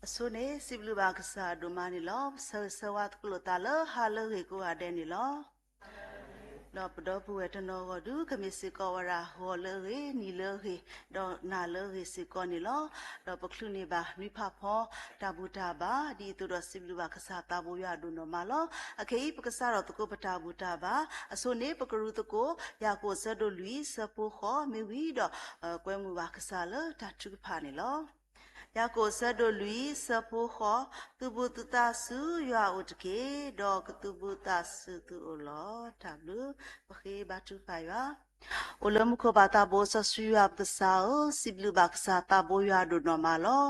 အဆိန့ၣ် စံးဘျုးဘၣ်ကစၢ်အဒိၣ်မးန့ၣ်လီၤ. ဆၢဂ့ၤဆၢဝါသကိးလိာ်သးလၢဟါလၢအဂ့ၤကိးဂၤဒဲးန့ၣ်လီၤ. ဒီးပဒီပုၢ်ဝဲၢ်တနီၤဂီၢ်ဒု ကမ့ၢ်စ့ၢ်ကီးဝဲဒၣ်ဂီၤလၢအဂ့ၤ, နံၤလၢအဂ့ၤ, ဒီးနၤလၢအဂ့ၤစ့ၢ်ကီးန့ၣ်လီၤ. ဒီးပချုးန့ၢ်ဘၣ်နွံဖးဖီ တၢ်ဘူၣ်တၢ်ဘါ ဒ်အံၤအသိးဒီးစံးဘျုးဘၣ်ကစၢ်သးဘိယွၤအဒိၣ်နီၢ်မးလီၤ. အခဲအံၤ ပကစးထီၣ်သကိးပတၢ်ဘူၣ်တၢ်ဘါ, အဆိန့ၣ် ပကရူသကိး ယၤကိာ်အဆၢဒိၣ်လွံၢ် ဆၢဖိဃိး မ့ၢ်ဝံၤဒီး ကွဲမုာ်ဘၣ်ကစၢ်လၢတၢ်ထုကဖၣ်န့ၣ်လီၤ. ယၤကိာ်အဆၢဒိၣ်လွံၢ် ဆၢဖိဃိး, သုဘူၣ်သုသးဆူယွၤအအိၣ်တက့ၢ်, ဒီးကသုဘူၣ်သးဆူသုအိၣ်လီၤ. တၢ်ဘျုး, ပဃ့ဘါထုကဖၣ်ယွၤ. အိၣ်လၢမူခိၣ်ဘၣ်သးဘိစီဆှံယွၤပကစၢ်ဧၢ, စံးဘျုးဘၣ်ကစၢ်သးဘိယွၤအဒိၣ်နီၢ်မးလီၤ.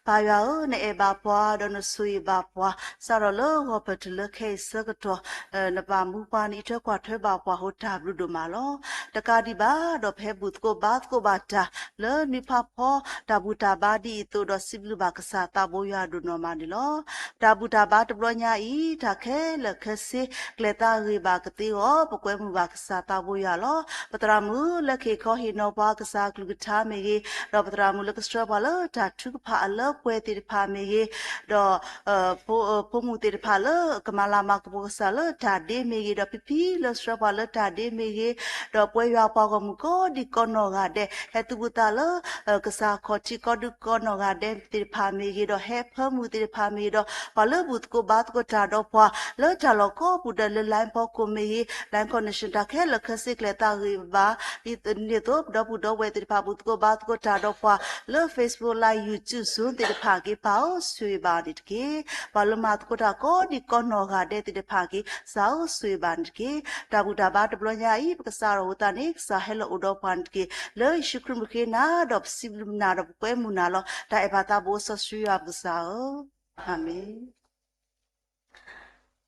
ပၢ်ယွၤဧၢ, နအဲၣ်ဘၣ်ပှၤ ဒီးနဆိၣ်ဂ့ၤဘၣ်ပှၤ, စးထီၣ်လၢဂီၤဖၢၣ်တုၤလၢခဲအံၤဆၢကတီၢ် နဘၣ်မူပှၤ နအံးထွဲကွၢ်ထွဲဘၣ်ပှၤအဃိ တၢ်ဘျုးဒိၣ်မးလီၤ. တကးဒံးဘၣ်ဒီး ပဟဲဘူၣ်သကိးဘါသကိးဘၣ်တၢ် လၢနွံဖးဖီ တၢ်ဘူၣ်တၢ်ဘါဒ်အံၤအသိးဒီး စံးဘျုးဘၣ်ကစၢ်သးဘိယွၤအဒိၣ်နီၢ်မးန့ၣ်လီၤ. တၢ်ဘူၣ်တၢ်ဘါတဘျီညါအံၤ တၢ်ခဲလၢာ်ခဲဆ့ ကျဲၤသးဂ့ၤဘၣ်ကသ့အဂီၢ် ပကွဲမုာ်ဘၣ်ကစၢ်သးဘိယွၤလီၤ. ပသရၣ်မုၣ်လၢကဟ့ၣ်ခီဟ့ၣ်နီၤပှၤကစၢ်အကလုၢ်ကထါမ့ၢ်ဂ့ၤ, ဒီးပသရၣ်မုၣ်လၢကဆှၢပှၤလၢတၢ်ထုကဖၣ်အလၢပှဲၤသ့ၣ်တဖၣ်မ့ၢ်ဂ့ၤ, ဒီး ဖိမုၣ်သ့ၣ်တဖၣ်လၢကမၤလၤမၤကပီၤကစၢ်လၢတၢ်ဒ့မ့ၢ်ဂ့ၤ, ဒီးဖံဖံလၢဆှၢပှၤလၢတၢ်ဒ့မ့ၢ်ဂ့ၤ, ဒီးပဝဲယွၤပှၤဂီၢ်မုၢ်ကိးဒံးကိးနီၢ်ဂၤဒဲး ဟဲသုးဘူးသးလၢ ကစၢ်ခီၣ်ထံးကိးဒံးကိးနီၢ်ဂၤဒဲးသ့ၣ်တဖၣ်မ့ၢ်ဂ့ၤ, ဒီးဟဲဖၢမုၢ်သ့ၣ်တဖၣ်မ့ၢ်ဂ့ၤ, ဒီးပှၤလၢဘူၣ်သကိးဘါသကိးတၢ်ဒီးပှၤ လၢတၢ်လီၢ်ကိးပူၤဒီးလၢ line ဖီခိၣ်မ့ၢ်ဂ့ၤ, line connection တၢ်ခဲလၢာ်ခဲဆ့ကျဲၤသးဂ့ၤဘၣ် ဒ်န့ၣ်အသိး ပဒီပုၢ်ဒီဝဲၢ်သ့ၣ်တဖၣ် ဘူၣ်သကိးဘါသကိးတၢ်ဒီးပှၤ လၢ Facebook Live, YouTube, Zoom သ့ၣ်တဖၣ်က့ၤ ပၢ်ဧၢ ဆိၣ်ဂ့ၤဘၣ်န့ၣ်တက့ၢ်. ပှၤလၢမၤသကိးတၢ်ကိးဒံးကိးနီၢ်ဂၤဒဲးသ့ၣ်တဖၣ်က့ၤ ကစၢ်ဧၢ ဆိၣ်ဂ့ၤဘၣ်န့ၣ်တက့ၢ်. တၢ်ဘူၣ်တၢ်ဘါတဘျီညါအံၤ ပကစးထီၣ်အဃိသတးန့ၣ် ကစၢ်ဟဲလီၤအိၣ်ဒီးပှၤန့ၣ်တက့ၢ်. လၢယ့ၣ်ၡူးခရံာ်မုၢ်ဃ့နၤ ဒီးပစံးဘျုးနၤ ဒီးပကွဲမုာ်နၤလီၤ. တၢ်အဲၣ်ဘၣ်သးဘိစီဆှံယွၤပကစၢ်ဧၢ, အၤမ့ၣ်.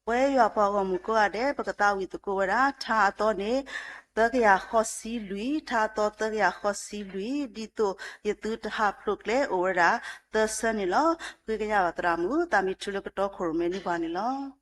ပဝဲယွၤပှၤဂီၢ်မုၢ်ကိးဂၤဒဲး ပကသးဝံၣ်သကိးဝဲဒၣ် ထါအသီန့ၣ် သၢကယၤဃိးဆံလွံၢ်, ထါအသီသၢကယၤဃိးဆံလွံၢ်, ဒ်သိးယသုတဟးဖျိးကျဲအိၣ်ဝဲဒၣ် သၢဆၢန့ၣ်လီၤ. ဃ့ကညးဘၣ်သရၣ်မုၣ် သးမံထူလၢကတီခိၣ်ရိၣ်မဲနွံပှၤန့ၣ်လီၤ.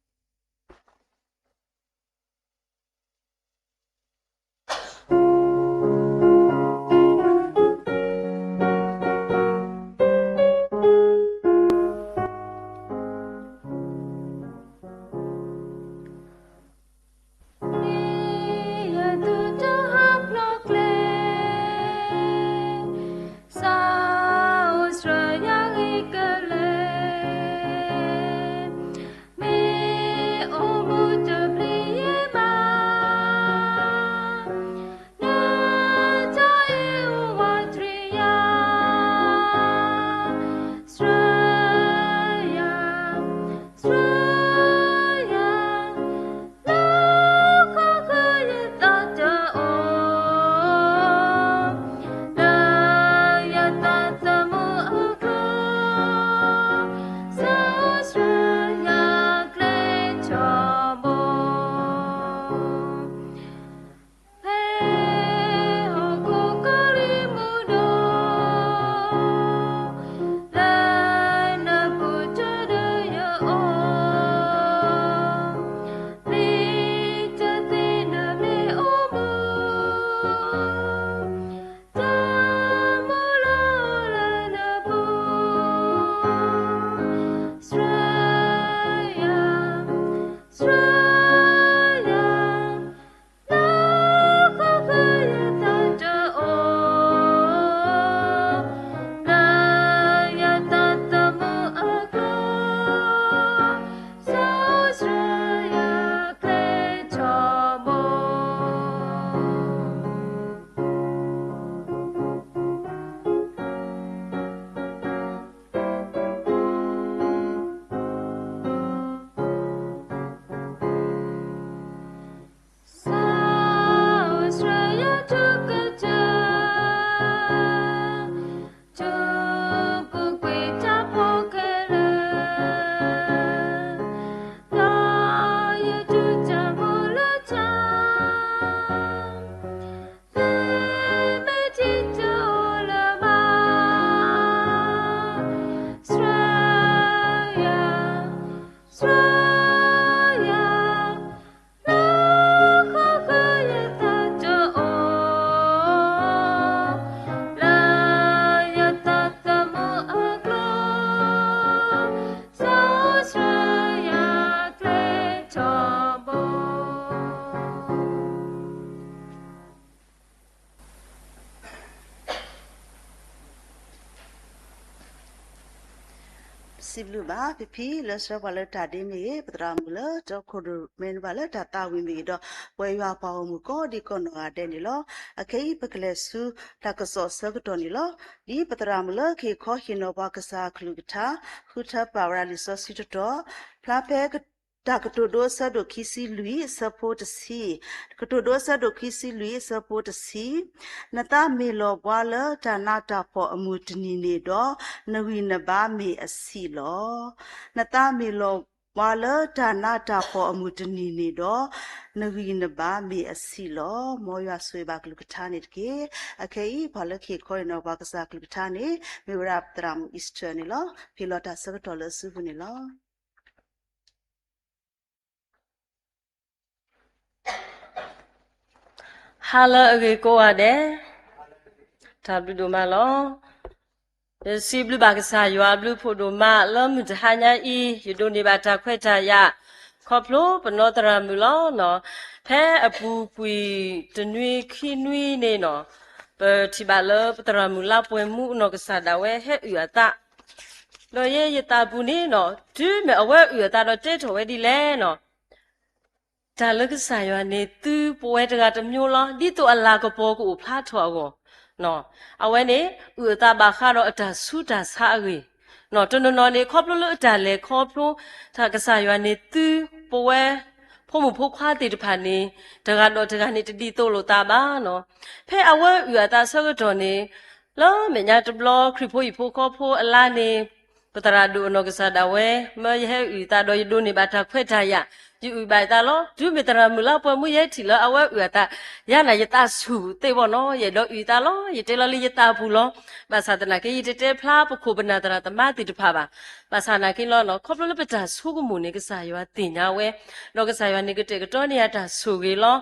စံးဘျုးဘၣ်ဖံဖံလၢဆှၢပှၤလၢတၢ်ဒ့မ့ၢ်ဂ့ၤ, ပသရၣ်မုၣ်လၢတီခိၣ်ရိၣ်မဲန့ၣ်ဘၣ်လၢတၢ်သးဝံၣ်မ့ၢ်ဂ့ၤဒီး ပဝဲယွၤပှၤဂီၢ်မုၢ်ကိးဒံကိးနီၢ်ဂၤဒဲးန့ၣ်လီၤ. အခဲအံၤပကလဲၤဆူတၢ်ကစီၣ်အဆၢကတီၢ်န့ၣ်လီၤ. ဒ်ပသရၣ်မုၣ်လၢကဟ့ၣ်ခီဟ့ၣ်နီၤပှၤကစၢ်အကလုၢ်ကထါ ဃုထၢပာ်ဝဲဒၣ်လံာ်စီဆှံတတီၤ, ဖျါဖဲ တၢ်ကတိၤဒိအဆၢဒိၣ်ခံဆံလွံၢ်အဆၢဖိတဆံ, ကတိၤဒိအဆၢဒိၣ်ခံဆံလွံၢ်အဆၢဖိတဆံ, နသးမ့ၢ်လီၤဘှါလၢတၢ်နးတၢ်ဖှီၣ်အမုၢ်တနံၤန့ၣ်ဒီး, နဂံၢ်နဘါမ့ၢ်အဆံးလီၤ. နသးမ့ၢ်လီၤဘှါလၢတၢ်နးတၢ်ဖှီၣ်အမုၢ်တနံၤန့ၣ်ဒီး, နဂံၢ်နဘါမ့ၢ်အဆံးလီၤ. မ်ယွၤဆိၣ်ဂ့ၤဘၣ်ကလုၢ်ကထါန့ၣ်တက့ၢ်. အခဲအံၤ ပှၤလၢကဟ့ၣ်ခီဟ့ၣ်နီၤပှၤကစၢ်ကလုၢ်ကထါန့ၣ် မ့ၢ်ဝဲဒၣ်ပသရၣ်မုၣ် Easter န့ၣ်လီၤ. ဟ့ၣ်လီၤတၢ်ဆၢကတီၢ်လၢအစုပူၤန့ၣ်လီၤ. Hello အဂ့ၤကိးဂၤဒဲး, တၢ်ဘျုးဒိၣ်မးလီၤ. ယစံးဘျုးဘၣ်ကစၢ်ယွၤအဘျုးဖှိၣ်ဒိၣ်မးလၢမုၢ်တဟါညါအံၤ ယဒိးန့ၢ်ဘၣ်တၢ်ခွဲးတၢ်ယာ် ခီဖျိပနီၢ်သရၣ်မုၣ်လီၤ. ဖဲအပူၤကွံာ်တနွံခံနွံန့ၣ်နီၤ ပထံၣ်ဘၣ်လၢပသရၣ်မုၣ်လါပှဲၤမူအနီၢ်ကစၢ်ဒၣ်ဝဲဟဲအုၣ်အသး ဒီးယဲယသးပူၤန့ၣ်နီၤ တုၤမ့ၢ်အဝဲအုၣ်အသးဒီးတဲထီၣ်ဝဲဒ်လဲၣ်နီၤ, တၢ်လၢကစၢ်ယွၤန့ၣ်သုပဝဲတဂၤတမျိုးလီၤ. ဒ်သိးအလၤကပီၤကအိၣ်ဖျါထီၣ်အဂီၢ်, အဝဲန့ၣ် အုၣ်အသးဘၣ်ဃးဒီးအတၢ်ဆူးတၢ်ဆါအဂ့ၢ်, တနီၤနီၤန့ၣ် ခီဖျိလၢအတၢ်လဲၤခီဖျိ တၢ်ကစၢ်ယွၤန့ၣ်သုပဝဲ ဖိမုၣ်ဖိခွါသ့ၣ်တဖၣ်န့ၣ် တဂၤဒီးတဂၤန့ၣ်တဒ်သိးလိာ်သးဘၣ်နီၤ. ဖဲအဝဲအုၣ်အသးဆၢကတီၢ်န့ၣ် လၢမဲာ်ညါတဘျီခရံာ်ဖိဟံၣ်ဖိဃီဖိအလါန့ၣ် ပသရၣ်ဒိၣ်အနီၢ်ကစၢ်ဒၣ်ဝဲ မၢယဟဲအုၣ်သးဒီးယဒိးန့ၢ်ဘၣ်တၢ်ခွဲးတၢ်ယာ်, ယအုၣ်ဘၣ်ယသးလီၤ. တုၤမ့ၢ်သရၣ်မုၣ်လါပှဲၤမူယဟဲထံၣ်လၢအဝဲအုၣ်အသး ယၤန့ၣ်ယသးဆူၣ်သ့ဘၣ်နီၤ, ယအဲၣ်ဒိးအုၣ်သးလီၤ. ယတဲလီၤလၢယသးပူၤလီၤ. ဘၣ်ဆၣ်သနာ်က့ ယတတဲဖျါပခိၣ်ပနၢ်သရၣ်သမါသ့ၣ်တဖၣ်ဘၣ်. ဘၣ်ဆၣ်သနာ်က့လီၤနီၤ ခီဖျိလၢပတၢ်ဆိကမိၣ်န့ၣ် ကစၢ်ယွၤသ့ၣ်ညါဝဲ, ဒီးကစၢ်ယွၤန့ၣ်ကတဲာ်ကတီၤန့ၢ်ယၤတၢ်ဆိၣ်ဂ့ၤလီၤ. ဒီးလၢ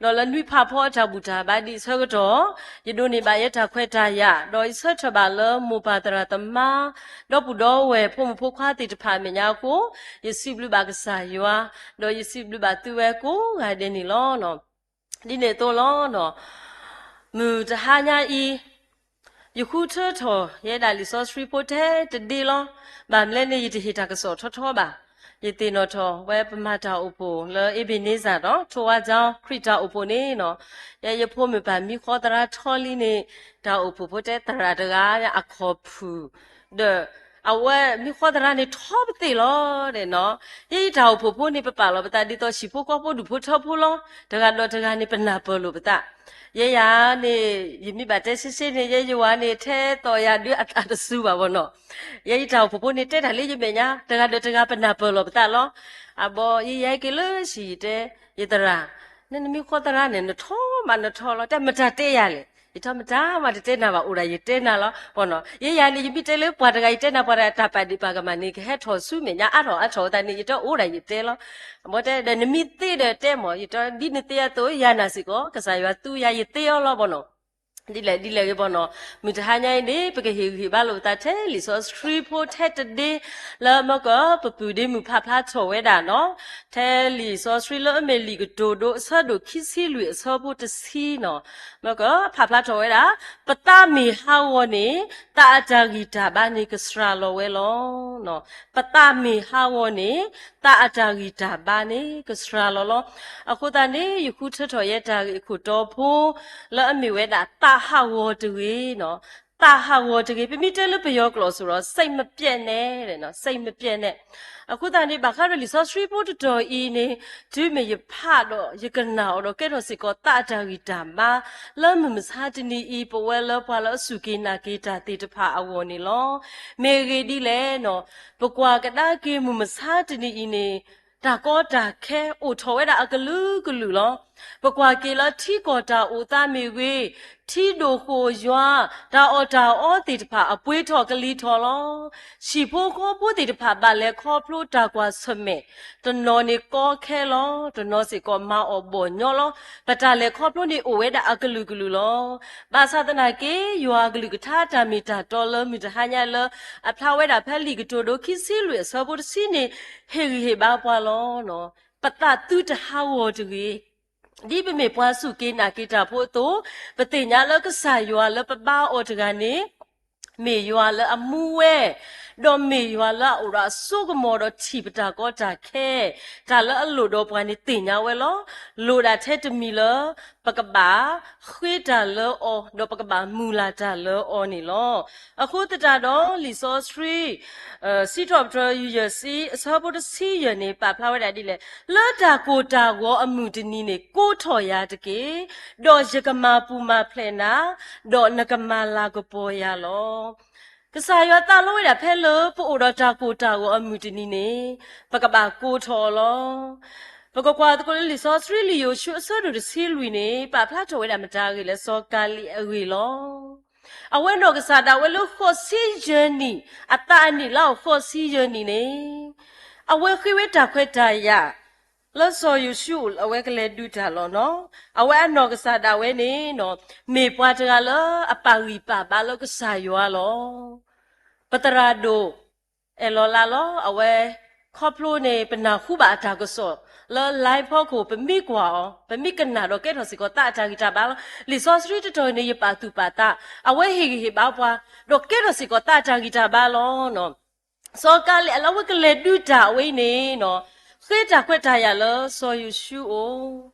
နွံဖးဖီအတၢ်ဘူၣ်တၢ်ဘါဒံးအဆၢကတီၢ် ယဒိးန့ၢ်ဘၣ်ယဲတၢ်ခွဲးတၢ်ယာ်, ဒီးယဆၢထၢၣ်ဘၣ်လၢမိၢ်ပၢ်သရၣ်သမါ ဒီပုၢ်ဒီဝဲၢ်ဖိမုၣ်ဖိခွါသ့ၣ်တဖၣ်အမဲာ်ညါအဃိ, ယစံးဘျုးဘၣ်ကစၢ်ယွၤ, ဒီးယစံးဘျုးဘၣ်သုဝဲကိးဂၤဒဲးန့ၣ်လီၤ. ဒ်န့ၣ်အသိးလီၤ. မုၢ်တဟါညါအံၤ ယဃုထၢထီၣ်ယဲဒၣ်လံာ်စီဆှံဖိထဲတဒ့လီၤ. ဘၣ်မနုၤလဲၣ်န့ၣ် ယတဟ့ၣ်တၢ်ကစီၣ်ထီထီဘၣ်. ယသ့ၣ်နီၣ်ထီၣ်ဝဲပမၤတၢ်အိၣ်ဖှိၣ်လၢ Ebenezer ဒီး ထိဝါကျောင်း ခရံာ်တၢ်အိၣ်ဖှိၣ်န့ၣ်နီၤ, ယဲယဖိမုၣ်ပၢ်မံဃီသရၣ်ထီလံန့ၣ် တၢ်အိၣ်ဖှိၣ်ဖိတဲသရၣ်တဂၤအခီၣ်ဖုၣ် ဒီးအဝဲမံဃီသရၣ်န့ၣ်ထီပသ့ၣ်လီၤဒီးနီၤ, ယဲယတၢ်အိၣ်ဖှိၣ်ဖိန့ၣ် ပပာ်လီၤပသးဒ်သိးဟံၣ်ဖိဃီဖိဒူၣ်ဖိထၢဖိလီၤ. တဂၤဒီးတဂၤန့ၣ် ပနၢ်ပၢၢ်လိာ်ပသး. ယဲယၤန့ၣ် ယမ့ၢ်ဘၣ်တဲရှဲရှဲန့ၣ် ယဲယဝၤန့ၣ် ထဲသိးယၤဒုးအသးတစူၤဘၣ်ဘၣ်နီၤ. ယဲယတၢ်အိၣ်ဖှိၣ်ဖိန့ၣ် တဲတၢ်လၢယမဲာ်ညါ တဂၤဒီးတဂၤပနၢ်ပၢၢ်လိာ်ပသးလီၤ. အဘီ ယဲယဟဲက့ၤလၢဟံၣ်ယတဲ ယသရၣ်, နမံဃီသရၣ်န့ၣ် နထီမးနထီလီၤ. တၢ်မတၤတဲယၤလဲၣ်. ယထီမတၤမးတတဲနၤဘၣ် အိၣ်ဒၣ်ယတဲနၤလီၤ. ဘၣ်နီၤ ယဲယၤန့ၣ် ယမ့ၢ်တဲလၢပှၤတဂၤ ယတဲနၤပှၤတဂၤ တၢ်ပာ်ဒံးပာ်ကမၣ်န့ၣ် ကဟဲထီၣ်ဆူမဲာ်ညါအါထီၣ်အါထီၣ်အသးန့ၣ် ယတအိၣ်ဒၣ်ယတဲလီၤ. ဘၣ်တဲဒီးနမံသ့ဒီးတဲမး ယတဒ်နသ့အသိး ယၤနၤစ့ၢ်ကီး ကစၢ်ယွၤသူယၤယသ့အီၤလီၤဘၣ်နီၤ. ဒ်လဲၣ်ဒ်လဲၣ်ဂ့ၤဘၣ်နီၤ, မုၢ်တဟါညါအံၤန့ၣ် ပကဟ့ၣ်ဂံၢ်ဟ့ၣ်ဘါလိာ်ပသးထဲလံာ်စီဆှံဖိထဲတဒ့ လၢမၢကပပုၢ်ဒ့မုၣ်ဖးဖျါထီၣ်ဝဲဒၣ်နီၤ, ထဲလံာ်စီဆှံလၢအမ့ၢ်လံာ်ကတိၤဒိအဆၢဒိၣ်ခံဆံလွံၢ်အဆၢဖိတဆံနီၤ, မၢကဖးဖျါထီၣ်ဝဲဒၣ်, ပသးမ့ၢ်ဟးဂီၤန့ၣ် သးအတၢ်ဂံၢ်တၢ်ဘါန့ၣ်ကစှၤလီၤဝဲလီၤ. ပသးမ့ၢ်ဟးဂီၤန့ၣ် သးအတၢ်ဂံၢ်တၢ်ဘါန့ၣ်ကစှၤလီၤလီၤ. အဃိသတးန့ၣ် ယဃုထၢထီၣ်ယဲတၢ်ဂ့ၢ်အခိၣ်တီဖိ လၢအမ့ၢ်ဝဲဒၣ်သးဟးဂီၤတဂ့ၤနီၤ, သးဟးဂီၤတဂ့ၤ, ပမ့ၢ်တဲလၢပယီၤကျိာ်စ့ၢ်ကီး စိတ်မပျက်နဲ့,စိတ်မပျက်နဲ့. အဃိသတးန့ၣ် ဘၣ်ဃးဒီးလံာ်စီဆှံဖိတတီၤအံၤန့ၣ် တုၤမ့ၢ်ယဖးဒီးယကနၣ်အီၤဒီးကဲထီၣ်စ့ၢ်ကီးသးအတၢ်ဂံၢ်တၢ်ဘါ လၢမုၢ်မဆါတနံၤအံၤ ပဝဲလၢပှၤလၢအစူၢ်က့ၤနာ်က့ၤတၢ်သ့ၣ်တဖၣ်အဂီၢ်န့ၣ်လီၤ. မ့ၢ်အဂ့ၢ်ဒ်လဲၣ်နီၤ, ပကွၢ်ကဒါက့ၤမုၢ်မဆါတနံၤအံၤန့ၣ် တၢ်ကီတၢ်ခဲအိၣ်ထီၣ်ဝဲဒၣ်အကလုာ်ကလုာ်လီၤ. ပကွၢ်က့ၤလၢထံကီၢ်တၢ်အိၣ်သးမ့ၢ်ဂ့ၤ, ထံဒိၣ်ဃိၣ်ယွၤ, တၢ်အီၣ်တၢ်အီသ့ၣ်တဖၣ်အပှ့ၤထီၣ်ကလံၤထီၣ်လီၤ. ဟံၣ်ဖိဃီဖိသ့ၣ်တဖၣ်ဘၣ်လဲၤခီဖျိတၢ်ကွၢ်ဆၢၣ်မဲာ်, တနီၤန့ၣ်ကီခဲလီၤ, တနီၤစ့ၢ်ကီးမၤအီၣ်ဘီၣ်ညီလီၤ. ပတၢ်လဲၤခီဖျိန့ၣ်အိၣ်ဝဲဒၣ်အကလုာ်ကလုာ်လီၤ. ဘၣ်ဆၣ်သနာ်က့ ယွၤအကလုၢ်ကထါတၢ်မ့ၢ်တၢ်တီလၢမုၢ်တဟါညါလၢ အဖျါဝဲဒၣ်ဖဲလံာ်ကတိၤဒိခံဆံလွံၢ်အဆၢဖိတဆံန့ၣ် ဟ့ၣ်ဂံၢ်ဟ့ၣ်ဘါပှၤလီၤ. ပသးသုတဟးဂီၤတဂ့ၤ. ဒ်ပမ့ၢ်ပှၤစူၢ်က့ၤနာ်က့ၤတၢ်ဖိအသိး, ပသ့ၣ်ညါလၢကစၢ်ယွၤလၢပဘါအီၤတဂၤန့ၣ် မ့ၢ်ယွၤလၢအမူဝဲ, ဒီးမ့ၢ်ယွၤလၢအအိၣ်ဒီးအစိကမီၤဒီးထံၣ်ပတၢ်ကီတၢ်ခဲ, တၢ်လၢအလိၣ်ဒီးပှၤန့ၣ်သ့ၣ်ညါဝဲလီၤ. လိၣ်ဒၣ်ထဲတမံၤလၢ ပကဘၣ်ဃ့တၢ်လၢအီၤ, ဒီးပကဘၣ်မုၢ်လၢ်တၢ်လၢအီၤန့ၣ်လီၤ. အဃိသတးဒီး လံာ်စီဆှံ စံးထီၣ်ပတြၢၤ ယူၢ်ယဲၢ်ဆံ အဆၢဖိတဆံယဲၢ်န့ၣ် ပာ်ဖျါဝဲဒၣ်ဒ်လဲၣ်, လၢတၢ်ကိၢ်တၢ်ဂီၤအမုၢ်တနံၤန့ၣ် ကိးထီၣ်ယၤတက့ၢ်, ဒီးယကမၤပူၤမၤဖျဲးနၤ, ဒီးနကမၤလၤကပီၤယၤလီၤ. ကစၢ်ယွၤသးလီဝဲဒၣ်ဖဲလၢပအိၣ်ဒီးတၢ်ကိၢ်တၢ်ဂီၤအမုၢ်တနံၤန့ၣ် ပကဘၣ်ကိးထီၣ်အီၤလီၤ. ပကကွၢ်သကိးလၢလံာ်စီဆှံလံာ်ယိၤၡူအဆၢဒိၣ်တဆံလွံၢ်န့ၣ် ပာ်ဖျါထီၣ်ဝဲဒၣ်မတၤဂ့ၢ်လဲၣ်, စီၤကၤလံးအဂ့ၢ်လီၤ. အဝဲနီၢ်ကစၢ်ဒၣ်ဝဲလၢဃိးဆံယဲၢ်နံၣ်, အသးအနံၣ်လါအီၤဃိးဆံယဲၢ်နံၣ်န့ၣ် အဝဲဃ့ဝဲတၢ်ခွဲးတၢ်ယာ် လၢစီၤယိၤၡူအအိၣ် အဝဲကလဲၤဒုးတၢ်လီၤနီၤ. အဝဲအနီၢ်ကစၢ်ဒၣ်ဝဲန့ၣ်နီၤ မ့ၢ်ပှၤတဂၤလၢအပာ်ဂံၢ်ပာ်ဘါလၢကစၢ်ယွၤလီၤ. ပသရၣ်ဒိၣ် အဲၣ်လီၤလးလီၤ. အဝဲခီဖျိန့ၣ် ပနၢ်ဟူဘၣ်အတၢ်ကစီၣ်လၢ live ဖီခိၣ် ပမ့ၢ်ကွၢ်အီၤ ပမ့ၢ်ကနၣ်ဒီးကဲထီၣ်စ့ၢ်ကီးသးအတၢ်ဂံၢ်တၢ်ဘါလီၤ. လံာ်စီဆှံတတီၤန့ၣ် ယပာ်သူၣ်ပာ်သး, အဝဲဟ့ၣ်ဂံၢ်ဟ့ၣ်ဘါပှၤ ဒီးကဲထီၣ်စ့ၢ်ကီးသးအတၢ်ဂံၢ်တၢ်ဘါလီၤ. စီၤကၤလံးအလၢအဝဲကလဲၤဒုးတၢ်အဝဲအံၤန့ၣ်နီၤ ဃ့တၢ်ခွဲးတၢ်ယာ်လၢစီၤယိၤၡူအအိၣ်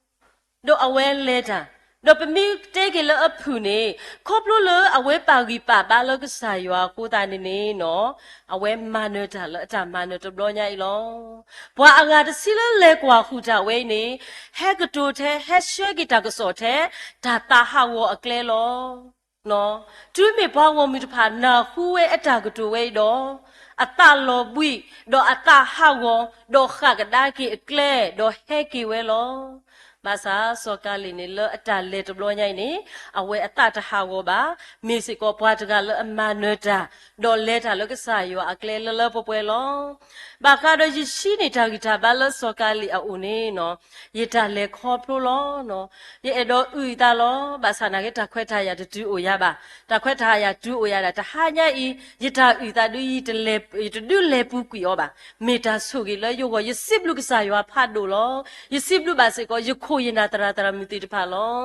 ဒီးအဝဲလဲၤတၢ်, ဒီးပမ့ၢ်တဲက့ၤလၢအဖုၣ်န့ၣ် ခီဖျိလၢအဝဲပာ်ဂံၢ်ပာ်ဘါလၢကစၢ်ယွၤအဃိသတးန့ၣ်န့ၣ်နီၤ အဝဲမၤနၢၤတၢ်လၢအတၢ်မၤနၢၤတဘျီညါအံၤလီၤ. ပှၤအဂၤတဆံလၢလဲၤကွၢ်ဃုာ်တၢ်ဝဲအံၤန့ၣ် ဟဲကတိၤထဲ ဟဲဆှၢက့ၤတၢ်ကစီၣ်ထဲ တၢ်သးဟးဂီၤအကျဲလီၤ. တုၤမ့ၢ်ပှၤဂီၢ်မုၢ်တဖၣ်နၢ်ဟူဝဲအတၢ်ကတိၤဝဲအံၤဒီး အသးလီၤဘှံး, ဒီးအသးဟးဂီၤ, ဒီးဃၣ်ကဒါက့ၤအကျဲ, ဒီးဟဲက့ၤဝဲလီၤ. ဘၣ်ဆၣ်စီၤကၤလံးန့ၣ် လၢအတၢ်လဲၤတဘျီညါအံၤန့ၣ် အဝဲအသးတဟးဂီၤဘၣ်, မ့ၢ်စ့ၢ်ကီးပှၤတဂၤလၢအမၤနၢၤတၢ်, ဒီးလဲၤတၢ်လၢကစၢ်ယွၤအကျဲလၢလၢပှဲၤပှဲၤလီၤ. ဘၣ်ဃးဒီးယဆံးန့ၢ်တၢ်ဂံၢ်တၢ်ဘါလၢစီၤကၤလံးအအိၣ်န့ၣ်နီၤ ယတၢ်လဲၤခီဖျိလီၤ. ယအဲၣ်ဒိးအုၣ်အသးလီၤ. ဘၣ်ဆၣ်နာ်က့ တၢ်ခွဲးတၢ်ယာ်တတုၤအိၣ်ယၤဘၣ်. တၢ်ခွဲးတၢ်ယာ်တုၤအိၣ်ယၤဒၣ် တဟါညါအံၤ ယတၢ်အုၣ်သးဒုး ယတဒုးလဲၤပူၤကွံာ်အီၤဘၣ်. မ့ၢ်တၢ်ဆိၣ်ဂ့ၤလၢယဂီၢ် ယစံးဘျုးကစၢ်ယွၤဖးဒိၣ်လီၤ. ယစံးဘျုးဘၣ်စ့ၢ်ကီး ယခိၣ်ယနၢ်သရၣ်သရၣ်မုၣ်သ့ၣ်တဖၣ်လီၤ.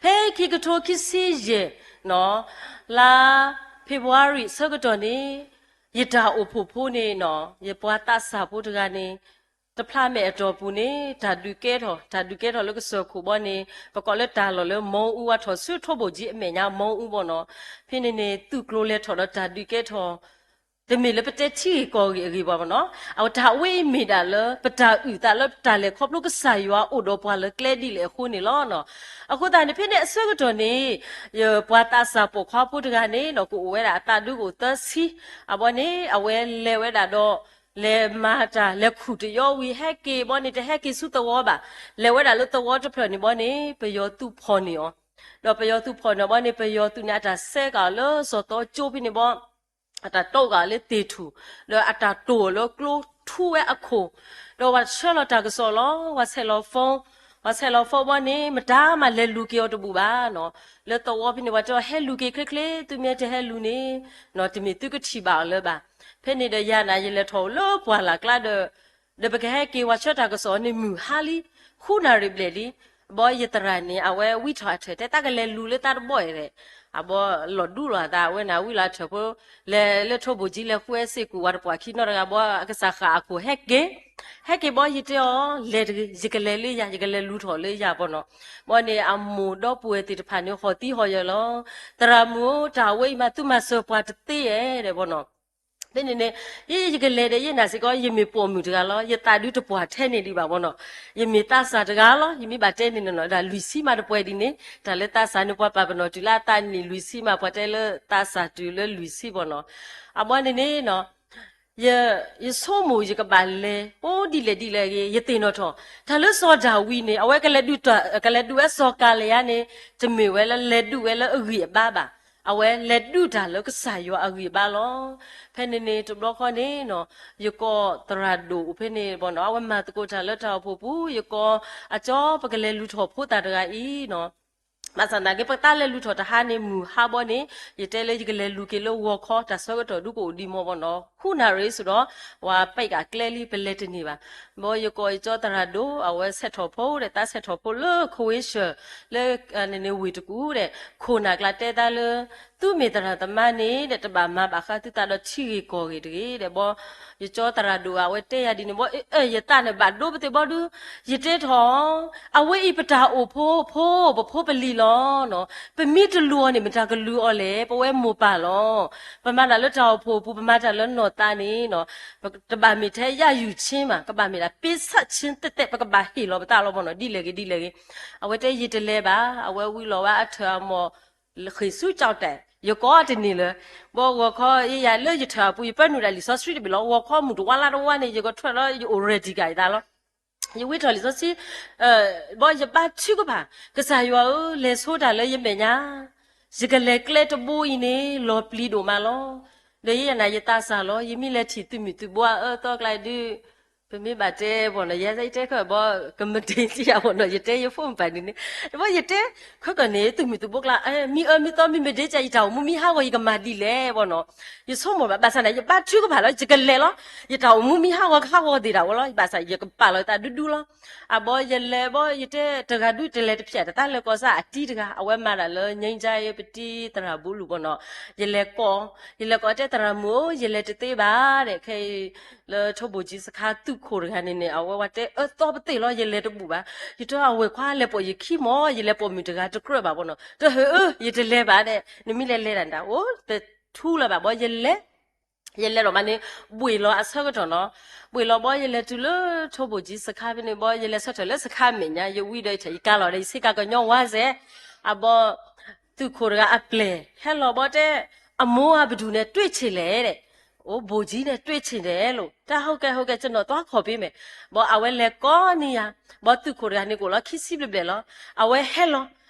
ဖဲခံကထိခံဆံယဲၢ်နီၤ လါ February ဆၢကတီၢ်န့ၣ် ယတၢ်အိၣ်ဖှိၣ်ဖိန့ၣ်နီၤ ယပှၤသးစၢ်ဖိတဂၤန့ၣ် တဖျးမဲာ်အတီၢ်ပူၤန့ၣ် တၢ်ဒုးကဲထီၣ်, တၢ်ဒုးကဲထီၣ်လၢကစၢၢ်ခိၣ်ဘီန့ၣ် ပကိးလၢတၢ်လီၢ်လၢ မီအူ ဝါထီၣ်ဆူထိၣ်ဘိၣ်ကၠံအမဲာ်ညါ မီအူဘီနီၤ. ဖဲန့ၣ်န့ၣ် သုးကျိၤလဲၤထီၣ်ဒီးတၢ်ဒုးကဲထီၣ် တမ့ၢ်လၢပတဲထံဂ့ၢ်ကီၢ်ဂ့ၢ်အဂ့ၢ်ဘၣ်နီၤ. အဝဲတၢ်ဝဲအံၤမ့ၢ်ဒၣ်လၢ ပတၢ်အုၣ်သးလၢပတၢ်လဲၤခီဖျိကစၢ်ယွၤအိၣ်ဒီးပှၤလၢကျဲဒ်လဲၣ်အဃိန့ၣ်လီၤ. အဃိသတးန့ၣ် ဖဲန့ၣ်အဆၢကတီၢ်န့ၣ် ယပှၤသးစၢ်ပိာ်ခွါဖိတဂၤန့ၣ်နီၤ ကအိၣ်ဝဲဒၣ်အသးဒုးကအိၣ်သၢဆံ အဘီန့ၣ် အဝဲလဲၤဝဲဒၣ်ဒီး လဲၤမၤတၢ် လဲၤခူၣ်တယီဝံၤ ဟဲက့ၤဘီန့ၣ် တဟဲက့ၤဆူသဝီဘၣ်. လဲၤဝဲဒၣ်လၢသဝီတဖျၢၣ်န့ၣ်ဘီန့ၣ် ပယီၤသုးဖီၣ်န့ၢ်အီၤ, ဒီးပယီၤသုးဖီၣ်န့ၢ်အီၤဘီန့ၣ် ပယီၤသုးန့ၣ် အတၢ်စဲက့ၤအီၤလၢစီၤသီကၠိဖဲန့ၣ်ဘီ အတၢ်တိက့ၤအီၤလၢသ့ၣ်ထူၣ်, ဒီးအတၢ်တိၢ်အီၤလၢကျိထူဝဲအခိၣ်, ဒီးပှၤဆှၢလီၤတၢ်ကစီၣ်လီၤ. ပှၤဆဲးလီၤ ပှၤဆဲးလီၤ phone ဘီန့ၣ် မတၤမၤလဲၤလူၤက့ၤအီၤတဘူၣ်ဘၣ်နီၤ. လၢသဝီဖဲန့ၣ် ပှၤတဲအီၤ ဟဲလူၤက့ၤချ့ချ့, သုမ့ၢ်တဟဲလူၤန့ၣ် တမ့ၢ်သုကထံၣ်ဘၣ်အီၤလၢၤဘၣ်. ဖဲန့ၣ်ဒီးယၤန့ၣ် ယလဲၤထီၣ်အိၣ်လၢပှၢ်လၢ်ကျါဒီး ဒီးပကဟဲက့ၤ ပှၤဆှၢတၢ်ကစီၣ်န့ၣ် မုၢ်ဟါလံ, ဃုနၣ်ရံၣ်ဘျဲၣ်လံ. ဘီယသရၣ်န့ၣ် အဝဲဝံထီၣ်အထၢၣ် တဲသးကလဲၤလူၤလၢသးတဘီၣ်အံၤ, အဘီလီၤဒူလီၤအသး အဝဲန့ၣ်ဝံလီၤအထၢၣ်ဖိ လဲၤလၢထိၣ်ဘိၣ်ကၠံ လဲၤဃုအဲစ့ၢ်ကီးဝဲတပှၢ်ခံနီတဂၤ ဘီအကစၢ်ဃၣ်အခိၣ်ဟဲက့ၤ, ဟဲက့ၤဘီ ယတဲအီၤ လဲၤတဂ့ၤ, ယကလဲၤလၢယၤ, ယကလဲၤလူၤထီၣ်လၢယၤဘီနီၤ. ဘီန့ၣ် အမိၢ်ဒီပုၢ်ဝဲၢ်သ့ၣ်တဖၣ်န့ၣ် ဟီၣ်သံဟီၣ်ယၢၤလီၤ. သရၣ်မုၣ်ဧၢ, တၢ်ဝဲအံၤမး သုမၤစၢၤပှၤတသ့ဧါ တဲဘီနီၤ. ဖဲန့ၣ်န့ၣ် ယ ယကလဲၤဒီးယနာ်စ့ၢ်ကီး ယမ့ၢ်ပိာ်မုၣ်တဂၤလီၤ. ယသးဒုးတပှၢ်ထဲန့ၣ်ဒံးဘၣ်ဘီနီၤ. ယမ့ၢ်သးစၢ်တဂၤလီၤ. ယမ့ၢ်ဘၣ်တဲန့ၣ်နီၤနီၤ ဒၣ်လွံၢ်ဆံမးတပှဲၤဒ်န့ၣ်, တၢ်လၢသးစၢ်န့ၣ် ပှၤပာ်ပနီၣ်တုၤလၢအသးနံၣ်လွံၢ်ဆံမး, ပှၤတဲလၢသးစၢ်တုၤလၢလွံၢ်ဆံဘီနီၤ. အဘီန့ၣ်န့ၣ်နီၤ ယ ယဆိကမိၣ်ယကဘၣ်လဲၤ အိၣ်ဒ်လဲၣ်ဒ်လဲၣ်ဂ့ၤ ယသ့ၣ်နီၣ်ထီၣ် တၢ်လၢစီၤဒၤဝံးန့ၣ် အဝဲကလဲၤဒုးတၢ် ကလဲၤဒုးဝဲစီၤကၤလံယါန့ၣ် တမ့ၢ်ဝဲလၢလဲၤဒုးဝဲလၢအဂံၢ်အဘါဘၣ်. အဝဲလဲၤဒုးတၢ်လၢကစၢ်ယွၤအဂံၢ်အဘါလီၤ. ဖဲန့ၣ်န့ၣ် တဘျီဃီန့ၣ်နီၤ ယကိးသရၣ်ဒိၣ်အိၣ်ဖဲန့ၣ်ဘီနီၤ အဝဲမၤသကိးတၢ်လၢတၢ်အိၣ်ဖှိၣ်ပူၤ ယကိးအကၠီ ပကလဲၤလူၤထီၣ်ဖိသၣ်တဂၤအံၤနီၤ ဘၣ်ဆၣ်သနာ်က့ ပတၢ်လဲၤလူၤထီၣ်တဟါန့ၣ် မုၢ်ဟါဘီန့ၣ် ယတဲလၢယကလဲၤလူၤက့ၤလၢဂီၤခီ တၢ်ဆၢကတီၢ်ဒုးကအိၣ်ဒံးမီၢ်ဘီနီၤ ဃုနၣ်ရံၣ်စ့ၢ်ဒီး ဝဲပာ်ကကျဲလံ ပလဲၤတန့ၢ်ဘၣ်. ဘီယကိးယကၠီသရၣ်ဒိၣ် အဝဲဆဲးထီၣ်ဖိဒီး သးဆဲးထီၣ်ဖိလၢ Croatia လၢ န့ၣ်န့ၣ်ဝ့ၢ်တကူၣ်ဒီး ခိၣ်နၢ်ကျါတဲသးလၢ သုမ့ၢ်သရၣ်သမါန့ၣ်ဒီး တဘၣ်မၤဘၣ်ဃးသုသးဒီးထံဂ့ၢ်ကီၢ်ဂ့ၢ်တဂ့ၤဒီး ဘီ ယကၠီသရၣ်ဒိၣ်အဝဲတဲယၤဒ်န့ၣ် ဘီ အၢ ယသးန့ၣ်ဘၣ်ဒိပသ့ၣ်ဘီဒု ယတဲထီၣ် အဝဲအံၤပတၢ်အိၣ်ဖှိၣ်ဖိ ပဖိပလံၤလီၤနီၤ. ပမ့ၢ်တလူၤအီၤန့ၣ် မတၤကလူၤအီၤလဲၣ် ပဝဲမိၢ်ပၢ်လီၤ. ပမၤတၢ်လၢတၢ်အိၣ်ဖှိၣ်အပူၤ ပမၤတၢ်လၢနီၢ်သးန့ၣ်နီၤ တဘၣ်မ့ၢ်ထဲယၢ်ယူၢ်ဆ့ဘၣ် ကဘၣ်မ့ၢ်ဒၣ် ပ့ဆၣ်ဆ့သ့ၣ်သ့ၣ် ပကဘၣ်ဟ့ၣ်လီၤပသးလီၤဘီနီၤ ဒ်လဲၣ်ဂ့ၤဒ်လဲၣ်ဂ့ၤ. အဝဲတဲယတလဲၤဘၣ် အဝဲဝံလီၤဝဲအထၢၣ်အမိၢ် ဃ့ၢ်ဆူကၠီၣ်တဲၣ် ယကိးတန့ၢ်လၢၤ ဘီဂီၤခီယယၤလၢယထၢၣ်အပူၤ ယပၢနုာ်ဒၣ်လံာ်စီဆှံတဘ့ၣ်လီၤ ဂီၤခီမုၢ်တဝါလါတဝါန့ၣ် ယကထွဲလီၤ ယအိၣ် ready ကၤယသးလီၤ. ယဝံထီၣ်လံာ်စီဆှံ ဘီယဘါထုကဖၣ် ကစၢ်ယွၤဧၢ လဲၤဆိတၢ်လၢယမဲာ်ညါ ယကလဲၤကျဲတဘိအံၤန့ၣ် လီၤပျံၤဒိၣ်မးလီၤ. ဒီးယယၤနၤယသးစၢ်လီၤ ယမ့ၢ်လဲၤထံၣ်သုးမုၢ်သုးဘိအအၢအသီကျါဒုး ပမ့ၢ်ဘၣ်တဲဘီနီၤ ယဲယတဲခဲဘီ ကမ့ၢ်ဒ့ကယၤဘီနီၤ ယတဲယဖိမုၣ်ပၢ်န့ၣ်န့ၣ် တဘီယတဲ ခဲကနံၣ် သုးမုၢ်သုးဘိကျါ မ့ၢ်အၢမ့ၢ်သီ မ့ၢ်မ့ၢ်ဒ့ကယၤ ယတၢ်အိၣ်မူမ့ၢ်ဟးဂီၤ ယကမၤဒ်လဲၣ်ဘီနီၤ. ယဆိကမိၣ်ဘၣ် ဘၣ်ဆၣ်န့ၣ် ယဘါထုကဖၣ်လီၤ ယကလဲၤလီၤ ယတၢ်အိၣ်မူမ့ၢ်ဟးဂီၤ ကဟးဂီၤသ့ၣ်ဒၣ်ဝဲလီၤ ဘၣ်ဆၣ်ယကပာ်လီၤယသးဒူဒူလီၤ. အဘီယလဲၤဘီ ယတဲတဂၤဒုးတလဲၤတဖျၢၣ် တၢ်လဲၤကီၢ်စၢ်အတံၤတဂၤ အဝဲမၤတၢ်လၢ ငြိမ်းချမ်းရေး ပတံၤသရၣ်ဘိလူၤဘီနီၤ. ယလဲၤကိး ယလဲၤကိးတဲသရၣ်မုၣ်ဧၢ ယလဲၤတသ့ဘၣ်ဒီး ခဲအံၤ လၢထိၣ်ဘိၣ်ကၠံစခါသုးခိၣ်တဂၤန့ၣ်န့ၣ် အဝဲဝဲတဲအၢသီပသ့ၣ်လီၤ ယလဲၤတဘူၣ်ဘၣ်. ယတဲအဝဲၢ်ခွါလဲၤပိာ်ယခံမီၤ ယလဲၤပိာ်မုၣ်တဂၤတကြၢးဘၣ်ဘီနီၤ. တဟၢအၢ ယတလဲၤဘၣ်ဒီး နမ့ၢ်လဲၤလဲၤဒၣ်ဒၣ် အိၣ်တထူလၢၤဘၣ်ဘီ ယလဲၤ ယလဲၤဒီးမးန့ၣ် ဘှ့ၣ်လီၤအဆၢကတီၢ်နီၤ. ဘှ့ၣ်လီၤဘီ ယလဲၤတုၤလၢထိၣ်ဘိၣ်ကၠံစခါဖဲန့ၣ်ဘီ ယလဲၤဆၢထၢၣ်လၢစခါမဲာ်ညါ ယဝံဒီးယကါလီၤဒီး ယဆ့ကၤကညီဝါစဲး အဘီ သုးခိၣ်တဂၤအပျဲၢ် ဟဲလီၤဘီတဲ အမိၢ်အပဒူၣ်န့ၣ် တွ့ဆ့ၣ်လဲၣ်ဒီး အိၣ်ဘိၣ်ကၠံန့ၣ် တွ့ဆ့ၣ်န့ၣ်လိၤ တၢ်ဟုတ်ကဲ ဟုတ်ကဲ ကျွန်တော်သွားခေါ်ပေးမယ် ဘီအဝဲလဲၤကိးန့ၢ်ယၤ ဘီသုးခိၣ်တဂၤန့ၣ် ကအိၣ်လီၤခံဆံဘျဲၣ်ဘျဲၣ်လီၤ အဝဲဟဲလီၤ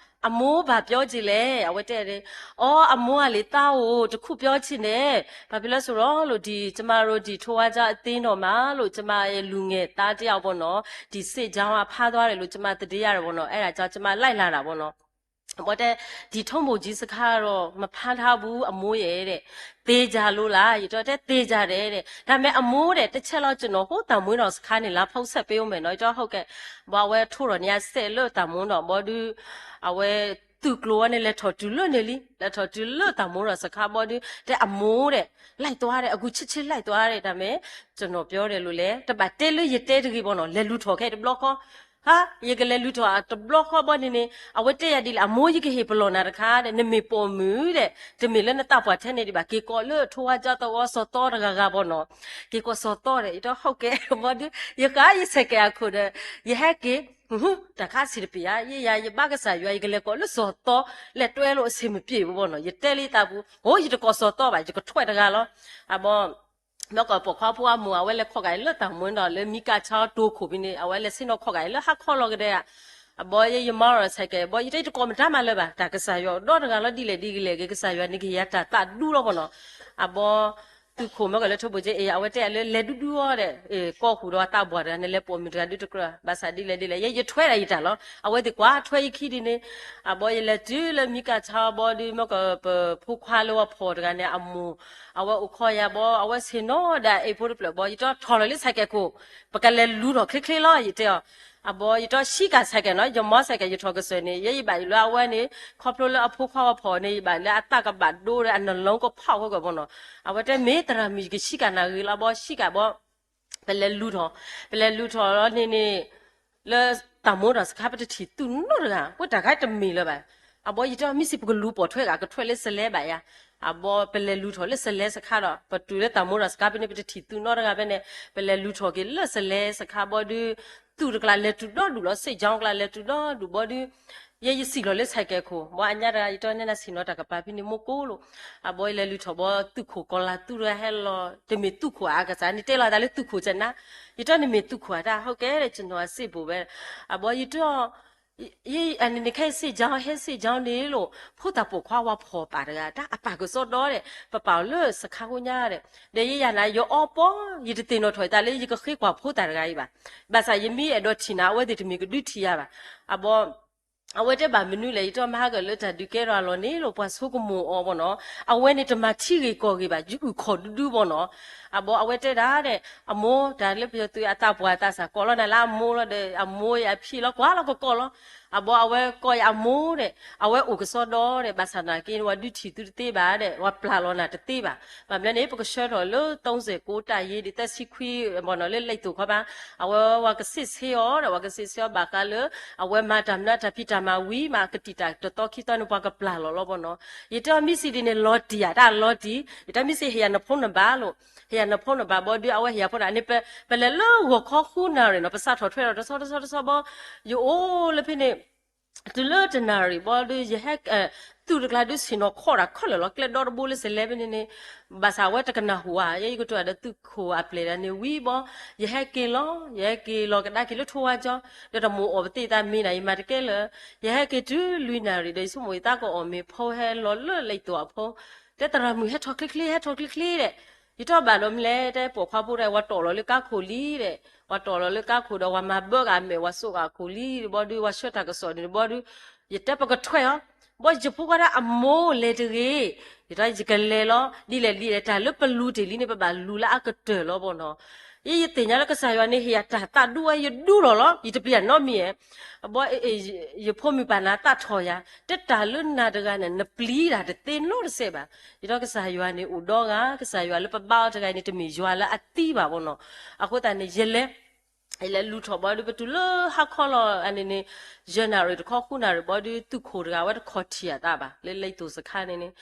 အမိၢ်ဘၣ်ပျီကၠံလဲၣ် အဝဲတဲဒၣ် အီ အမိၢ်အလံာ်သးအိၣ် တခူၣ်ပျီဆ့ၣ်န့ၣ် ဘာဖြစ်လဲဆိုတော့လို့ ဒီ ကျမတို့ ဒီ ထိုဝါကျအသင်းတော်မှာလို့ ကျမရဲ့လူငယ်သားတစ်ယောက်ပေါ့နော် ဒီစစ်ကြောင်းကဖမ်းသွားတယ်လို့ ကျမသတင်းရတယ်ပေါ့နော် အဲဒါကြောင့် ကျမလိုက်လာတာပေါ့နော် ဘီတဲ ဒီထိၣ်ဘိၣ်ကၠံစခါဒီး မဖမ်းထားဘူး အမိၢ်ရဲ့တဲ့ သေချာလို့လား ယတဲ သေချာတယ်တဲ့ ဒါပေမဲ့ အမိၢ်တဲ့ တစ်ချက်လောက် ကျွန်တော် ဟိုးတၢ်မွေးတော်စခန်းနေ လာဖုန်းဆက်ပေးဦးမယ်နော် ယတဲ ဟုတ်ကဲ့ ဘီအဝဲထိၣ်ဒီးန့ၣ် အစဲးလၢတၢ်မူဒီး ဘီဒုး အဝဲ သုးကျိၤဝဲန့ၣ် လဲၤထီၣ်တုၤလၢန့ၣ်လံ လဲၤထီၣ်တုၤလၢတၢ်မူဒီးစခါ ဘီဒုး တဲအမိၢ်တဲ့ လိုက်သွားတဲ့ အခုချက်ချင်းလိုက်သွားတဲ့ ဒါပေမဲ့ ကျွန်တော်ပြောတယ်လို့လဲ တဘၣ်တဲလၢယတဲတဂ့ၤဘီနီၤ လဲၤလူၤထီၣ်ခဲတဘျီဃီ ဟါ ယကလဲၤလူၤထီၣ်တဘျီဃီဘီန့ၣ်န့ၣ် အဝဲတဲယၤဒ်လဲၣ် အမိၢ်ယကဟ့ၣ်ပလီၢ်နၤတခါဒီး နမ့ၢ်ပိာ်မုၣ်ဒီး တမ့ၢ်လၢနသးပှၢ်ထဲန့ၣ်ဒံးဘၣ် က့ၤကိးလၢထိၣ်ဝါကၠီသဝီစီၤသီတဂၤဂၤဘီနီၤ က့ၤကိးစီၤသီဒီး ယတဲ ဟုတ်ကဲ့ ဘီဒုး ယဃါယဆဲးကဲအခိၣ်ဒီး ယဟဲက့ၤ တၢ်ခါဆံးတပျ့ၤဧါ ယယၤယဘါကစၢ်ယွၤ ယကလဲၤကိးလၢစီၤသီ လဲၤတွဲလိာ်အဆ့ၣ်မပျ့ၤဘီနီၤ ယတဲလံသးပူၤ အိ ယတကိးစီၤသီဘၣ် ယကထွဲးတဂၤလီၤ အဘီ မ့ၢ်ကီးပိာ်ခွါဖိအမိၢ် အဝဲလဲၤခီၣ်ကၤလၢတၢ်မူဒီး လၢမံကၣ်ဆါတိခိၣ်ဖဲန့ၣ် အဝဲလဲၤဆ့ၣ်နီၤခီၣ်ကၤလၢဟါခီလီၤကဒီးဧါ အဘီယမါရီၣ်ဆဲးကဲ ဘီယတဲတကိးမတၤမးလၢၤဘၣ် တၢ်ကစၢ်ယွၤဒီတဂၤလီၤ ဒ်လဲၣ်ဒ်လဲၣ်ဂ့ၤ ကစၢ်ယွၤန့ၣ်ကဟ့ၣ်ယၤတၢ်သးဒူလီၤဘီနီၤ အဘီ သုးခိၣ်မ့ၢ်ကီးလၢထိၣ်ဘိၣ်ကၠံ အဝဲတဲယၤလၢ လဲၤဒူဒူအီၤဒီး ကိးဃုာ်ဒီးအသးပှၢ်တဂၤန့ၣ် လဲၤပိာ်မုၣ်တဂၤဒုးတကြၢး ဘၣ်ဆၣ်ဒ်လဲၣ်ဒ်လဲၣ် ယဲယထွဲဒၣ်ယတၢ်လီၤ အဝဲသ့ၣ်ကွၢ်ထွဲယခံဒ်န့ၣ် အဘီယလဲၤတုၤလၢမံကၣ်ဆါဘီဒုး မ့ၢ်ကီးပဖိခွါလၢဝဲဖီၣ်တဂၤန့ၣ် အမိၢ် အဝဲအိၣ်ခိးယၤဘီ အဝဲဆ့ၣ်နီၤဒၣ်အဲၣ်ဖိတဖျၢၣ်ဘီ ယတဲထီၣ်လီၤလၢဆဲးကဲခိၣ် ပကလဲၤလူၤထီၣ်ချ့ချ့လီၤ ယတဲအီၤ အဘီယတဲ ဆံးကၤဆဲးကဲနီၤ ယမါဆဲးကဲ ယထီၣ်ကစၢၢ်န့ၣ် ယဲယဘၣ်ယိၣ်လၢအဝဲန့ၣ် ခီဖျိလၢအဖိခွါဝဲဖီၣ်န့ၣ် ယဘၣ်လၢအသးကဘၣ်ဒိဒီး အနလီကဖီၣ်ဝဲကီးဘီနီၤ အဝဲတဲမ့ၢ်သရၣ်မုၣ် ယကဆံးကၤနၤဂ့ၤလီၤဘီ ဆံးကၤဘီ ပလဲၤလူၤထီၣ် ပလဲၤလူၤထီၣ်လီၤန့ၣ်န့ၣ် လၢတၢ်မူဒီးစခါ ပတထံၣ်သုးနီတဂၤ ပတၢ်ခါတမ့ၢ်လၢၤဘၣ် အဘီယတဲမ့ၢ်စံး ပကလူၤပိာ်ထွဲဂၤ ကထွဲလၢစလဲဘၣ်ယၤ အဘီပလဲၤလူၤထီၣ်လၢစလဲစခါဒီး ပတုၤလၢတၢ်မူဒီးစခါဖဲန့ၣ် ပတထံၣ်သုးနီတဂၤဖဲန့ၣ် ပလဲၤလူၤထီၣ်က့ၤလၢစလဲစခါဘီဒုး သုးတကျါလဲၤတုၤဒီဒူၣ်လီၤ စ့ၣ်ကၠီကျါ လဲၤတုၤဒီဒူၣ်ဘီဒုး ယဲယစံၣ်လီၤလၢဆဲးကဲခိၣ် ဘီအညါတဂၤ ယတဲနဲနဆ့ၣ်နီၤတၢ်ကပၤဖဲန့ၣ် မိၢ်ကိးလိာ် အဘီယလဲၤလူၤထီၣ်ဘီ သုးခိၣ်ကီၤလၤသူတဂၤဟဲလီၤ တမ့ၢ်သုးခိၣ်အါကစၢ်န့ၣ် တဲလီၤသးလၢသုးခိၣ်ကနါ ယတဲနမ့ၢ်သုးခိၣ်အတၢ် ဟုတ်ကဲ့ ကျွန်တော်စစ်ဗိုလ်ပဲ အဘီယတဲ အန့ၣ်န့ၣ် ခဲအံၤ စစ်ကြောင်း ဟဲ စစ်ကြောင်း န့ၣ်လိာ် ဖိသၣ်ပိာ်ခွါဝဲဖီၣ်ပာ်တဂၤ တၢ်အပာ်ကစီဒီဒီး ပပာ်အီၤလၢစခါဖိညါဒီး ဒီးယယၤနၤ ယအီပီ ယတသ့ၣ်နီၣ်ထီၣ်ယသးလၢယကဃ့ကွၢ်ဖိသၣ်တဂၤအံၤဘၣ်. ဘၣ်ဆၣ်ယမ့ၢ်အဲၣ်ဒိးထံၣ်နၤ အဝဲသ့ၣ်တမ့ၢ်ကဒုးထံၣ်ယၤဘၣ်. အဘီ အဝဲတဲဘၣ်မနုၤလဲၣ် ယတဲမဟါကလၢတၢ်ဒုးကဲထီၣ်အလီၢ်န့ၣ်လိာ် ပှၤဆိကမိၣ်အီၤဘီနီၤ. အဝဲန့ၣ်တမၤထံဂ့ၢ်ကီၢ်ဂ့ၢ်ဘၣ် ယအုၣ်ခီၣ်ဒုဒုဘီနီၤ. အဘီအဝဲတဲဒၣ် အမိၢ် တၢ်လၢပယီၤသုးအသးပှၢ်အသးစၢ် ကိးလီၤနၤလၢအမိၢ်လီၤဒီး အမိၢ်အဖံလီၤ ကွၢ်လီၤကကိးလီၤ. အဘီအဝဲကိးယၤအမိၢ်ဒီး အဝဲအိၣ်ကစီဒီဒီး ဘၣ်ဆၣ်သနာ်က့ ဝၤဒုးထံၣ်သုတသ့ဘၣ်ဒီး ဝၤပျၢ်လီၤနၤတသ့ဘၣ်. ဘၣ်မနုၤန့ၣ် ပကဆှၢထီၣ်လၢ သုံးဆယ့်ကိုး တပ်ရင်းဒီး သၢဆံခွံ ဘီနီၤ လၢလံာ်သိၣ်ခီဘၣ်. အဝဲဝၤကစံးဆၢအီၤဒီး ဝၤကစံးဆၢအီၤဘၣ်ဃးလၢ အဝဲမၤတၢ်မနုၤတၢ်ဖံးတၢ်မၤဝံၤမး ကတံာ်တၢ်တသီခံသီန့ၣ် ပှၤကပျၢ်လီၤလီၤဘီနီၤ. ယတဲအီၤမ့ၢ်စံးဒ်န့ၣ် လီၤတံၢ်ဧါ တၢ်လီၤတံၢ် ယတၢ်မ့ၢ်စံး ဟ့ၣ်ယၤနဖိနဘၣ်လိၤ ဟ့ၣ်ယၤနဖိနဘၣ်ဘီဒုး အဝဲဟ့ၣ်ယၤဖိနဘၣ်န့ၣ် ပလဲၤလၢဂီၤခီဃုနၣ်ရံၣ်နီၤ ပစးထီၣ်ထွဲဒီးတဆီတဆီတဆီဘီ ယအိၣ်လၢဖဲန့ၣ် တုၤလၢတနၣ်ရံၣ်ဘီဒုး ယဟဲ သုးတကျါဒုးဆ့ၣ်နီၤခီၣ်တၢ်ခဲလၢာ်လီၤ ကျဲဒီတဘိလၢစလဲဖဲန့ၣ်န့ၣ် ဘၣ်ဆၣ်အဝဲတကနၣ်ဟူဧါ ယဲယကတိၤတၢ်ဒီးသုးခိၣ်အပျဲၢ်ဒၣ်န့ၣ်ဝံၤဘီ ယဟဲက့ၤလီၤ ယဟဲက့ၤလီၤကဒါက့ၤလၢထိဝါကၠီ ဒီးတမိၢ်အီၣ်ပသ့ၣ်သးမ့ၢ်နၤ ယမၤတကဲလၢာ် ယဟဲက့ၤတုၤလွံၢ်နၣ်ရံၣ်ဒီး ယဆိကမိၣ်ယသးကအီၣ်မ့ၤ ဖိဟဲလီၤလၢလံာ်သိၣ်အဖိ တဲသရၣ်မုၣ် ဟဲထီၣ်ချ့ချ့ ဟဲထီၣ်ချ့ချ့ဒီး ယထီၣ်ဘၣ်ဒီးမလဲၣ် တဲပိာ်ခွါဖိဒီး ဝၤတီၢ်လီၤလၢကါခိၣ်လံဒီး ဝၤတီၢ်လီၤလၢကါခိၣ်ဒီး ဝၤမၤဘၢက့ၤအမဲာ် ဝၤစိာ်က့ၤအခိၣ်လံဒီး ဘီဒုး ဝၤဆှၢတၢ်ကစီၣ်န့ၣ်ဘီဒုး ယတဲပကထွဲအီၤ ဘီယဖိခွါဒၣ်အမိၢ်လဲၤတဂ့ၤ ယတဲယကလဲၤလီၤ ဒ်လဲၣ်ဒ်လဲၣ် တၢ်လၢပလူၤတ့ၢ်လံန့ၣ် ပဘၣ်လူၤလၢအကတၢၢ်လီၤဘီနီၤ. ယယသ့ၣ်ညါလၢကစၢ်ယွၤန့ၣ် ဟ့ၣ်ယၤတၢ်သးဒူဝဲ ယဒူလီၤလီၤ ယတပျံၤတၢ်နီတမံၤဧါ ဘီ ယဖိမုၣ်ပၢ်နၤသးထီၣ်ယၤ တတၢ်လၢနၤတဂၤန့ၣ် နပျံၤတၢ်တသ့နီတစဲးဘၣ်. ယတဲကစၢ်ယွၤန့ၣ်အိၣ်ဒီဂၤ ကစၢ်ယွၤလၢပဘါအီၤတဂၤအံၤန့ၣ် တမ့ၢ်ယွၤလၢအသံဘၣ်ဘီနီၤ. အဃိသတးန့ၣ် ယလဲၤ ယလဲၤလူၤထီၣ်ဘီဒုး ပတုၤလၢဟါခီလီၤန့ၣ်န့ၣ် ယဲၢ်နၣ်ရံၣ်တခီ ဃုနၣ်ရံၣ်ဘီဒုး သုးခိၣ်တဂၤ အဝဲတခီၣ်ထံးအသးဘၣ် လၢလံာ်သိၣ်စခါန့ၣ်န့ၣ်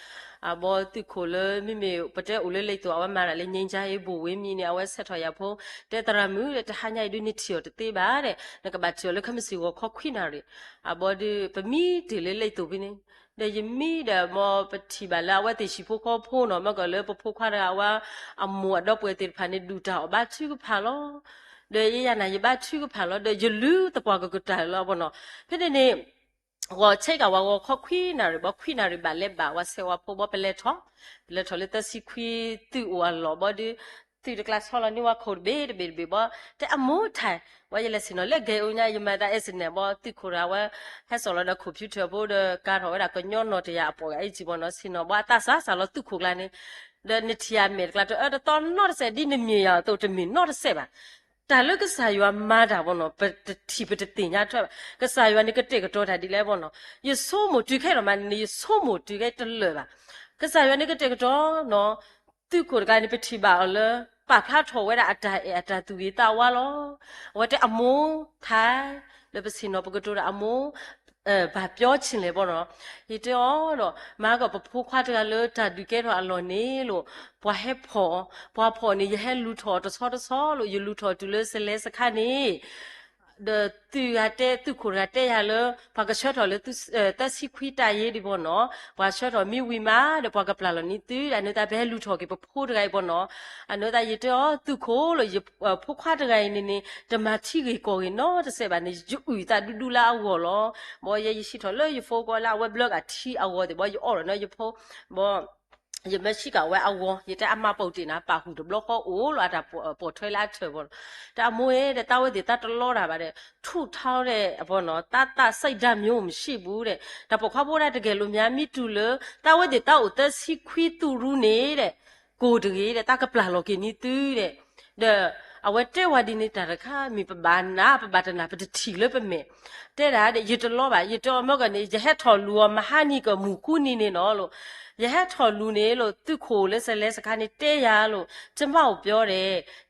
အဘီသုးခိၣ်လၢမ့မ့ၢ်ပတဲအိၣ်လၢလံာ်သိၣ် အဝဲမၤတၢ်လၢ ငြိမ်းချမ်းရေးဘုံဝေးမံၤန့ၣ် အဝဲဆဲးထီၣ်ယၤဖိ တဲသရၣ်မုၣ်ဒီး တဟါညါအံၤဒုး နထံၣ်အီၤတသ့ဘၣ်ဒီး နကဘၣ်ထံၣ်အီၤလၢခဲမုၢ်ဆ့ၣ်ဂီၤခီခွံနၣ်ရံၣ် အဘီဒုး ပမံတ့ၢ်လၢလံာ်သိၣ်ဖဲန့ၣ် ဒီးယမံဒီး မ်ပထံၣ်ဘၣ်လၢအဝဲသ့ၣ်ဟံၣ်ဖိဃီဖိနီၤ မ့ၢ်ကီးလၢပဖိခွါတဂၤအဝဲ အမိၢ်အဒီပုၢ်ဝဲၢ်သ့ၣ်တဖၣ်န့ၣ် ဒုၣ်တၢ်အီၣ်ဘါထုကဖၣ်လီၤ. ဒီးယဲယၤနၤ ယဘါထုကဖၣ်လီၤ ဒီးယလုၢ်သပှၢ်ကကတၢၢ်လီၤဘီနီၤ. ဖဲန့ၣ်န့ၣ် ဂီၤဆဲးကးဝဲဂီၤခီခွံနၣ်ရံၣ်ဘီ ခွံနၣ်ရံၣ်ဘၣ်လဲၤဘၣ် ဝၤဆဲးဝၤဖိဘီ ပလဲၤထီၣ် ပလဲၤထီၣ်လၢသၢဆံခွံသုးအိၣ်အလီၢ်ဘီဒုး သုးတကျါဆီလီၤန့ၢ်ဝဲခိၣ်တဘ့ၣ်တဘ့ၣ်တဘ့ၣ်ဘီ တဲအမိၢ်ထဲး ဝဲယလဲၤဆ့ၣ်နီၤလၢဂဲၤအိၣ်ညါ ယမၤတၢ်အဲၣ်စနံၣ်ဘီ သုးခိၣ်တဂၤဝဲ ဟဲစိာ်လီၤဒီး computer ဖိဒီး ကၤထီၣ်ဝဲဒၣ်ကညီနီၢ်တယၢ်အပီၢ်ဂၤအံၤကံဘီနီၤ ဆ့ၣ်နီၤဘီ အသးစၢ်စၢ်လီၤသုးခိၣ်ကျါန့ၣ် ဒီးနထံၣ်အမဲာ်တကျါ တအၢတသီနီတစဲး ဒ်နမံၤယၤအသိး တမ့ၢ်နီတစဲးဘၣ်. တၢ်လၢကစၢ်ယွၤမၤတၢ်ဘီနီၤ ပတထံၣ်ပတသ့ၣ်ညါထွဲဘၣ်. ကစၢ်ယွၤန့ၣ်ကတဲာ်ကတီၤတၢ်ဒ်လဲၣ်ဘီနီၤ ယဆိကမိၣ်တုၤခဲလီၤမးန့ၣ် ယဆိကမိၣ်တုၤခဲတလၢာ်ဘၣ်. ကစၢ်ယွၤန့ၣ်ကတဲာ်ကတီၤနီၤ သုးခိၣ်တဂၤန့ၣ် ပထံၣ်ဘၣ်အီၤလၢ ပာ်ဖျါထီၣ်ဝဲဒၣ်အတၢ်အဲၣ်အတၢ်သူၣ်ဂ့ၤသးဝါလီၤ. အဝဲတဲအမိၢ်ထဲး လၢပဆ့ၣ်နီၤပကတိၤဒီးအမိၢ် ဘၣ်ပျီဆ့ၣ်လဲၣ်ဘီနီၤ. ယတဲအီၤဒီး မၤကီးပဖိခွါတဂၤလၢတၢ်ဒုးကဲထီၣ်အလီၢ်န့ၣ်လိၤ ပှၤဟဲဖီၣ်, ပှၤဖီၣ်န့ၣ် ယဟဲလူၤထီၣ်တဆီတဆီလိၤ ယလူၤထီၣ်တုၤလၢစလဲစခါန့ၣ် ဒီးသုးဂၤတဲ သုးခိၣ်တဂၤတဲယၤလၢ ပှၤကဆှၢထီၣ်လၢ သၢဆံခွံတၢ်ယ့ဒံးဘီနီၤ, ပှၤဆှၢထီၣ်မ့ၢ်ဝံၤမးဒီး ပှၤကပျၢ်လီၤန့ၢ်သု အန့ၣ်သတး ပဟဲလူၤထီၣ်က့ၤပဖိတဂၤအံၤဘီနီၤ, အန့ၣ်သတး ယတဲအီၤ သုးခိၣ်လၢ ယဖိခွါတဂၤအံၤန့ၣ်န့ၣ် တမၤထံဂ့ၢ်ကီၢ်ဂ့ၢ်နီတစဲးဘၣ်န့ၣ် ယအုၣ်သးဒူဒူလၢအဂီၢ်လီၤ. ဘီယဲယစံးထီၣ်လၢယဖိကီးလၢအဝဲဘျၢက့ၤထံအဂီၢ်သ့ၣ်ဘီ ယအီၣ်လီၤန့ၢ်ယဖိ ဘီ ယမ့ၢ်စံးကဝဲအဂီၢ် ယတဲအမၤပိာ်တ့ၢ်နၤ ပာ်ဃုာ်တဘျီဃီအိၣ်လီၤ အတၢ်ပိာ်ထွဲလၢအထၢၣ်ဘီနီၤ, တၢ်အမိၢ်ဧၢ ဒီးတၢ်ဝဲသ့ၣ်တၢ်တလီတၢ်ဘၣ်ဒီး ထူးထီၣ်ဒီးအဘီနီၤ တၢ်သးစံးဒၣ်မ့ၢ်အိၣ်မ့ၢ်ဆံးဘူးဒီး တၢ်ပိာ်ခွါဖိဒၣ်တဂဲၤလိာ်မး မ့ၢ်တုၤလၢ တၢ်ဝဲသ့ၣ်တၢ်အိၣ်သၢဆံခွံသူၣ်ရူန့ၣ်ဒီး ကိၢ်တဂ့ၤဒီး တၢ်ကပျၢ်လီၤက့ၤန့ၢ်သုဒီး ဒီးအဝဲတဲဝဲဒ်န့ၣ် တၢ်တခါမ့ၢ်ပဘၣ်နၢ် ပဘၣ်တနၢ် ပတထံၣ်လၢပမဲာ်, တဲဒၣ်ဒီး ယတလီဘၣ် ယတဲအီၤမ့ၢ်ကီးန့ၣ် ယဟဲထီၣ်လူၤအီၤ မဟါနံၤကမုၢ်ဃုနံၤန့ၣ်နီၤလိၤ, ယဟဲထီၣ်လူၤန့ၣ်လိၤ သုးခိၣ်လၢစလဲစခါန့ၣ်တဲယၤလိၤ ကျမအိၣ်ပျီ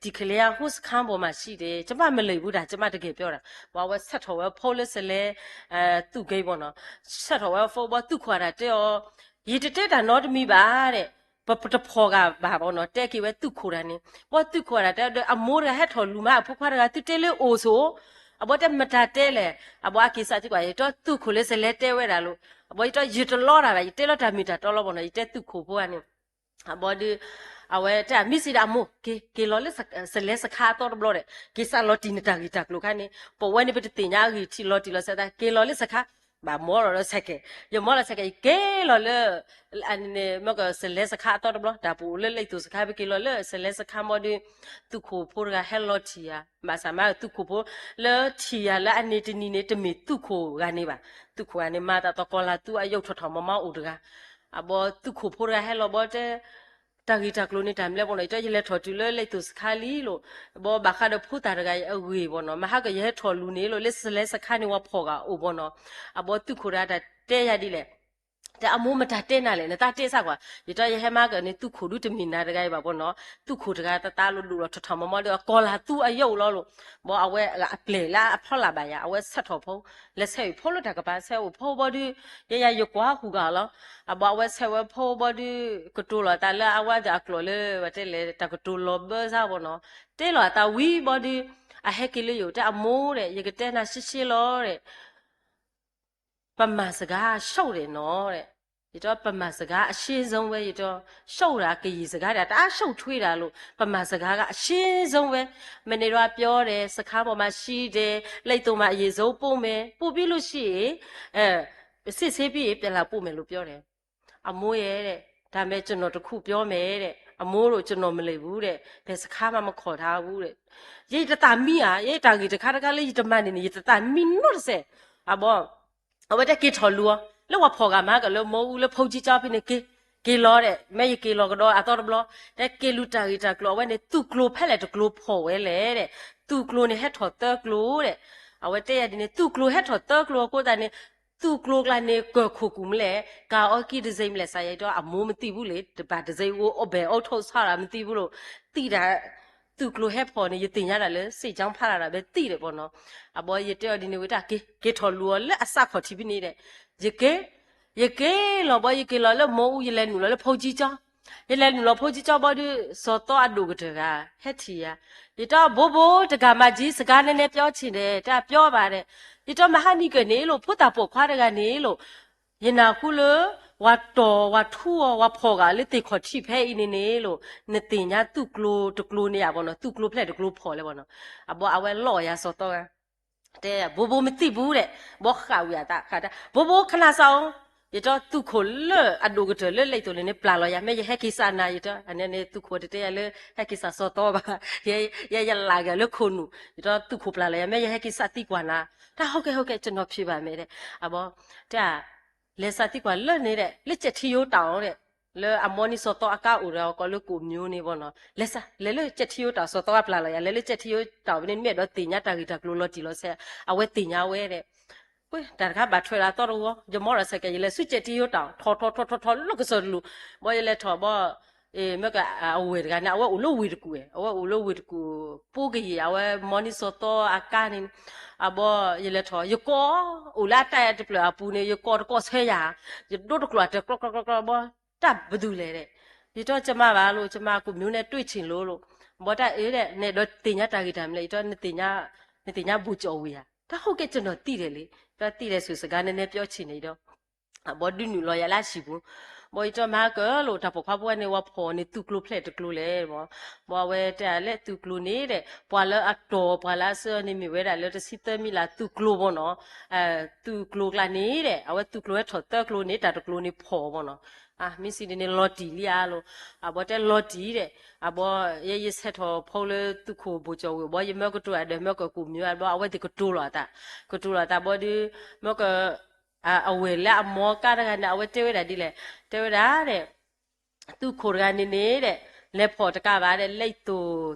ဒီး တံၢ်ခလ့ယါဟိစခါဘီမးဆံးဒီး ကျမမလဲၤဘူးတၢ် ကျမတဂဲၤပျီတၢ်, ဘၣ်ဝဲဆဲးထီၣ်ဝဲဖိလၢစလဲ သုးက့ဘီနီၤ, ဆဲးထီၣ်ဝဲဖိဘီ သုးခိၣ်အတၢ်တဲအီၤ ယတတဲတၢ်နီတမံၤဘၣ်ဒီး ပတဖီၣ်ဂၤဘၣ်ဘီနီၤ တဲက့ၤဝဲသုးခိၣ်တဂၤန့ၣ်, ဘီသုးခိၣ်အတၢ်တဲဒီး အမိၢ်တဂၤဟဲထီၣ်လူၤမး အဖိခွါတဂၤ သုတဲလၢအိၣ်ဆိး, အဘီတဲမတၤတဲလဲၣ်, အဘီအက့ၤစးထံကွၢ် ယတဲသုးခိၣ်လၢစလဲတဲဝဲဒၣ်လိၤ, အဘီယတဲယတလီတၢ်ဘၣ် ယတဲလီၤတၢ်မ့ၢ်တၢ်တီလီၤဘီနီၤ ယတဲသုးခိၣ်ဖိဂၤန့ၣ် အဘီဒုး အဝဲတဲအမံၤစံးဒၣ်အမိၢ် က့ၤ က့ၤလီၤလၢစလဲစခါအသီတဘျီဒီး က့ၤစးလီၤတံၢ်နတၢ်ဂ့ၢ်တၢ်ကျိၤခါန့ၣ် ပဝဲန့ၣ်ပတသ့ၣ်ညါအဂ့ၢ်ထံးလီၤတံၢ်လီၤဆဲးသး က့ၤလီၤလၢစခါ, ဘၣ်မီလီၤလၢဆဲးကဲး, ယမီလီၤဆဲးကဲး ယက့ၤလီၤလၢ အန့ၣ်န့ၣ် မ့ၢ်ကီးစလဲစခါအသီတဘျီ တၢ်ပအိၣ်လၢလံာ်သိၣ်စခါ ပက့ၤလီၤလၢစလဲစခါမီဒုး သုးခိၣ်ဖိတဂၤဟဲလီၤထံၣ်ယၤ ဘၣ်ဆၣ်မးသုးခိၣ်ဖိလၢထံၣ်ယၤလၢအန့ၣ်တနံၤန့ၣ် တမ့ၢ်သုးခိၣ်ဂၤန့ၣ်ဘၣ်, သုးခိၣ်ဂၤန့ၣ် မၤသးသကိးလၢသုအယုၢ်ထီၣ်ထီၣ်မၤမၤအိၣ်တဂၤ အဘီသုးခိၣ်ဖိတဂၤဟဲလီၤဘီတဲ, တၢ်ဂ့ၢ်တၢ်ကျိၤန့ၣ်တၢ်မနုၤလဲၣ်ဘၣ်နီၤ, ယတဲယလဲၤထီၣ်တုၤလၢလံာ်သိၣ်စခါလံလိၤ, ဘီဘၣ်ဃးဒီးဖိသၣ်တဂၤအံၤအဂ့ၢ်ဘၣ်နီၤ, မဟါကယဟဲထီၣ်လူၤန့ၣ်လိၤ လၢစလဲစခါန့ၣ်ဝဲဖီၣ်ဂၤအိၣ်ဘၣ်နီၤ, အဘီသုးခိၣ်တဂၤတၢ်တဲယၤဒ်လဲၣ် တဲအမိၢ်မတၤတဲနၤလဲၣ် နတၢ်တဲစၢ်ကွၢ်, ယတဲယဟဲမၤကန့ၣ် သုးခိၣ်ဒုတမ့ၢ်နၤတဂၤအံၤဘၣ်ဘၣ်နီၤ, သုးခိၣ်တဂၤတၢ်တၢ်လိၤဒိၣ်လီၤထီၣ်ထီၣ်မီၤမီၤဒီး အကီၤလၤသူအယိာ်လီၤလိၤ, ဘီအဝဲအပျဲၢ်လၢအဖီလာ်ဘၣ်ယၤ အဝဲဆဲးထီၣ်ဖိ, လဲၤဆဲးအံၤဖိလၢတၢ်ကပၤ ဆဲးအိၣ်ဖိဘီဒုး, ယဲယၤယကွၢ်ဟူးဂၤလီၤ, အဘီအဝဲဆဲးဝဲဖိဘီဒုး ကတိၤလီၤအသးလၢအဝဲသ့ၣ်အကျိာ်လၢ ဝဲတဲလဲၣ် တၢ်ကတိၤလီၤဘၢစၢ်ဘၣ်နီၤ, တဲလီၤအသးဝံၤဘီဒုး, အဟဲက့ၤလၢယအိၣ် တဲအမိၢ်ဒီး ယကတဲနၤရှဲရှဲလီၤဒီး ပမၤစကားရှုံးတယ်နော်, ယတဲပမၤစကားအရှင်းဆုံးပဲ, ယတဲ ရှုံးတာ ကရင်စကားဒီး တအားရှုံးထွေးတာလို့, ပမၤစကားက အရှင်းဆုံးပဲ, မနေ့တော့ပြောတယ်, စခန်းပေါ်မှာရှိတယ်, လိပ်သိုမှာအရင်ဆုံးပို့မယ်, ပို့ပြီးလို့ရှိရင်, အဲ, စစ်ဆေးပြီးရင်ပြန်လာပို့မယ်လို့ပြောတယ်. အမိုးရဲ့တဲ့, ဒါပေမဲ့ကျွန်တော်တစ်ခုပြောမယ်တဲ့, အမိုးတို့ကျွန်တော်မလိမ်ဘူးတဲ့, ဘယ်စခန်းမှမခေါ်ထားဘူးတဲ့. ယတသးမံဧါ, ယတၢ်ဂ့ၢ်တခါတခါလၢယတမၤန့ၣ်န့ၣ် ယတသးမံနီတစဲး, အဘီ အဝဲတဲက့ၤထီၣ်လူၤအီၤ, လၢဝဲဖီၣ်ဂၤမၤကလၢမိၢ်အူလၢဖိကၠံကၠီဖဲန့ၣ်က့ၤ, က့ၤလီၤဒီး မ့ၢ်ယက့ၤလီၤကဒီးအသီတဘျီ, တဲက့ၤလူၤတၢ်ဂ့ၢ်တၢ်ကျိၤအဝဲန့ၣ် သူၣ်ကျိၤဖဲလဲၣ်တကျိၤဖီၣ်ဝဲလဲၣ်ဒီး, သူၣ်ကျိၤန့ၣ်ဟဲထီၣ်သၢကျိၤဒီး, အဝဲတဲယၤဒ်န့ၣ် သူၣ်ကျိၤဟဲထီၣ်သၢကျိၤအဃိသတးန့ၣ်, သူၣ်ကျိၤကျါန့ၣ် ကၢၢ်ခိၣ်ကူၣ်မလဲၣ်, ကၢ်အီကံတစ့မလဲၣ် စးယဲဒီး အမိၢ်မသိဘူးလေ, တဘၣ်တစ့အိၣ်အိၣ်ဘဲၣ်အိၣ်ထိၣ်ဆီၣ်ဒီးမသိဘူးလိၤ, သံတၢ် သူၣ်ကျိၤဟဲဖီၣ်န့ၣ် ယသ့ၣ်ညါတၢ်လၢ စ့ၣ်ကၠီဖးလာ်ဒီး ဘဲသံဒီးပနီၤ, အဘီယတဲအီၤဒ်န့ၣ်ဝဲတၢ်က့ၤ, က့ၤထီၣ်လူၤအီၤလၢအစးခီၣ်ထံးဖဲန့ၣ်ဒီး, ယက့ၤ, ယက့ၤလီၤဘီ ယက့ၤလီၤလၢမိၢ်အူ ယလဲၤနုာ်လီၤလၢဖိကၠံကၠီ, ယလဲၤနုာ်လီၤဖိကၠံကၠီဘီဒုး စီၤသီအဒိၣ်ကတၢၢ်ဂၤ ဟဲထံၣ်ယၤ, ယတဲဘိဘိ တဂၤမၤကၠံ စကားနည်းနည်းပြောချင်တယ် တၢ်ပြောပါဒီး, ယတဲမဟါနံၤကၢၢ်န့ၣ်လိၤ ဖိသၣ်ပိာ်ခွါတဂၤန့ၣ်လိၤ ယနၢ်ဟူလၢ ဝၤတီၢ်ဝၤထူအီၤ ဝၤဖီၣ်ဂၤလၢသ့ၣ်ခီၣ်ထံးဖဲအံၤန့ၣ်န့ၣ်လိၤ, နသ့ၣ်ညါသူၣ်ကျိၤတကျိၤန့ၣ်ဧါဘီနီၤ, သူၣ်ကျိၤဖဲလဲၣ်တကျိၤဖီၣ်လဲၣ်ဘီနီၤ, အဘီအဝဲလီၤယၤစီၤသီဂၤ, တဲ ဘိဘိမသိဘူးဒီး, ဘီဃးဝံၤအသးဃးတၢ် ဘိဘိ ခဏစောင့်, ယတဲသူၣ်ခိၣ်လၢအဒိၣ်ကတၢၢ်လၢလံာ်သိၣ်န့ၣ်န့ၣ် ပျၢ်လီၤယၤ မ့ၢ်ယဟဲက့ၤစးနၤ ယတဲ, အန့ၣ်န့ၣ် သူၣ်ခိၣ်တတဲယၤလၢ ဟဲက့ၤစးစီၤသီဘၣ်, ယဲယလၢ်က့ၤလၢခိၣ်နူာ်, ယတဲသူၣ်ခိၣ်ပျၢ်လီၤယၤ မ့ၢ်ယဟဲက့ၤစးသံကွၢ်နၤ, တၢ် ဟုတ်ကဲ့ ဟုတ်ကဲ့ ကျွန်တော်ဖြေပါမယ် ဒီး, အဘီ, တဲ လဲၤစးသံကွၢ်လၢန့ၣ်ဒီး လၢစဲးထံယိၤတၢ်အီၤဒီး, လၢအမိၢ်န့ၣ်စီၤသီအကါအိၣ်ဒီး ကိးလၢကိးမၠိန့ၣ်ဘီနီၤ, လဲၤစး လဲၤလၢစဲးထံယိၤတၢ်အီၤ စီၤသီအပျၢ်လီၤယၤ လဲၤလၢစဲးထံယိၤတၢ်အီၤဖဲန့ၣ် မ့ၢ်အဲၣ်ဒိးသ့ၣ်ညါတၢ်ဂ့ၢ်တၢ်ကျိၤလီၤတံၢ်လီၤဆဲး, အဝဲသ့ၣ်ညါဝဲဒီး တၢ်တခါဘၣ်ထွဲဒီးအသီတဝီ ယမီရၤစဲးကဲး ယလဲၤဆူစဲးထံယိၤတၢ်အီၤ ထီၣ်ထီၣ်ထီၣ်ထီၣ်ထီၣ်လၢကစီၣ်တလူၤ, ဘီယလဲၤထီၣ်ဘီ, မ့ၢ်က အဝဲၢ်တဂၤန့ၣ် အဝဲအိၣ်လၢဝ့ၢ်တကူၣ်ဝဲ အဝဲအိၣ်လၢဝ့ၢ်တကူၣ်, ပူကယံာ် အဝဲမိၢ်န့ၣ်စီၤသီအကါန့ၣ်, အဘီ, ယလဲၤထီၣ် ယကိး, အိၣ်လၢအတၢ်အဲၣ်တဖျၢၣ်အပူၤန့ၣ် ယကိးတကိးဆၢယၤ, ယဒိတကျိၤအတကျီကျီကျီကျီဘီ, တၢ်ဘၣ်ဒူလဲၣ်ဒီး, ယတဲကမၤဘၣ်လိၤ ကမၤကိးမၠိန့ၣ် တွ့ၢ်ဆ့ၣ်လိၤလိၤ, ဘီတၢ်အၢဒီး နအဲၣ်ဒိးသ့ၣ်ညါတၢ်ဂ့ၢ်တၢ်မနုၤလဲၣ် ယတဲ နသ့ၣ်ညါ ဘူၣ်ကၠီၣ်ဝ့ၢ်ဧါ, တၢ် ဟုတ်ကဲ့ ကျွန်တော်သိတယ်လေ, တၢ်သိတယ်ဆို စကားနည်းနည်းပြောချင်တယ် ဒီး ဘီဒုးနုာ်လီၤယၤလၢအဟံၣ်ပူၤ, ဘီယတဲမၤကၢလိာ် တၢ်ပိာ်ခွါဖိန့ၣ် ဝဲဖီၣ်န့ၣ် သူၣ်ကျိၤဖျဲၣ်တကျိၤလဲၣ်, ဘီအဝဲတဲလၢသူၣ်ကျိၤန့ၣ်ဒီး ပှၤလၢအတီၢ် ပှၤလၢအစၢန့ၣ်မ့ၢ်ဝဲဒၣ်လၢတဆံသၢမံလၢသူၣ်ကျိၤဘီနီၤ, သူၣ်ကျိၤကျါန့ၣ်ဒီး အဝဲသူၣ်ကျိၤဟဲထီၣ်သၢကျိၤန့ၣ် တၢ်တကျိၤန့ၣ်ဖီၣ်ဘီနီၤ, မ့ၢ်စံးဒ်န့ၣ်လီၤတံၢ်လံဧါလိၤ, အဘီတဲလီၤတံၢ်ဒီး, အဘီ, ယဲယဆဲးထီၣ်ဖိလၢသူၣ်ခိၣ်ဘူၣ်ကၠီၣ်ဝ့ၢ် ဘီယမၢကတိၤဒီး မၢကကိးမၠိအဘီ အဝဲသ့ၣ်ကတိၤလီၤအသး, ကတိၤလီၤအသးဘီဒုး, မၢက အဝဲၢ်လၢအမိၢ်ကါတဂၤန့ၣ် အဝဲတဲဝဲဒၣ်ဒ်လဲၣ်, တဲဝဲဒၣ်ဒီး, သူၣ်ခိၣ်တဂၤန့ၣ်န့ၣ်ဒီး, လဲၤဖီၣ်တကးဘၣ်ဒီး လဲၤသိး,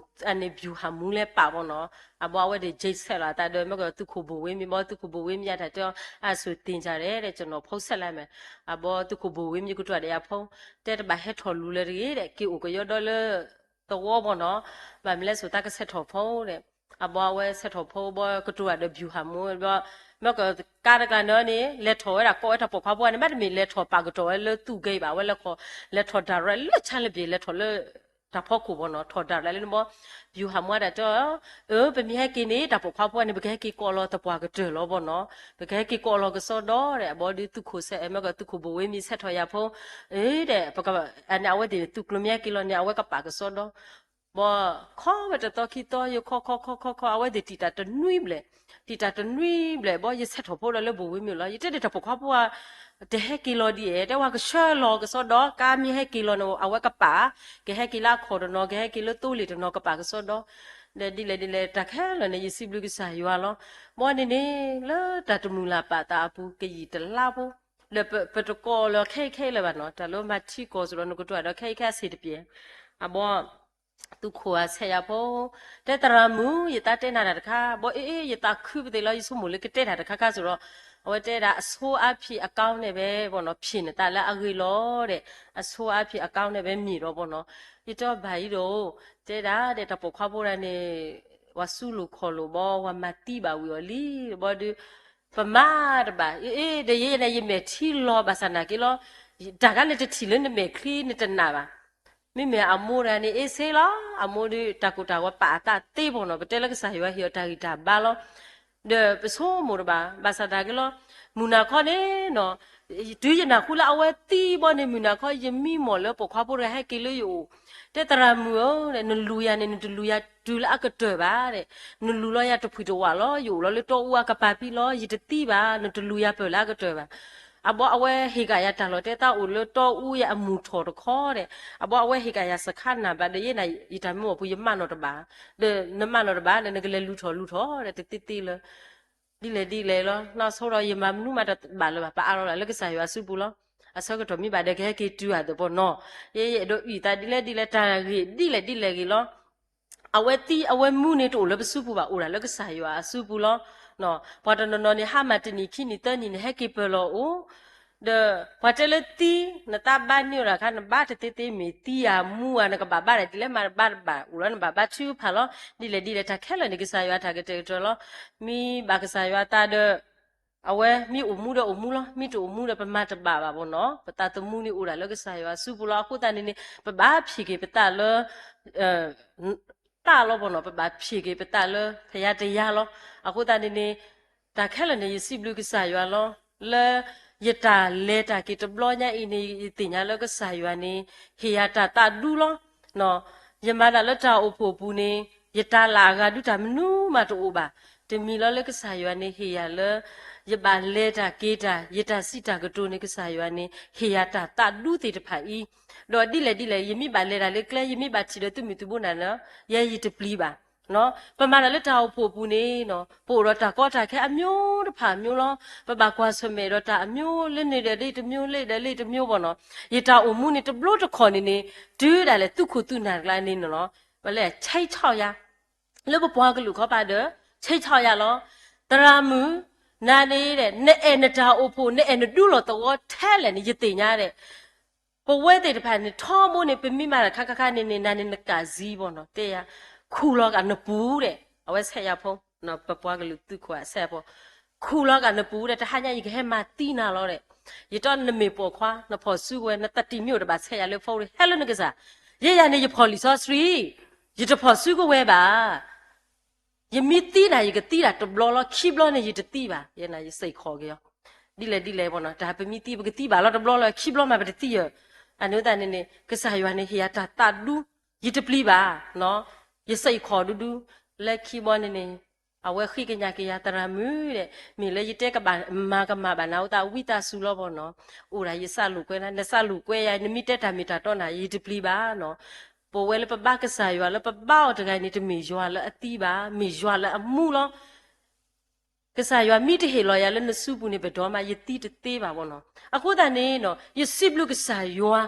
အန့ၣ် ဗျူဟာမှူးလဲၤပာ်ဘီနီၤ, အဘီအဝဲသ့ၣ် ချိတ်ဆက် လီၤအသးဒီး မၢကသူၣ်ခိၣ်ဘိၣ်ဝ့မံၤဘီ သူၣ်ခိၣ်ဘိၣ်ဝ့မံၤအတၢ်တဲအီၤ, အဆိသ့ၣ်ညါဒီး ကျွန်တော်ဖုန်းဆက်လိုက်မယ်, အဘီသူၣ်ခိၣ်ဘိၣ်ဝ့မံၤကတိၤဒီးယၤဖုန်း, တဲတဘၣ်ဟဲထီၣ်လူၤလၢၤတဂ့ၤဒီး က့ၤအိၣ်ကယီဒီလၢ သဝီဘီနီၤ, ဘၣ်မနုၤလဲၣ်ဆိ တၢ်ကဆဲးထီၣ်ဖိဒီး, အဘီအဝဲဆဲးထီၣ်ဖိဘီ ကတိၤတၢ်ဒီး ဗျူဟာမှူး ဘီ, မၢကကါတကျါန့ၣ်န့ၣ် လဲၤထီၣ်ဝဲဒၣ်ကိးဝဲတၢ်ပိာ်ခွါဖိန့ၣ် မ့တမ့ၢ်လဲၤထီၣ်ပာ်ကတီၢ်ဝဲလၢသူၣ်ဂ့ၤဘၣ် အဝဲလဲၤခီ, လဲၤထီၣ် direct လၢ ချါလဘ့ၣ် လဲၤထီၣ်လၢ တၢ်ဖီခိၣ်ဘီနီၤ ထီၣ် direct လၢန့ၣ်ဘီ, ဗျူဟာမှူး တၢ်တဲအီၤ, အၢ ပမ့ၢ်ဟဲက့ၤန့ၣ် တၢ်ပိာ်ခွါဖိန့ၣ် ပကဟဲက့ၤကိးလီၤသပှၢ်ကတၢၢ်လီၤဘီနီၤ, ပကဟဲက့ၤကိးလီၤကစီဒီဒီး အဘီဒုးသူၣ်ခိၣ်ဆဲး မၢကသူၣ်ခိၣ်ဘိၣ်ဝ့မံၤဆဲးထီၣ်ယၤဖိ, အၢ ဒီး ပက, အန့ၣ် အဝဲသ့ၣ်သူၣ်ကျိၤမ့ၢ်ဟဲက့ၤလီၤန့ၣ် အဝဲကပာ်ကစီဒီ ဘီ, ခီဝဲတသီခံသီ ယခီခီခီခီခီ အဝဲသ့ၣ်တံာ်တၢ်တနွံဘျဲၣ်, တံာ်တၢ်တနွံဘျဲၣ်ဘီ ယဆဲးထီၣ်ဖိဒီးလၢဘိၣ်ဝ့မံၤလီၤ ယတဲဒီးတၢ်ပိာ်ခွါဖိဧါ, တဟဲက့ၤလီၤဒ်အဲၣ် တဲဝဲကဆှၢလီၤကစီဒီ ကါမ့ၢ်ဟဲက့ၤလီၤန့ၣ် အဝဲကပာ်, ကဟဲက့ၤလၢအခီၣ်တနီၤ ကဟဲက့ၤလၢသိလ့ၣ်တနီၤ ကပာ်ကစီဒီ, ဒီးဒ်လဲၣ်ဒ်လဲၣ် တၢ်ခဲလၢာ်န့ၣ် ယစံးဘျုးကစၢ်ယွၤလီၤ, ဘီန့ၣ်န့ၣ် လၢတၢ်တမုၢ်လၢ်ပာ်သးအပူၤ ကယံာ်တလါဖိ ဒီးပတကိးလၢခဲအံၤခဲအံၤလၢၤဘၣ်နီၤ, တၢ်လၢမၤထံကီၢ်စ့ၢ်ဒီး နကတိၤဒီးခဲအံၤခဲအံၤစ့ၢ်တပျဲၤ. အဘီ သူခိၣ်အဆဲးယၤဖိ, တဲသရၣ်မုၣ် ယသးတဲနၤတၢ်တခါ, ဘီအ့ၣ် ယသးခုပသ့ၣ်လီၤ, ယဆိကမိၣ်လၢကတဲတၢ်တခါခါစ့ၢ်ဒီး, အဝဲတဲဒၣ် အဆိအါဖံးအကီန့ၣ်ဝဲဘီနီၤ, ဖံးနသးလၢအဂ့ၤလီၤဒီး, အဆိအါဖံးအကီန့ၣ်ဝဲမ့ၢ်ဒီးဘီနီၤ, ယတဲဘၣ်အံၤဒီး, တဲဒၣ်ဒီးတၢ်ပိာ်ခွါဖိဒၣ်န့ၣ်, ဝၤစူလိာ်ခီၣ်လိာ်ဘီ, ဝၤမၤသံဘၣ်ဝံၤအီၤလံ, ဘီဒီး ပမၤတဘၣ်, အ့ၣ် ဒီးယဲယဲန့ၣ် ယမဲာ်ထံလီၤဘၣ်ဆၣ်နာ်က့လီၤ, တၢ်ခါန့ၣ်တထံၣ်လၢနမဲာ်ချံနတနာ်ဘၣ်. မ့မ့ၢ်အမိၢ်တဂၤန့ၣ် အ့ၣ်စ့လီၤ, အမိၢ်ဒီးတၢ်ကိၢ်တၢ်ဂီၤပာ်အသးသ့ဘီနီၤ, ပတဲလၢကစၢ်ယွၤဟ့ၣ်အီၤတၢ်ဂံၢ်တၢ်ဘါလီၤ. ဒီးပဆိကမိၣ်တဘၣ်, ဘၣ်ဆၣ်တၢ်က့လီၤ, မုၢ်နၤခီန့ၣ်နီၤ, တုၤယနၢ်ဟူလၢအဝဲသံဘီန့ၣ် မုၢ်နၤခီ ယမံမီၢ်လၢပိာ်ခွါဖိတဂၤဟဲက့ၤလၢယအိၣ်, တဲသရၣ်မုၣ်ဧၢ, နလူၤယၤန့ၣ် နတလူၤယၤတုၤလၢအကတၢၢ်ဘၣ်, နလူၤလီၤယၤတဖှံးတဝးလီၤ, ယအိၣ်လီၤလၢတီအူအကပၤဖံလီၤ, ယတသံဘၣ်, နတလူၤယၤပၢၢ်လၢအကတၢၢ်ဘၣ်. အဘီအဝဲဟ့ၣ်ကယၤတၢ်လီၤတဲာ်သးအိၣ်လၢတီအူယၤအမုၢ်ထီၣ်တခီဒီး, အဘီအဝဲဟ့ၣ်ကယၤစခါနၢ်ဘၣ်ဒီး ယဲနၤယတၢ်မ့ၢ်အိၣ်ပူၤ ယမၢလီၤတဘၣ်, ဒီးနမၢလီၤတဘၣ်ဒီး နကလဲၤလူၤထီၣ်လူၤထီၣ်ဒီး တသ့သ့လၢ ဒ်လဲၣ်ဒ်လဲၣ်လီၤ. နီၢ်ဆိဒီး ယမၤမနုၤမးတဘၣ်လၢၤဘၣ်, ပအးလီၤဒၣ်လၢကစၢ်ယွၤအစုပူၤလီၤ. အဆၢကတီၢ်မ့ၢ်ဘၣ်ဒီး ကဟဲက့ၤတုၤအသးပီၤနီၤ, ယဲယအဲၣ်ဒိးအုၣ်သးဒ်လဲၣ်ဒ်လဲၣ် တၢ်ဂ့ၢ်ဒ်လဲၣ်ဒ်လဲၣ်ဂ့ၤလီၤ. အဝဲသံအဝဲမူန့ၣ် တအိၣ်လၢပစုပူၤဘၣ်, အိၣ်ဒၣ်လၢကစၢ်ယွၤအစုပူၤလီၤ. ပှၤတနီၤနီၤန့ၣ် ဟါမၢ်တနံၤခံနံၤသၢနံၤန့ၣ် ဟဲက့ၤပၢၢ်လီၤအိၣ်, ဒီးပှၤတဲလၢသံ, နသးဘါန့ၢ်အီၤတၢ်ခါ နဘါတသ့သ့မ့ၢ်သံဧါမူဧါ နကဘၣ်ဘါဒၣ်ဒ်လဲၣ်မး နဘါတဘၣ်, အိၣ်လီၤနဘၣ်ဘါထုကဖၣ်လီၤ. ဒ်လဲၣ်ဒ်လဲၣ် တၢ်ခဲလၢာ်န့ၣ် ကစၢ်ယွၤတၢ်ကတဲာ်ကတီၤလီၤ. မ့ၢ်ဘၣ်ကစၢ်ယွၤသးဒီး အဝဲမ့ၢ်အိၣ်မူဒီးအိၣ်မူလီၤ, မ့ၢ်တအိၣ်မူဒီးပမၤတဘၣ်ဘၣ်ပီၤနီၤ, ပသးသမူန့ၣ်အိၣ်ဒၣ်လၢကစၢ်ယွၤအစုပူၤလီၤ. အဃိသတးန့ၣ်န့ၣ် ပဘၣ်ဖံးက့ၤပသးလၢ သးလီၤပီၤနီၤ, ပဘၣ်ဖံးက့ၤပသးလၢ ဖယါတယါလီၤ. အဃိသတးန့ၣ်န့ၣ် တၢ်ခဲလၢာ်န့ၣ် ယစံးဘျုးကစၢ်ယွၤလီၤ. လၢယတၢ်လဲၤတၢ်က့ၤတဘျီညါအံၤန့ၣ် ယသ့ၣ်ညါလၢကစၢ်ယွၤန့ၣ် ဟ့ၣ်ယၤတၢ်သးဒူလီၤ. ယမၤတၢ်လၢတၢ်အိၣ်ဖှိၣ်အပူၤန့ၣ် ယတၢ်လၢအဂၤဒုတၢ်မနုၤမးတအိၣ်ဘၣ်. တမံၤလီၤလၢကစၢ်ယွၤန့ၣ်ဟ့ၣ်ယၤလၢ ယဘၣ်လဲၤတၢ်က့ၤတၢ်, ယတၢ်စံးတၢ်ကတိၤန့ၣ် ကစၢ်ယွၤန့ၣ် ဟ့ၣ်ယၤတၢ်သးဒူသ့ၣ်တဖၣ်အံၤ, ဒီးဒ်လဲၣ်ဒ်လဲၣ် ယမ့ၢ်ဘၣ်လဲၤတၢ်လၢကျဲ ယမ့ၢ်ဘၣ်ထံၣ်ဒီးသုးမုၢ်သုးဘိနၤလၢ ယဲယတပျံၤဘၣ်. ပမၤတၢ်လၢတၢ်အိၣ်ဖှိၣ်အပူၤန့ၣ် ပအိၣ်ဒီးတၢ်ကီတၢ်ခဲအမျိုးတဖၣ်အမျိုးလီၤ. ပဘၣ်ကွၢ်ဆၢၣ်မဲာ်ဒီးတၢ်အမျိုးလၢန့ၣ်ဒီးလၢတမျိုး လၢဒီးလၢတမျိုးပီၤနီၤ. ယတၢ်အိၣ်မူန့ၣ်တဘျီတခီၣ်န့ၣ်န့ၣ် တုၤဒၣ်လဲာ်သုးခိၣ်သုးနၢ်တကျါန့ၣ်နီၤ, ပလဲၤဆဲးဆီၣ်ယၤ လၢပပှၤကလုာ်ခီပၤဒီး ဆဲးဆီၣ်ယၤလီၤ. သရၣ်မုၣ်, နၤန့ၣ် နအဲၣ်နတၢ်အိၣ်ဖှိၣ် နအဲၣ်နဒူလီၤသဝီထဲလဲၣ်န့ၣ် ယသ့ၣ်ညါဒီး ပဝဲသ့ၣ်တဖၣ်န့ၣ် ထီဘိန့ၣ် ပမ့ၢ်မၤတၢ်ခါခါခါန့ၣ်န့ၣ် နၤန့ၣ်နကးစံဘီနီၤ တဲယၤ, ခူၣ်လီၤကးနပူၤဒီး အဝဲဆဲးယၤဖိ, ပပှၤကလုာ်သုးခိၣ်အဆဲးဖိ, ခူၣ်လီၤကးနပူၤဒီး တဟါညါယကဟဲမၤသံနၤလီၤဒီး, ယတီနမ့ၢ်ပိာ်ခွါ နဖီၣ်စုကဝဲၤ နတၢ်တံာ်မ့ၢ်အိၣ်တဘၣ်ဆဲးယၤလၢဖိဒီး ဟဲလၢနကစၢ်, ယဲယၤန့ၣ် ယဖီၣ်လံာ်စီဆှံ, ယတဖီၣ်စုကဝဲၤဘၣ်. ယမ့ၢ်သံနၤ ယကသံဒၣ်တဘျီလီၤ, ခံဘျီန့ၣ် ယတသံဘၣ်, ယဲနၤယစ့ၢ်ကီးက့ၤအီၤ, ဒ်လဲၣ်ဒ်လဲၣ်ပီၤနီၤ, တၢ်ပမ့ၢ်သံ ပကသံဘၣ်လီၤတဘျီလီၤ, ခံဘျီမးပတသံဧါ. အန့ၣ်သတးန့ၣ်န့ၣ် ကစၢ်ယွၤန့ၣ် ဟ့ၣ်ယၤတၢ်သးဒူ, ယတပျံၤဘၣ်, ယစ့ၢ်ကီးဒူဒူ, လၢခံဘျီန့ၣ်န့ၣ် အဝဲဃ့ကညးက့ၤယၤ သရၣ်မုၣ်ဒီး မ့ၢ်လၢယတဲကဘၣ်မၤကမၣ်ဘၣ်နၤ အဝဲသးဝံသးစူၤလီၤပီၤနီၤ, အိၣ်ဒၣ်ယစးလိာ်ကွဲနၤ, နစးလိာ်ကွဲယၤ နမ့ၢ်တဲတၢ်မ့ၢ်တၢ်တီနၤ ယတပျံၤဘၣ်နီၤ. ပဝဲလၢပဘါကစၢ်ယွၤလၢပဘါအီၤတဂၤန့ၣ် တမ့ၢ်ယွၤလၢအသံဘၣ်, မ့ၢ်ယွၤလၢအမူလီၤ. ကစၢ်ယွၤမ့ၢ်တဟ့ၣ်လီၤယၤလၢနစုပူၤန့ၣ် ပဒိးမး ယသံတသ့ဘၣ်ပီၤနီၤ. အဃိသတးန့ၣ်နီၤ ယစံးဘျုးကစၢ်ယွၤ,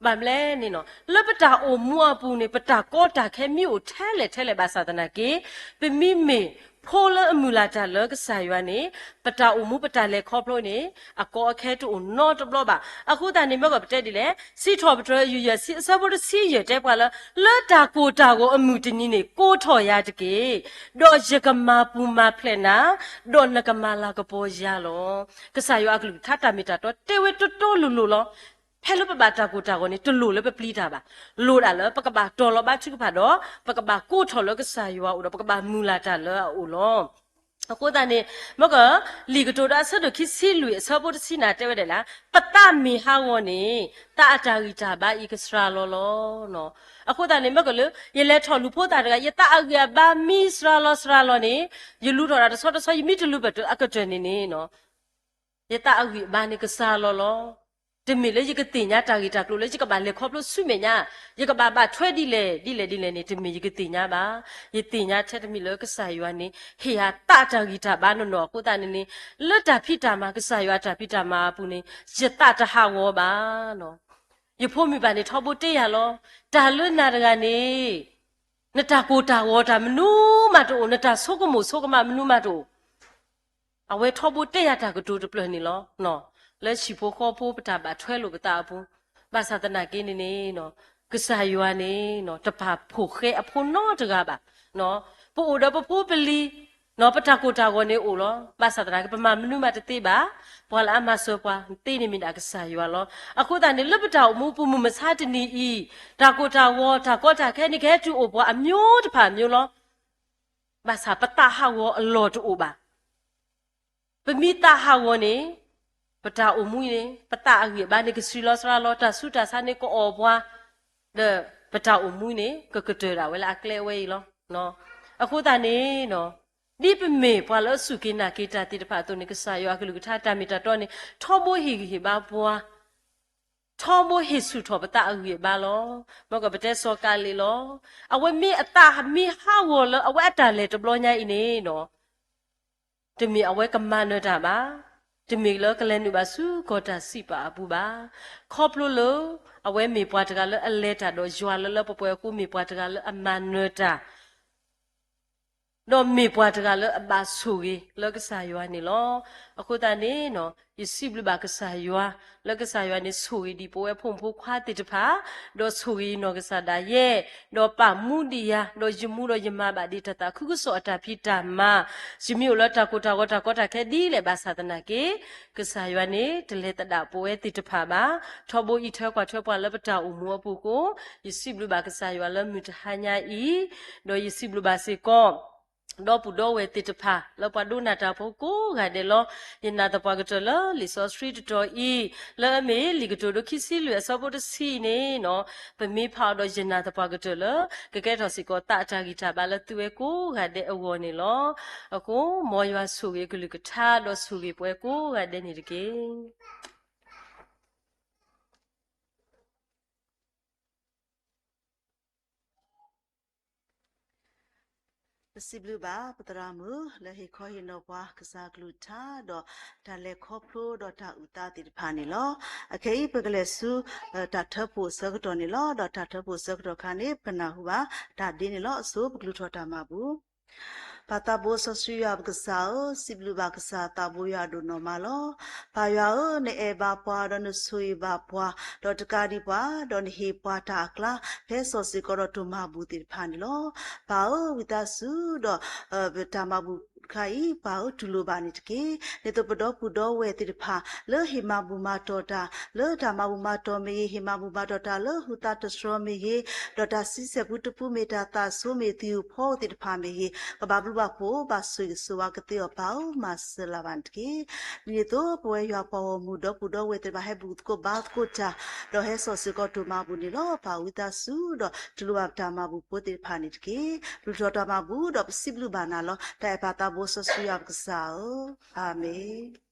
ဘၣ်မလဲၣ်န့ၣ်နီၤ လၢပတၢ်အိၣ်မူအပူၤန့ၣ် ပတၢ်ကီတၢ်ခဲမ့ၢ်အိၣ်ထဲလဲၣ်ထဲလဲၣ်ဘၣ်ဆၣ်သနာ်က့ ပမ့မ့ၢ်ဖိလၢအမုၢ်လၢ်တၢ်လၢကစၢ်ယွၤန့ၣ် ပတၢ်အိၣ်မူပတၢ်လဲၤခီဖျိန့ၣ် အကီအခဲတအိၣ်နီတဘျီဘၣ်. အဃိသတးန့ၣ် မ့ၢ်ကီၢ်ပတဲဒ်လဲၣ်, စံးထီၣ်ပတြၢၤ ယုၢ်ယဲၢ်ဆံ အဆၢဖိတဆံယဲၢ်တဲပှၤလၢ လၢတၢ်ကိၢ်တၢ်ဂီၤအမုၢ်တနံၤန့ၣ် ကိးထီၣ်ယၤတက့ၢ်. ဒီးယကမၤပူၤမၤဖျဲးနၤ, ဒီးနကမၤလၤကပီၤယၤလီၤ. ကစၢ်ယွၤအကလုၢ်ကထါတၢ်မ့ၢ်တၢ်တီတဲဝဲတီတီလိၤလိၤလီၤ. ဖဲလၢပဘၣ်တၢ်ကိၢ်တၢ်ဂီၤန့ၣ် တလိၣ်လၢပပျံၤတၢ်ဘၣ်. လိၣ်ဒၣ်လၢပကဘၣ်တီၤလီၤဘါထုကဖၣ်ဒီး ပကဘၣ်ကိးထီၣ်လၢကစၢ်ယွၤအအိၣ်ဒီး ပကဘၣ်မုၢ်လၢ်တၢ်လၢအအိၣ်လီၤ. အဃိသတးန့ၣ် မ့ၢ်ကီၢ် လံာ်ကတိၤဒိ အဆၢဒိၣ်ခံဆံလွံၢ် အဆၢဖိတဆံန့ၣ်တဲဝဲဒၣ်လၢ ပသးမ့ၢ်ဟးဂီၤန့ၣ် သးအတၢ်ဂံၢ်တၢ်ဘါအံၤကစှၤလီၤလီၤ. အဃိသတးန့ၣ် မ့ၢ်ကီၢ်လၢ ယလဲၤထီၣ်လူၤဖိသၣ်တဂၤ ယသးအဂံၢ်အဘါမ့ၢ်စှၤလီၤစှၤလီၤန့ၣ် ယလူၤထီၣ်တၢ်တဆီတဆီ ယမ့ၢ်တလူၤဘၣ်အကတၢၢ်န့ၣ်န့ၣ် ယသးအဂံၢ်အဘါန့ၣ်ကစှၤလီၤလီၤ. တမ့ၢ်လၢယကသ့ၣ်ညါတၢ်ဂ့ၢ်တၢ်ကျိၤလၢယကဘၣ်လဲၤခီဖျိဆူမဲာ်ညါ, ယကဘၣ်ဘၣ်ထွဲဒ်လဲၣ်ဒ်လဲၣ်ဒ်လဲၣ်န့ၣ် တမ့ၢ်ယကသ့ၣ်ညါဘၣ်. ယသ့ၣ်ညါထဲတမံၤလၢကစၢ်ယွၤန့ၣ် ဟ့ၣ်ယၤသးတၢ်ဂံၢ်တၢ်ဘါနီၢ်နီၢ်အဃိသတးန့ၣ်န့ၣ်, လၢတၢ်ဖံးတၢ်မၤ ကစၢ်ယွၤတၢ်ဖံးတၢ်မၤအပူၤန့ၣ် ယသးတဟးဂီၤဘၣ်. ယဖိမုၣ်ဘၣ်န့ၣ်ထီဘိတဲယၤလီၤ. တၢ်လၢနၤတဂၤန့ၣ် နတၢ်ကိၢ်တၢ်ဂီၤတၢ်မနုၤမးတအိၣ်, နတၢ်ဆိကမိၣ်ဆိကမးမနုၤမးတအိၣ်. အဝဲထီဘိတဲယၤတၢ်ကတိၤတဖျၢၣ်န့ၣ်လီၤ. လၢဟံၣ်ဖိဃီဖိပတၢ်ဘၣ်ထွဲလိာ်ပသးအပူၤ, ဘၣ်ဆၣ်သနာ်က့န့ၣ်န့ၣ် ကစၢ်ယွၤန့ၣ် တပာ်ဖှိၣ်ဃဲအဖိနီတဂၤဘၣ်. ပအိၣ်ဒီးပဖိပလံၤ, ပတၢ်ကိၢ်တၢ်ဂီၤန့ၣ်အိၣ်လီၤ. ဘၣ်ဆၣ်သနာ်က့ ပမၤမနုၤမးတသ့ဘၣ်. ပှၤလၢအမၤစၢၤပှၤသ့န့ၣ်မ့ၢ်ဒၣ်ကစၢ်ယွၤလီၤ. အဃိသတးန့ၣ် လၢပတၢ်အိၣ်မူပူၤမုၢ်မဆါတနံၤအံၤ, တၢ်ကိၢ်တၢ်ဂီၤ တၢ်ကီတၢ်ခဲန့ၣ် ကဟဲတုၤအိၣ်ပှၤအမျိုးတဖၣ်အမျိုးလီၤ. ဘၣ်ဆၣ်ပသးဟးဂီၤအလီၢ်တအိၣ်ဘၣ်. ပမ့ၢ်သးဟးဂီၤန့ၣ် ပတၢ်အိၣ်မူန့ၣ် ပသးအဂံၢ်အဘါန့ၣ် ကဆှံလီၤစှၤလီၤ, တၢ်ဆူးတၢ်ဆါန့ၣ် ကအီၣ်ပှၤ, ဒီးပတၢ်အိၣ်မူန့ၣ် ကကတၢၢ်ဒၣ်ဝဲလၢအကျဲအဝဲအံၤလီၤ. အဃိသတးန့ၣ် ဒ်ပမ့ၢ်ပှၤလၢအစူၢ်က့ၤနာ်က့ၤတၢ်သ့ၣ်တဖၣ်အသိးန့ၣ် ကစၢ်ယွၤအကလုၢ်ကထါတၢ်မ့ၢ်တၢ်တီန့ၣ် ထီဘိဟ့ၣ်ဂံၢ်ဟ့ၣ်ဘါပှၤ, ထီဘိဟ့ၣ်ဆူၣ်ထီၣ်ပသးအဂံၢ်အဘါလီၤ. မ့ၢ်ကပတဲစီၤကၤလံးလီၤ. အဝဲမ့ၢ်အသးမ့ၢ်ဟးဂီၤလၢအဝဲအတၢ်လဲၤတဘျီညါအံၤန့ၣ် တမ့ၢ်အဝဲကမၤနၢၤတၢ်ဘၣ်, တမ့ၢ်လၢကလဲၤနုာ်ဘၣ်ဆူကီၢ်တၢ်စံးပာ်အပူၤဘၣ်. ခီဖျိလၢ အဝဲမ့ၢ်ပှၤတဂၤလၢအလဲၤတၢ်ဒီးယွၤလၢလၢပှဲၤပှဲၤအဃိ မ့ၢ်ပှၤတဂၤလၢအမၤနၢၤတၢ် ဒီးမ့ၢ်ပှၤတဂၤလၢအဘၣ်ဆိၣ်ဂ့ၤလၢကစၢ်ယွၤန့ၣ်လီၤ. အဃိသတးန့ၣ် ယစံးဘျုးဘၣ်ကစၢ်ယွၤ လၢကစၢ်ယွၤန့ၣ်ဆိၣ်ဂ့ၤဒံးပဝဲဖိမုၣ်ဖိခွါသ့ၣ်တဖၣ်, ဒီးဆိၣ်ဂ့ၤယနီၢ်ကစၢ်ဒၣ်ယဲ, ဒီးပာ်မူဒံးယၤ, ဒီးယမူဒီးယမၤဘၣ်ဒံးတၢ်သးခုကစီၣ်အတၢ်ဖံးတၢ်မၤ, ယမ့ၢ်အိၣ်လၢတၢ်ကိၢ်တၢ်ဂီၤတၢ်ကီတၢ်ခဲဒ်လဲၣ်ဘၣ်ဆၣ်သနာ်က့ ကစၢ်ယွၤန့ၣ် တလဲၤသဒၣ်ပဝဲသ့ၣ်တဖၣ်ဘၣ်. ထီဘိအံးထွဲကွၢ်ထွဲပှၤလၢပတၢ်အိၣ်မူအပူၤအဃိ, ယစံးဘျုးဘၣ်ကစၢ်ယွၤလၢမုၢ်တဟါညါအံၤ, ဒီးယစံးဘျုးဘၣ်စ့ၢ်ကီး ဒီပုၢ်ဒီဝဲၢ်သ့ၣ်တဖၣ် လၢပှၤဒိကနၣ်တၢ်ဖိကိးဂၤဒဲးလီၤ. ယနာ်သပှၢ်ကတၢၢ်လၢလံာ်စီဆှံတတီၤအံၤ, လၢအမ့ၢ်လံာ်ကတိၤဒိခံဆံလွံၢ်အဆၢဖိတဆံန့ၣ်, ပမ့ၢ်ဖးအီၤဒီးယနာ်သပှၢ်ကတၢၢ်လၢ ကကဲထီၣ်စ့ၢ်ကီးသးအတၢ်ဂံၢ်တၢ်ဘါလၢသုဝဲကိးဂၤဒဲးအဂီၢ်န့ၣ်လီၤ. အဃိ မ်ယွၤဆိၣ်ဂ့ၤအကလုၢ်ကထါ ဒီးဆိၣ်ဂ့ၤပဝဲကိးဂၤဒဲးန့ၣ်တက့ၢ်. ပစံးဘျုးဘၣ်ပသရၣ်မုၣ် လၢဟ့ၣ်ခီဟ့ၣ်နီၤပှၤကစၢ်ကလုၢ်ကထါ ဒီးတၢ်လဲၤခီဖျိဒီးတၢ်အုၣ်သးသ့ၣ်တဖၣ်န့ၣ်လီၤ. အခဲအံၤ ပကလဲၤဆူ တၢ်ထၢဖှိၣ်အဆၢကတီၢ်န့ၣ်လီၤ. ဒီးတၢ်ထၢဖှိၣ်အဆၢကတီၢ်ခါန့ၣ် ပကနၢ်ဟူဘၣ်တၢ်ဒ်န့ၣ်လီၤ. အဆိ ပကကျူၣ်ထီၣ်တၢ်မၤဘူၣ်. ပၢ်သးဘိစီဆှံယွၤပကစၢ်ဧၢ, စံးဘျုးဘၣ်ကစၢ်သးဘိယွၤဒိၣ်နီၢ်မးလီၤ. ပၢ်ယွၤဧၢ, နအဲၣ်ဘၣ်ပှၤဒီးနဆိၣ်ဂ့ၤဘၣ်ပှၤ, ဒီးတကးဒံးပှၤ, ဒီးနဟ့ၣ်ပှၤတၢ်အကျါ ဖဲစီၤစ့ၢ်ကီးဒီးတၢ်မၤဘူၣ်သ့ၣ်တဖၣ်န့ၣ်လီၤ. ပၢ်ဧၢ, ဝံသးစူၤဒီး ပတၢ်မၤဘူၣ်တခါအံၤ, ပၢ်ဧၢ, တူၢ်လိာ်ဘၣ်န့ၣ်တက့ၢ်. ဒ်သိးပဒီပုၢ်ဒီဝဲၢ်သ့ၣ်တဖၣ် လၢဟ့ၣ်မၤဘူၣ်မၤတီၢ်တၢ် လၢတၢ်မၤဘူၣ်မၤတီၢ်မ့ၢ်ဂ့ၤ, ဟ့ၣ်မၤဘူၣ်မၤတီၢ်တၢ်လၢဟူသါတတြီမ့ၢ်ဂ့ၤ, ဒီးတၢ်ဆံဆဲၣ်ပူတပူမ့ၢ်တၢ်သးဆိမ့ၢ်ဂ့ၤ, သံၣ်ဧိၤဖီဧိၤသ့ၣ်တဖၣ်မ့ၢ်ဂ့ၤ, ကဘၣ်ဘျုးဘၣ်ဖှိၣ် ဘၣ်ဆိၣ်ဂ့ၤဆိၣ်ဝါကသ့အီၤ ပၢ်ဧၢ, မၤစၢၤလၢၤဘၣ်န့ၣ်တက့ၢ်. ဒ်န့ၣ်အသိး ပဝဲယွၤပှၤဂီၢ်မုၢ် ဒီပုၢ်ဒီဝဲၢ်သ့ၣ်တဖၣ် ဟဲဘူၣ်သကိးဘါသကိးတၢ်, ဒီးဟဲစိာ်စ့ၢ်ကီးတၢ်မၤဘူၣ်န့ၣ်လီၤ. ပၢ်ဝံသးစူၤဒီး တူၢ်လိာ်ဘၣ်ပတၢ်မၤဘူၣ်ဖိသ့ၣ်တဖၣ်န့ၣ်တက့ၢ်. ပျုၢ်ထီၣ်တၢ်မၤဘူၣ်ဒီးပစံးဘျုးဘၣ်နၤလီၤ. တၢ်အဲၣ်ပၢ်သးဘိစီဆှံယွၤပကစၢ်ဧၢ, အၤမ့ၣ်.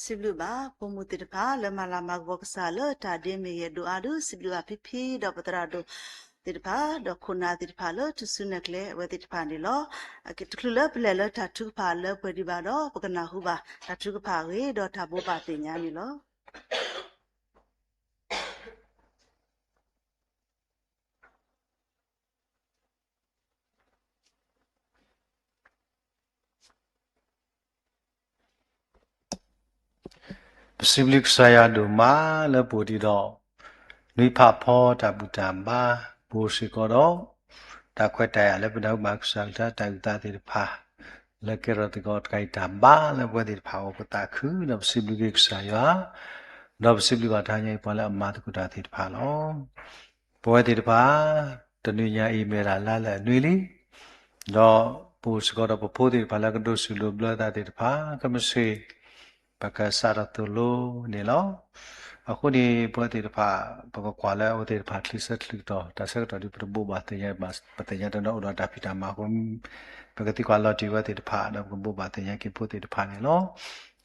စံးဘျုးဘၣ် ဖိမုၣ်သ့ၣ်တဖၣ် လၢမၤလၤမၤကပီၤကစၢ်လၢတၢ်ဒ့မ့ၢ်ဂ့ၤဒိၣ်အါဒုး စံးဘျုးဘၣ်ဖံဖံဒီးပသရၣ်ဒိၣ်သ့ၣ်တဖၣ် ဒီးခိၣ်နၢ်သ့ၣ်တဖၣ်လၢထူၣ်စုနဲၣ်ကျဲအဝဲသ့ၣ်တဖၣ်န့ၣ်လီၤ. တချုးလၢပလဲၤလၢတၢ်ထုကဖၣ်လၢပှဲၤဒံးဘၣ်ဒီး ပကနၢ်ဟူဘၣ်တၢ်ထုကဖၣ်အဂ့ၢ် ဒီးတၢ်ဘိးဘၣ်သ့ၣ်ညါန့ၣ်လီၤ. ပစံးဘျုးကစၢ်ယွၤဒိၣ်မးလၢပအိၣ်ဒံးဒီး နွံဖးဖီတၢ်ဘူၣ်တၢ်ဘါ ပအိၣ်စ့ၢ်ကီးဒီး တၢ်ခွဲးတၢ်ယာ်လၢပနၢ်ဟူဘၣ်ကစၢ်ကလုၢ်ကထါတၢ်အုၣ်သးသ့ၣ်တဖၣ် လၢကဲထီၣ်သကိးတၢ်ဂံၢ်တၢ်ဘါလၢပဝဲသ့ၣ်တဖၣ်အဂီၢ် ပသးခု ဒီးပစံးဘျုးက့ၤကစၢ်ယွၤ ဒီးပစံးဘျုးဘၣ်တဟါညါအံၤပှၤလၢအမၤသကိးတၢ်သ့ၣ်တဖၣ်လီၤ. ပဝဲသ့ၣ်တဖၣ် တနွံညါအံၤမ့ၢ်ဝဲဒၣ်လါလၢအနွံလံ, ဒီးပအိၣ်စ့ၢ်ကီးဒီးပဖိသ့ၣ်တဖၣ်လၢကဒိးဆူၣ်ဒိးဘျၢသးသ့ၣ်တဖၣ် ကမ့ၢ်စ့ၢ် ပကစးထီၣ်သိၣ်လိန့ၣ်လီၤ. အဃိန့ၣ် ပဝဲသ့ၣ်တဖၣ် ပကကွၢ်လၢအဝဲသ့ၣ်တဖၣ်ချံဆၢချံကတီၢ် တၢ်ဆၢကတီၢ်ဒ်ပတဘိးဘၣ်သ့ၣ်ညါ ပသ့ၣ်ညါတနီၤအိၣ်ဒီးတၢ်ဖံးတၢ်မၤအဃိ ပကသံကွၢ်လီၤတံၢ်ဝဲသ့ၣ်တဖၣ် ဒီးပကဘိးဘၣ်သ့ၣ်ညါက့ၤဖိသ့ၣ်တဖၣ်န့ၣ်လီၤ.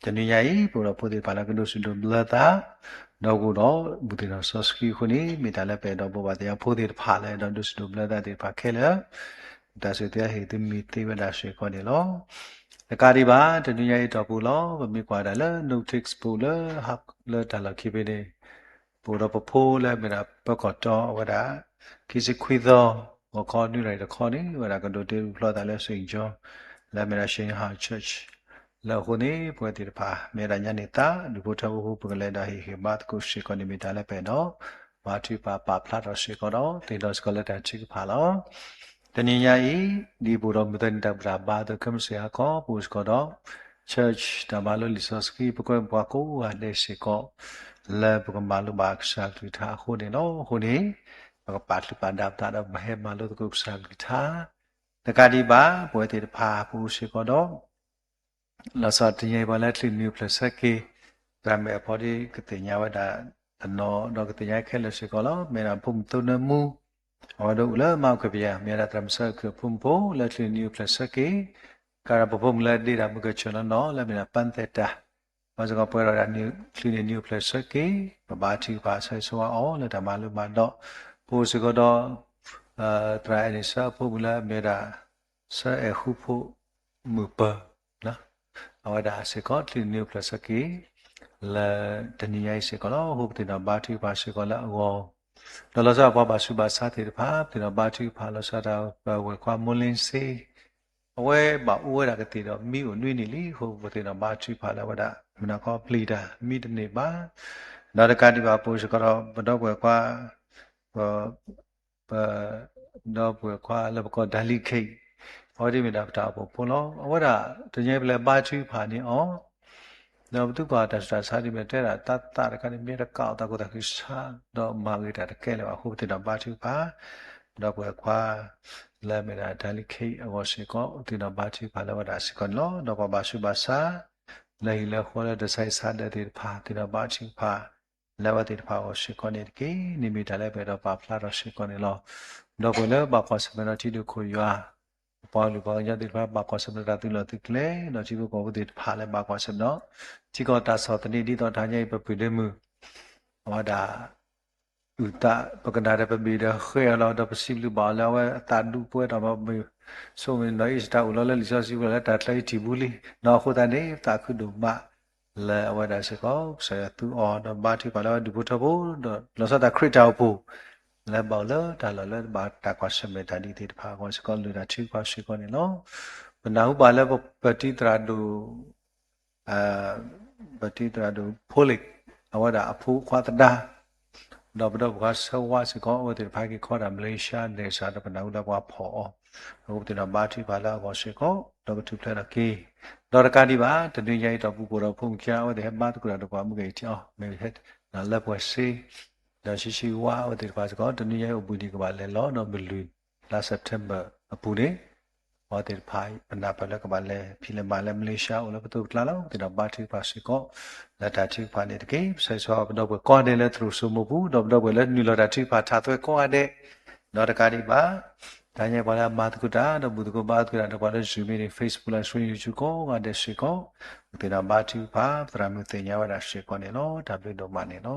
တနွံညါအံၤ ပအိၣ်ဒီးဖိသ့ၣ်တဖၣ်လၢကဒိးဆူၣ်ဒိးဘျၢသး ဒီးကအိၣ်ဒီးဘူၣ်သ့ၣ်ဒီးစီဆှံအဃိန့ၣ် မ့ၢ်တၢ်လၢပအဲၣ်ဒိးဘိးဘၣ်သ့ၣ်ညါဖိသ့ၣ်တဖၣ်လၢအဲၣ်ဒိးဒိးဆူၣ်ဒိးဘျၢသးသ့ၣ်တဖၣ်ခဲလၢာ် တၢ်ဆိၣ်ဂ့ၤဟ့ၣ်သုမံၤသ့ဝဲဒၣ်စ့ၢ်ကီးန့ၣ်လီၤ. တကးဒံးဘၣ် တနွံညါအံၤတီၢ်ပူၤလီၤ ပမ့ၢ်ကွၢ်ဒၣ်လၢ Note textbook လၢ လၢတၢ်လီၢ်ခံဖဲန့ၣ် ပအိၣ်ဒီးပဖိလၢမ့ၢ်ဒၣ်ပၢၤကီၢ်တီအဝဲဒၣ် ခံဆံခွံသီ ဂီၤခီနွံနၣ်ရံၣ်တခီန့ၣ် အဝဲဒၣ်ကဒိးတ့ဒိးဖျီသးလၢ Saint John လၢမ့ၢ်ဒၣ် Shanghai Church လၢအဃိန့ၣ် ပဝဲသ့ၣ်တဖၣ် မ့ၢ်ဝဲဒၣ်ညါန့ၣ်သး ဒူၣ်ဖိထၢဖိဖိ ပကလဲၤဒီးဟ့ၣ်ဂံၢ်ဘါသကိးစ့ၢ်ကီးန့ၣ် မ့ၢ်တၢ်လၢပအဲၣ်ဒိး ဘါထုကဖၣ်ပာ်ဖျါထီၣ်စ့ၢ်ကီးဒီး သ့ၣ်နီၣ်စ့ၢ်ကီးလၢတၢ်ထုကဖၣ်လီၤ. တနံၤညါအံၤ ဒ်ပအိၣ်ဒီးမုၢ်သၢနံၤတၢ်ဘူၣ်တၢ်ဘါအသိး ခဲမုၢ်ဆ့ၣ်ဟါခီ ပအိၣ်စ့ၢ်ကီးဒီး church တၢ်မၤလိလံာ်စီဆှံ ပကွဲမုာ်ပှၤကိးဂၤဒဲးစ့ၢ်ကီး လၢပကမၤလိဘၣ်ကစၢ်ကလုၢ်ကထါအဃိန့ၣ်လီၤ. အဃိန့ၣ် ပကပာ်ချုးပာ်ဒၣ်ပသးဒီးပဟဲမၤလိသကိးကစၢ်ကလုၢ်ကထါ တကးဒံးဘၣ် ပဝဲသ့ၣ်တဖၣ် ပအိၣ်စ့ၢ်ကီးဒီး လီၤဆီဒၣ်တၢ်တနံၤအံၤ ပှၤလၢချံနံၣ်အိၣ်ဖျဲၣ်ဆၢက့ၤ သရၣ်မုၣ်အဖီဒ့ ကသ့ၣ်ညါဝဲဒၣ်တနီၤ ဒီးကသ့ၣ်ညါခဲလၢာ်စ့ၢ်ကီးလီၤ. မ့ၢ်ဒၣ်ဖိမုၣ်သိနၢမူ အဝဲဒၣ်အိၣ်လၢမၤအူကပယၤ မ့ၢ်ဝဲဒၣ်သရၣ်မုၣ်ဆၢခုၣ်အဖိမုၣ်ဖိ လၢချံနံၣ်အိၣ်ဖျဲၣ်ဆၢက့ၤ ကဒီးပဖိမုၣ်လၢဒ့တၢ်မုၢ်ကဆၢၣ်နီၢ်နီၢ် လၢမ့ၢ်ဒၣ်ပၢ်သဲးတၢ် ဘၣ်စ့ၢ်ကီးပှဲၤဒီးဒၣ်ချံနံၣ်အိၣ်ဖျဲၣ်ဆၢက့ၤ ပဘါထုကဖၣ်ဆၢဂ့ၤဆၢဝါအီၤ လၢတၢ်မၤလိမၤဒိး ပအိၣ်စ့ၢ်ကီးဒီး သရၣ်အဲၣ်နံၣ်ဆၢအဖိမုၣ်လၢအမ့ၢ်ဝဲဒၣ် ဆၢအဲၣ်ဃူဖိမုၣ်ပၢၤ အဝဲဒၣ်စ့ၢ်ကီး ချံနံၣ်အိၣ်ဖျဲၣ်ဆၢက့ၤ လၢတနံၤညါအံၤစ့ၢ်ကီးလီၤ. အဃိပသ့ၣ်နီၣ်ဘါထုကဖၣ်စ့ၢ်ကီးလၢအဂီၢ် ဒီးလီၤဆီဒၣ်ပှၤဘၣ်ဆူးဘၣ်ဆါသ့ၣ်တဖၣ် ပသ့ၣ်နီၣ်ဘါထုကဖၣ် လီၤဆီဒၣ်တၢ်ပဝဲၢ်ခွါ မိၢ်လ့စ့ အဝဲဘၣ်အိၣ်ဝဲဒၣ်ကသ့ၣ်ဒီးမံအိၣ်နွံနံၣ်လံအဃိ ပသ့ၣ်နီၣ်ဘါထုကဖၣ်လၢအဝဲဒၣ် မုၢ်နၤခီပျံၤတၢ် မံတန့ၢ်ဘၣ်. ဒီးတကးဒံးဘၣ်အပူၤစ့ၢ်ကီးဒီး ပဒီပုၢ်ဝဲၢ်ခွါ ပ ပဒီပုၢ်ဝဲၢ်ခွါလၢပကိး ဒါလံခ့ၣ် အဝဲဒၣ်မ့ၢ်ဒၣ်ပတၢ်အိၣ်ဖှိၣ်ဖိလီၤ. အဝဲဒၣ်တနံၤအံၤပလဲၤဘါထုကဖၣ်န့ၢ်အီၤ ဒီးပသူကွၢ်တၢ်ဆူးတၢ်ဆါဒ်မ့ၢ်တဲဒၣ် တၢ်သးတခါန့ၣ် မ့ၢ်တကးအီၤသးကိၢ်သးခုဆါ ဒီးမၤဂ့ၤတၢ်တကဲလၢၤဘၣ်အဃိ ပသ့ၣ်နီၣ်ဘါထုကဖၣ် ပဒီပုၢ်ဝဲၢ်ခွါ လၢမ့ၢ်ဒၣ် ဒါလံခ့ၣ် အဂီၢ်စ့ၢ်ကီး ပသ့ၣ်နီၣ်ဘါထုကဖၣ်လၢဝဲဒၣ်စ့ၢ်ကီးန့ၣ်လီၤ. ဒီးပှၤဘၣ်ဆူးဘၣ်ဆါ လၢဟံၣ်လၢဃီလၢတၢ်ဆါဟံၣ်ဆါဒၢးသ့ၣ်တဖၣ် သ့ၣ်နီၣ်ဘါထုကဖၣ် လၢအဝဲသ့ၣ်တဖၣ်အဂီၢ်စ့ၢ်ကီးန့ၣ်တက့ၢ်. န့ၣ်မ့ၢ်တၢ်လၢပအဲၣ်ဒိးပာ်ဖျါထီၣ်စ့ၢ်ကီးန့ၣ်လီၤ. ဒီပုၢ်ဝဲၢ်လၢဘၣ်ကွၢ်ဆၢၣ်မဲာ်ဒီးထံဒိၣ်ခိၣ်ယွၤ ပပှၤကလုာ်ပှၤကညီသ့ၣ်တဖၣ် ဘၣ်ကွၢ်ဆၢၣ်မဲာ်ဒီးတၢ်သုးလီၢ်သုးကျဲ ဒီးထံဖိကီၢ်ဖိသ့ၣ်တဖၣ်လၢဘၣ်ကွၢ်ဆၢၣ်မဲာ်ဒီး ထံကီၢ်တၢ်ဆီၣ်သနံး ဒ်သိးတဟါညါအံၤ ပပုၢ်ဒ့မုၣ် အဝဲဒၣ် အုၣ်သး ပကနၣ်ဒီးပဘ့ၣ်ဒီးဃဲအီၤလီၤ. ဒီးပစံးဘျုးဘၣ်အီၤလၢအဝဲအသးဒူပှဲၤထီၣ်မး ပမ့ၢ်ဆိမိၣ်န့ၣ်ဒီး အ့ၣ်စတၢ်အိၣ်လီၤလၢလံာ်စီဆှံပူၤလၢတၢ်ချၢအံၤထံၣ်ပူၤလံ. ဒီးအဃိသတးန့ၣ် ပသးခုဒိၣ်မး လၢအဝဲဒၣ်စ့ၢ်ကီး ကစၢ်ယွၤသူအီၤ ဒီးဘါထုကဖၣ်လၢအဝဲဒၣ်ဒူၣ်ဖိထၢဖိ ဒီးလီၤဆီဒၣ်တၢ်ခရံာ်တၢ်အိၣ်ဖှိၣ် လၢဘၣ်အိၣ်လၢတၢ်လီၢ်လၢဘၣ်တၢ်ကွၢ်ဆၢၣ်မဲာ်တၢ်ဒ်သ့ၣ်တဖၣ်အဂီၢ်စ့ၢ်ကီး လၢတၢ်ထုကဖၣ်စ့ၢ်ကီးန့ၣ်လီၤ. ပနၢ်ဟူဘၣ်လၢပတံၤသရၣ်ဒိၣ် ပတံၤသရၣ်ဒိၣ်ဖိလ့ၣ် အဝဲဒၣ်အဖိခွါသဒါ ဒီးပဒီပုၢ်ဝဲၢ်ခွါဆၢဝါစ့ၢ်ကီး အဝဲသ့ၣ်တဖၣ်က့ၤခီဒၣ်မလ့ၡါ ဒဲးစး ဒီးပနၢ်ဟူလၢပှၤဖီၣ်အီၤ အဃိပသ့ၣ်နီၣ်ဘါထုကဖၣ်လၢအဂီၢ်စ့ၢ်ကီး ဒီးပထူၣ်ဖျဲးထီၣ်က့ၤ ဒီးတကးဒံးဘၣ် တနွံညါအံၤဒီးပူၤကွံာ်ဒီးဖိမုၣ်ခံဂၤ အဝဲသ့ၣ်ဟဲဘါသကိးတၢ်ဒီးပှၤမုၢ်ဂ့ၤထံအီၤ မ့ၢ်ဟဲလၢပှဲၤစ့ ဒီးဆံးဆံးဝါအဝဲသ့ၣ်တဖၣ်စ့ၢ်ကီး တနွံညါအံၤအိၣ်ဘှံးနံၤကဘၣ်လဲၤလီၤ ဒီးမုၢ်လွံၢ်လါ September အပူၤန့ၣ် အဝဲသ့ၣ်တဖၣ် ပနၢ်ပၢၢ်လၢကဘၣ်လဲၤဖံးလဲၤမၤလၢမလ့ၡါ အိၣ်လၢပသိးပကျါလီၤ. ပသ့ၣ်နီၣ်ဘါထုကဖၣ်စ့ၢ်ကီး လၢတၢ်ထုကဖၣ်န့ၣ်တက့ၢ်. ပဆၢဂ့ၤဆၢဝါပဒီပုၢ်ဝဲၢ်ကိးဂၤဒဲးလၢသရိာ်စိမိပူၤ ဒီးပဒီပုၢ်ဝဲၢ်လၢနုာ်လီၤတၢ်ထုကဖၣ်ထးသွဲကိးဂၤဒဲး ဒီးတကးဒံးဘၣ် တဟါညါပှၤလၢအမၤသကိးတၢ် ဒီးဘူၣ်သကိးဘါသကိးတၢ် ဒီးပှၤလၢ Zoom မ့ၢ်ဂ့ၤ Facebook လၢ Zoom YouTube ကိးဂၤဒဲးစ့ၢ်ကီး ပသ့ၣ်နီၣ်ဘါထုကဖၣ် ပသရၣ်မုၣ်သ့ၣ်ညါဝဲဒၣ်စ့ၢ်ကီးန့ၣ်လီၤ. တၢ်ဘျုးဒိၣ်မးန့ၣ်လီၤ.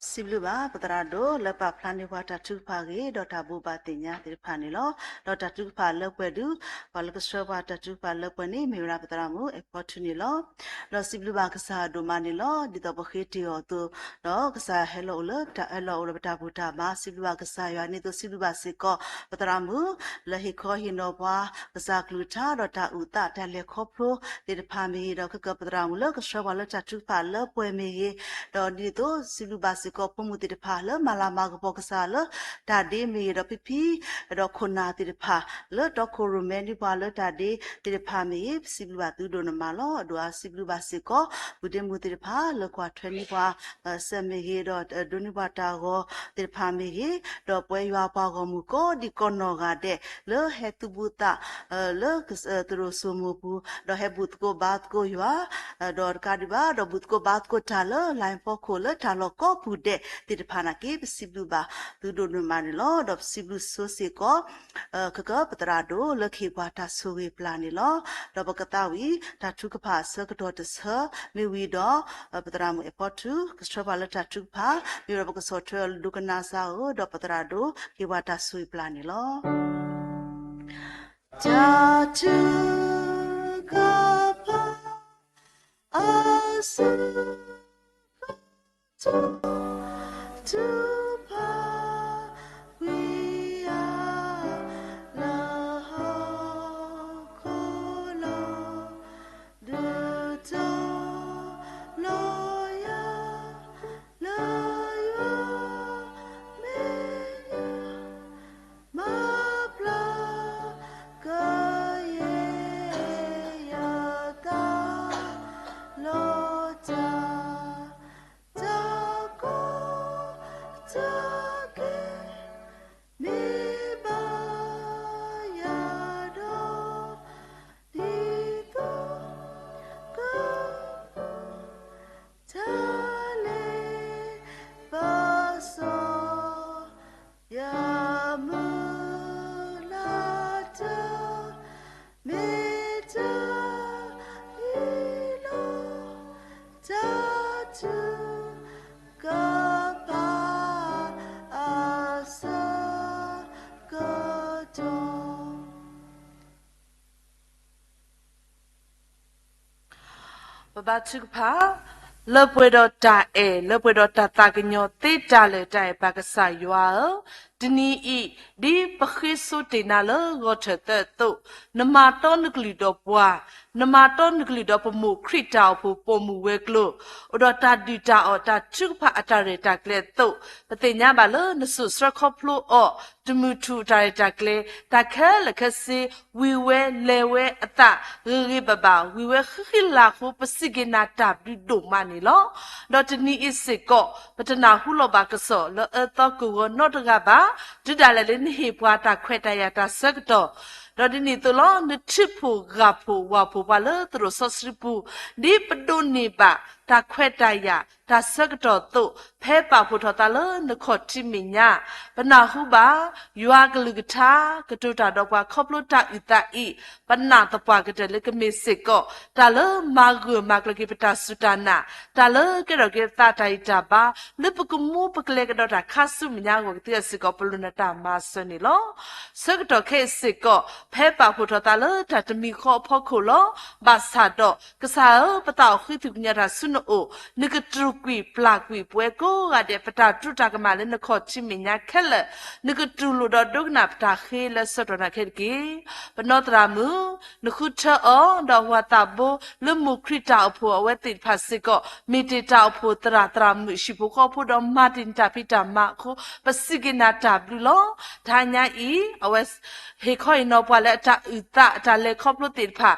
စံးဘျုးဘၣ်ပသရၣ်ဒိၣ်လၢပာ်ဖျါန့ၢ်ပှၤတၢ်ထုကဖၣ်အဂ့ၢ် ဒီးတၢ်ဘိးဘၣ်သ့ၣ်ညါသ့ၣ်တဖၣ်န့ၣ်လီၤ. ဒီးတၢ်ထုကဖၣ်လၢပှဲၤဒုး ပှၤလၢကဆှၢပှၤတၢ်ထုကဖၣ်လၢပှဲၤန့ၣ် မ့ၢ်ဝဲဒၣ်ပသရၣ်မုၣ်အဲၣ်ဖီထူန့ၣ်လီၤ. ဒီးစံးဘျုးဘၣ်ကစၢ်ဒိၣ်မးန့ၣ်လီၤ. ဒ်သိးပဃ့တ့ၢ်အီၤအသိး ဒီးကစၢ်ဟဲလီၤအိၣ်လၢ ဟဲလီၤအိၣ်လၢပတၢ်ဘူၣ်တၢ်ဘါ စံးဘျုးဘၣ်ကစၢ်ယွၤန့ၣ်သိး စံးဘျုးဘၣ်စ့ၢ်ကီး ပသရၣ်မုၣ် လၢဟ့ၣ်ခီဟ့ၣ်နီၤပှၤ ကစၢ်ကလုၢ်ကထါ ဒီးတၢ်အုၣ်သးတၢ်လဲၤခီဖျိသ့ၣ်တဖၣ်မ့ၢ်ဂ့ၤ ဒီးခဲကၢၤပသရၣ်မုၣ်လၢကဆှၢပှၤလၢတၢ်ထုကဖၣ်လၢပှဲၤမ့ၢ်ဂ့ၤ, ဒီးဒ်သိးစံးဘျုးဘၣ်စ့ၢ်ကီးဖိမုၣ်သ့ၣ်တဖၣ်လၢမၤလၤမၤကပီၤကစၢ်လၢတၢ်ဒ့မ့ၢ်ဂ့ၤ ဒီးဖံဖံ ဒီးခိၣ်နၢ်သ့ၣ်တဖၣ် လၢတီခိၣ်ရိၣ်မဲဒ်ပှၤလၢတၢ်ဒ့သ့ၣ်တဖၣ်မ့ၢ်ဂ့ၤ, ပစံးဘျုးဘၣ်သုဒိၣ်န့ၢ်မးလီၤ. အဒိၣ်အါစံးဘျုးဘၣ်စ့ၢ်ကီး ပုၢ်ဒ့မုၣ်သ့ၣ်တဖၣ်လၢကွၢ်ထွဲန့ၢ်ပှၤ စဲးမ့ၢ်ဂ့ၤ ဒီးဒိးန့ၢ်ပှၤတၢ်ဂီၤသ့ၣ်တဖၣ်မ့ၢ်ဂ့ၤ, ဒီးပဝဲယွၤပှၤဂီၢ်မုၢ်ကိးဒံကိးနီၢ်ဂၤဒဲး လၢဟဲသူၣ်ဘူၣ်သး လၢသရိာ်စိမိပူၤ, ဒီးဟဲဘူၣ်သကိးဘါသကိးယွၤ, ဒီးတကးဒံးဘၣ် ဒီးဘူၣ်သကိးဘါသကိးတၢ်လၢ လဲၣ်ဖီခိၣ်လၢတၢ်လီၢ်ကိးပူၤဒဲးသ့ၣ်တဖၣ်နာ်က့ ပစံးဘျုးဘၣ်သုဒိၣ်န့ၢ်မးန့ၣ်လီၤ. ဒီးပစံးဘျုးဆိစ့ၢ်ကီး ခဲကၢၤပသရၣ်ဒိၣ်လၢကဟ့ၣ်ပှၤတၢ်ဆိၣ်ဂ့ၤပျၢ်န့ၣ်လီၤ. ဒီးပကသးဝံၣ်တၢ်ထုကဖၣ်အဆၢကတီၢ်တဆၢ မ့ၢ်ဝံၤဒီး ပသရၣ်မုၣ်အဲၣ်ဖီထူ ကဆှၢပှၤလၢတၢ်ထုကဖၣ် မ့ၢ်ဝံၤဒီးပကဆီၣ်ထွဲအီၤလၢဒိကနၣ်စၢ်ဧၢ, ဒီးပသရၣ်ဒိၣ်ကဟ့ၣ်ပှၤတၢ်ဆိၣ်ဂ့ၤပျၢ်န့ၣ်လီၤ. တၢ်ထုကဖၣ် အဆၢ ထုကဖၣ် ဝံယၤ လၢဟီၣ်ခိၣ်လီၤ, ဒုးတီၤလီၤယၤ လၢယွၤမဲာ်ညါ မၤပျၢ်ကယဲၢ်ယသး လီၤတၢ် တၢ်ကီတၢ် ပဘါထုကဖၣ်, လၢပှဲၤဒီးတၢ်အဲၣ် လၢပှဲၤဒီးတၢ်သးကညီၤသ့တၢ်လၢာ် တၢ်အဲၣ်ပၢ်ကစၢ်ယွၤဧၢ, တနံၤအံၤ ဒ်ပဃ့စိတ့ၢ်နၤလၢဂီၤထၢၣ်သၢအသိး, နမၤတီနကလုၢ်ဒီးပှၤ, နမၤတီနကလုၢ်ဒီးပမိၢ်ခရံာ်တၢ်အိၣ်ဖှိၣ်ပိာ်မုၣ်ဝဲၤကျိၤ, အိၣ်ဒီးတၢ်ဒုၣ်တၢ်အီၣ်တၢ်ထုကဖၣ်အတၢ်ရဲၣ်တၢ်ကျဲၤအသိး, ပသ့ၣ်ညါဘၣ်လၢနစိာ်ဆှၢခီဖျိအီၤ တမုၢ်ထူၣ်တၢ်ရဲၣ်တၢ်ကျဲၤ, တၢ်ခဲလၢာ်ခဲဆ့, ဝံၤဝဲလဲၤဝဲအသးဂ့ၤဂ့ၤဘၣ်ဘၣ်, ဝံၤဝဲဃံဃံလၤဃိ ပစံးက့ၤနၤတၢ်ဘျုးဒိၣ်မးန့ၣ်လီၤ. ဒီးတနံၤအံၤစ့ၢ်ကီး ပတနၢ်ဟူလီၤဘၣ်ကစီၣ်လၢအၢသီကဝီၤနီတဂၤဘၣ်, တုၤဒၣ်လဲာ်လၢနဟ့ၣ်ပှၤတၢ်ခွဲးတၢ်ယာ်တၢ်ဆၢကတီၢ်, ဒီးဒ်န့ၣ်အသိးလီၤ နထုးဖှိၣ်ဂၢ်ဖှိၣ်ဝၢ်ဖှိၣ်ပှၤလၢသရိာ်စီဆှံပူၤ, ဒ်ပဒိးန့ၢ်ဘၣ်တၢ်ခွဲးတၢ်ယာ်တၢ်ဆၢကတီၢ်အသိး, ဖဲပာ်ဖှိၣ်ထီၣ်သးလၢနခီၣ်ထံးမဲာ်ညါ, ပနၢ်ဟူဘၣ် ယွၤအကလုၢ်ကထါ ကတိၤတၢ်ဒီးပှၤခီဖျိတၢ်အုၣ်သးအံၤ, ပနာ်သပှၢ်ကတၢၢ်လၢကမ့ၢ်စ့ၢ်ကီး တၢ်လၢမၤဂၢၢ်မၤကျၢၤက့ၤပတၢ်စူၢ်တၢ်နာ်, တၢ်လၢကဲထီၣ်က့ၤပသးတၢ်ဂံၢ်တၢ်ဘါ, လၢပကမူပကလဲၤကဒီးတၢ်ခါဆူမဲာ်ညါအဂီၢ်ကသ့အီၤစ့ၢ်ကီး ပလိၣ်နတၢ်မၤစၢၤန့ၣ်လီၤ. ဆၢကတီၢ်ခဲအံၤစ့ၢ်ကီး ဖဲပာ်ဖှိၣ်ထီၣ်သးလၢတၢ်တမံၤဃီအဖီခိၣ်လီၤ. ဘၣ်ဆၣ်ဒီး ကစၢ်ဧၢ, ပသးအိၣ်ဃံသူၣ်ကညီၤတၢ်ဆူနအိၣ်, နကတြူာ်ကွံာ်ပျၢ်ကွံာ်ပဝဲကိးဂၤဒဲး ပတၢ်တိာ်တၢ်ကမၣ်လၢနခီၣ်ထံးမဲာ်ညါခဲလၢာ်, နကတူၢ်လိာ်ဒီးဒိကနၣ်ပတၢ်ဃ့လၢဆၢကတီၢ်နၤခဲတက့ၢ်. ပနီၢ်သရၣ်မုၣ်, နဃုထၢအီၤ ဒီးအဝၤသးဘိလၢမိၢ်ခရံာ်တၢ်အိၣ်ဖှိၣ်အဝဲသ့ၣ်တဖၣ်စ့ၢ်ကီး မ့ၢ်တ့ၢ်တၢ်အိၣ်ဖှိၣ်သရၣ်သရၣ်မုၣ်ဟံၣ်ဖိဃီဖိဒီးမၤတ့ၢ်နတၢ်ဖံးတၢ်မၤအဃိ ပစံးက့ၤနၤတၢ်ဘျုးလီၤ. တဟါညါအံၤ အဝဲဟ့ၣ်ခီဟ့ၣ်နီၤပှၤလၢအတၢ်အုၣ်သးအတၢ်လဲၤခီဖျိသ့ၣ်တဖၣ်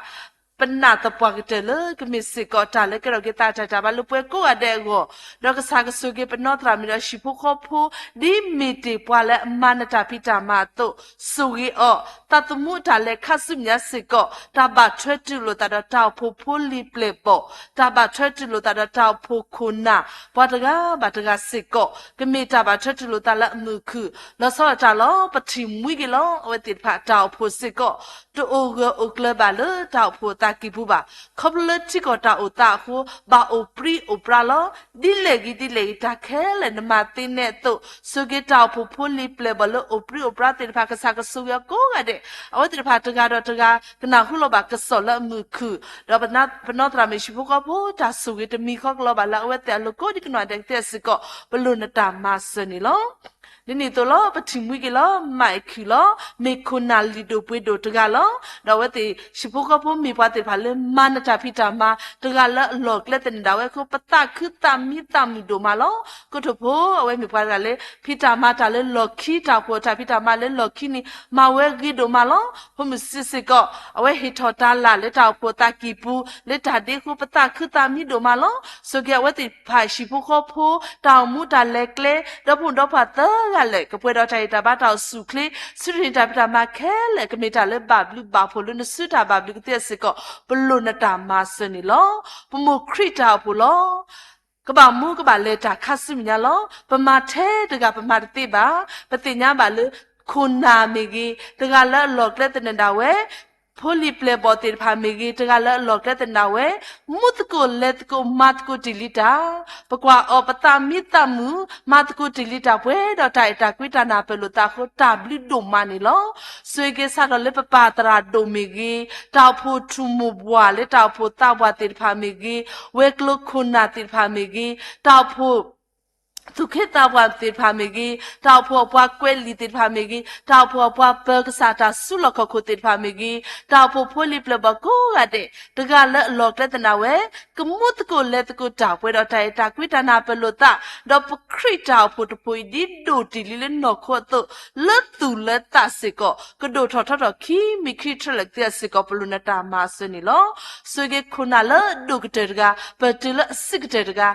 ပနာ်သပှၢ်ကတၢၢ်လၢကမ့ၢ်စ့ၢ်ကီးတၢ်လၢကဲထီၣ်က့ၤသးတၢ်ဂံၢ်တၢ်ဘါလၢပဝဲကိးဂၤဒဲးအဂီၢ်, ဒီးကစၢ်ကဆိၣ်ဂ့ၤပနီၢ်သရၣ်မုၣ်ဒီးဟံၣ်ဖိဃီဖိ ဒ်မ့ၢ်တ့ၢ်ပှၤလၢအမၤနတၢ်ဖံးတၢ်မၤအသိး, ဆိၣ်ဂ့ၤအီၤ, သးသမူအတၢ်လဲၤခါဆူမဲာ်ညါစ့ၢ်ကီး တၢ်ဘၣ်ထွဲတူၢ်လိာ်သးဒီးတၢ်အိၣ်ဖှိၣ်ဖိလံၤပျဲၢ်ဘီၣ်, တၢ်ဘၣ်ထွဲတူၢ်လိာ်သးဒီးတၢ်အိၣ်ဖှိၣ်ခိၣ်နၢ်, ပှၤတဂၤဘၣ်တဂၤစ့ၢ်ကီး ကမ့ၢ်တၢ်ဘၣ်ထွဲတူၢ်လိာ်သးလၢအမုာ်ခုၣ်, လီၤဆီဒၣ်တၢ်လီၤ. ပထံၣ်မှံက့ၤလီၤ အဝဲသ့ၣ်တဖၣ်တၢ်အိၣ်ဖှိၣ်စ့ၢ်ကီး တအိၣ်ဂၢၢ်အိၣ်ကျၢၤဘၣ်လၢတၢ်အိၣ်ဖှိၣ်အသးကံၢ်ပူၤဘၣ်. ခီဖျိလၢထံကီၢ်တၢ်အိၣ်သးအဃိ ဘၣ်အိၣ်ပြံအိၣ်ပြါလီၤ. ဒ်လဲၣ်ဂ့ၤဒ်လဲၣ်ဂ့ၤ တၢ်ခဲလၢာ်နမၤသ့နဲၣ်အသိး, ဆိၣ်ဂ့ၤတၢ်အိၣ်ဖှိၣ်ဖိလံၤပျဲၢ်ဘီၣ်လၢအိၣ်ပြံအိၣ်ပြါသ့ၣ်တဖၣ် ကစၢ်ကဆိၣ်ဂ့ၤအီၤကိးဂၤဒဲး, အဝဲသ့ၣ်တဖၣ်တဂၤဒီးတဂၤ ကနၢ်ဟူလီၤဘၣ်ကစီၣ်လၢအမုာ်ခုၣ်, ဒီးပနီၢ်သရၣ်မုၣ်ဟံၣ်ဖိဃီဖိတၢ်ဆိၣ်ဂ့ၤတမံၤဃီကလီၤဘၣ်လၢအဝဲသ့ၣ်အလိၤကိးဒံကနီၣ်ဒဲးကသ့စ့ၢ်ကီး ပလိၣ်နတၢ်မၤစၢၤန့ၣ်လီၤ. ဒ်န့ၣ်အသိးလီၤ ပထံၣ်မှံက့ၤလီၤ မၤအ့ၣ်ခုၣ်လီၤ မ့ၢ်ခိၣ်နၢ်လံၣ်ဒိၣ်ပှ့ၤဒိၣ်တဂၤလီၤ. ဒီးအဝဲသ့ၣ်ဟံၣ်ဖိဃီဖိမ့ၢ်ပှၤသ့ၣ်တဖၣ်လၢမၤနတၢ်ဖံးတၢ်မၤ တဂၤလၢအလီၢ်ကျဲသနၢၣ်ဒၣ်ဝဲအဃိ ပသးခုသးမံသးမုာ်ဒိၣ်မးလီၤ. ကိတိာ်ဖိ အဝဲမ့ၢ်ပှၤတဂၤလၢ ဖံးတၢ်မၤတၢ်လၢလီၢ်ခံ တၢ်အိၣ်ဖှိၣ်တၢ်ဖံးတၢ်မၤလၢလီၢ်ခံန့ၣ် မၤဝဲဂ့ၤဒိၣ်မးလီၤ. ဖိမုၣ်စံးစ့ၢ်ကီး အဝဲဟ့ၣ်ထီၣ်တၢ်လၢ်လၢတၢ်အိၣ်ဖှိၣ်အသးကံၢ်ပူၤ လၢတၢ်ဒ့အဃိ ပသးခုသးမံဒိၣ်မးလီၤ. ဆိၣ်ဂ့ၤအဝဲသ့ၣ်တဖၣ်ဟံၣ်ဖိဃီဖိ တၢ်အိၣ်မူတၢ်လဲၤကျဲ ဒီဖိဒီဖှံသၢဂၤလၢာ် ကပှဲၤဒီးတၢ်ဂံၢ်တၢ်ဘါတၢ်အိၣ်ဆူၣ်အိၣ်ချ့ ဆူတ့ၢ်တၢ်ဖံးတၢ်မၤခဲလၢာ် ကမ့ၢ်တၢ်လၢဘၣ်ဘျုးဘၣ်ဖှိၣ်လၢနစုတၢ်ဘၣ်ဘျုးကသ့စ့ၢ်ကီး ပလိၣ်နတၢ်မၤစၢၤန့ၣ်လီၤ. ပမိၢ်ခရံာ်တၢ်အိၣ်ဖှိၣ်လီၤ. ကဘၣ်မူကဘၣ်လဲၤတၢ်ခါဆူမဲာ်ညါလီၤ. ပမၤထဲတဂၤပမၤတသ့ဘၣ်. ပသ့ၣ်ညါဘၣ်လၢ ခိၣ်နၢ်မ့ၢ်ဂ့ၤ တဂၤလၢအလီၢ်ကျဲသနၢၣ်ဒၣ်ဝဲ, ဖိလံၤပျဲၢ်ဘီၣ်သ့ၣ်တဖၣ်မ့ၢ်ဂ့ၤ တဂၤလၢအလီၢ်ကျဲသနၢၣ်ဝဲ, မူသကိးလဲၤသကိးမၤသကိးတ့ၢ်လံတၢ်, ပကွၢ်အီၤပသးမံသးမုာ် မၤသကိးတ့ၢ်လံတၢ်ပှဲၤဒီးတၢ်အဲၣ်တၢ်ကွံတၢ်နၢ်ပၢၢ်လိာ်သးအဃိ တၢ်ဘျုးဒိၣ်မးန့ၣ်လီၤ. ဆိၣ်ဂ့ၤစးထီၣ်လၢပပၢ်သရၣ်ဒိၣ်မ့ၢ်ဂ့ၤ, တၢ်အိၣ်ဖှိၣ်ထူၣ်မိၢ်ပှၢ်လၢတၢ်အိၣ်ဖှိၣ်သးပှၢ်သ့ၣ်တဖၣ်မ့ၢ်ဂ့ၤ, ဝဲၤကျိၤခိၣ်နၢ်သ့ၣ်တဖၣ်မ့ၢ်ဂ့ၤ, တၢ်အိၣ်ဖှိၣ် သူၣ်က့သးပှၢ်သ့ၣ်တဖၣ်မ့ၢ်ဂ့ၤ, တၢ်အိၣ်ဖှိၣ်အပှၤကွဲးလံာ်သ့ၣ်တဖၣ်မ့ၢ်ဂ့ၤ, တၢ်အိၣ်ဖှိၣ်အပှၤပၢၤကစၢ်တၢ်စုလီၢ်ခီၣ်ခိၣ်သ့ၣ်တဖၣ်မ့ၢ်ဂ့ၤ, တၢ်အိၣ်ဖှိၣ်ဖိလံၤပျဲၢ်ဘီၣ်ကိးဂၤဒဲး, တဂၤလၢအလီၢ်ကျဲသနၢၣ်ဝဲ, ကမူသကိးလဲၤသကိးတၢ်ပှဲၤဒီးတၢ်အဲၣ်တၢ်ကွံတၢ်နၢ်ပၢၢ်လိာ်သး, ဒီးပခရံာ်တၢ်အိၣ်ဖှိၣ်တဖှိၣ်အံၤ ဒ်ဒိၣ်တ့ၢ်လံလၢနီၢ်ခိအသိး, လၢသူၣ်လၢသးစ့ၢ်ကီး ကဒိၣ်ထီၣ်ထီထီၣ်ခံမံၤခံထြဲလၢာ်ကသ့စ့ၢ်ကီး ပလိၣ်နတၢ်မၤစၢၤန့ၣ်လီၤ. ဆိၣ်ဂ့ၤခိၣ်နၢ်လၢအဒိၣ်ကတၢၢ်တဂၤ, ပတုၤလၢအဆံးကတၢၢ်တဂၤ,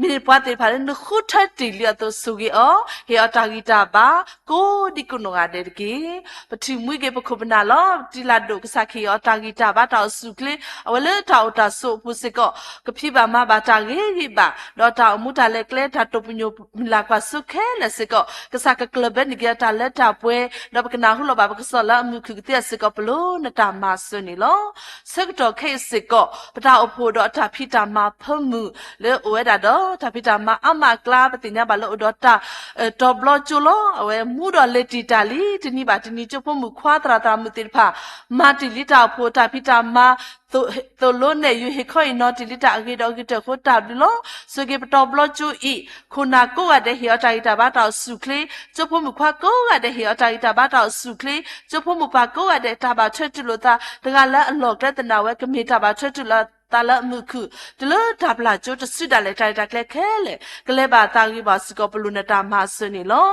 မ့ၢ်ပှၤသ့ၣ်တဖၣ်လၢနဃုထၢတ့ၢ်လံအသိး ဆိၣ်ဂ့ၤအီၤ, ဟ့ၣ်အီၤတၢ်ဂံၢ်တၢ်ဘါ ကိးဒံကိးနီၢ်ဂၤဒဲးတက့ၢ်. ပထံၣ်မှံက့ၤပခိၣ်ပနၢ်လီၤ. ပတံၤလၢ်ဒိၣ်ကစၢ်ခ့ၣ်အီၤတၢ်ဂံၢ်တၢ်ဘါတၢ်အိၣ်ဆူၣ်အိၣ်ချ့, အဝဲလၢတၢ်အိၣ်တၢ်ဆိးအပူၤစ့ၢ်ကီး, ကဖံးဘၣ်မၤဘၣ်တၢ်ဂ့ၤဂ့ၤဘၣ်, ဒီးတၢ်အိၣ်မူတၢ်လဲၤကျဲတၢ်တိာ်ပညိၣ်မုၢ်လၢ်ကွၢ်စိခဲလၢာ်စ့ၢ်ကီး, ကစၢ်ကကျၢၢ်ဘၢန့ၢ်က့ၤအီၤတၢ်လၢတၢ်ပှဲၤ, ဒီးပကနၢ်ဟူလီၤဘၣ်ပကစီၣ်လၢအမုာ်ခုၣ်ကသ့စ့ၢ်ကီး ပလိၣ်နတၢ်မၤစၢၤန့ၣ်လီၤ. ဆၢကတီၢ်ခဲအံၤစ့ၢ်ကီး, ပတၢ်အိၣ်ဖှိၣ်ဒီးအတၢ်ဖံးတၢ်မၤဖၢမုၢ်လၢအအိၣ်ဝဲဒၣ်ဒီး တၢ်ဖံးတၢ်မၤအါမးအကျါ ပသ့ၣ်ညါဘၣ်လၢအိၣ်ဒီးတၢ် တီၤဘျီကၠိလီၤ. အဝဲမူဒီးလဲၤတံာ်တာ်လံ တနံၤဘၣ်တနံၤ ကၠိဖိမုၣ်ခွါသရၣ်သရၣ်မုၣ်သ့ၣ်တဖၣ် မၤတံာ်လံတၢ်အိၣ်ဖှိၣ်တၢ်ဖံးတၢ်မၤ သိၣ်လိနဲၣ်ယုာ်ဟ့ၣ်ခီအံၤနီၤတံာ်လံတၢ်အဂ့ၤဒီးအဂ့ၤတၢၢ်အဃိတၢ်ဘျုးလီၤ. ဆိၣ်ဂ့ၤပတီၤဘျီကၠိအံၤ ခိၣ်နၢ်ကိးဂၤဒဲးဟ့ၣ်အီၤတၢ်ဂံၢ်တၢ်ဘါတၢ်အိၣ်ဆူၣ်အိၣ်ချ့, ကၠိဖိမုၣ်ခွါကိးဂၤဒဲးဟ့ၣ်အီၤတၢ်ဂံၢ်တၢ်ဘါတၢ်အိၣ်ဆူၣ်အိၣ်ချ့, ကၠိဖိမိၢ်ပၢ်ကိးဂၤဒဲးတၢ်ဘၣ်ထွဲတူၢ်လိာ်သး တဂၤလၢအလီၢ်ကျဲသနာ်ဝဲ ကမ့ၢ်တၢ်ဘၣ်ထွဲတူၢ်လိာ်သးလၢအမုာ်ခုၣ် တုၤလၢတၢ်ပျၢ်ကၠိတစုဒၣ်လဲာ် တၢ်ရဲၣ်တၢ်ကျဲၤခဲလၢာ် ကလဲၤဘၣ်သးဂ့ၤဘၣ်စ့ၢ်ကီး ပလိၣ်နတၢ်မၤစၢၤန့ၣ်လီၤ.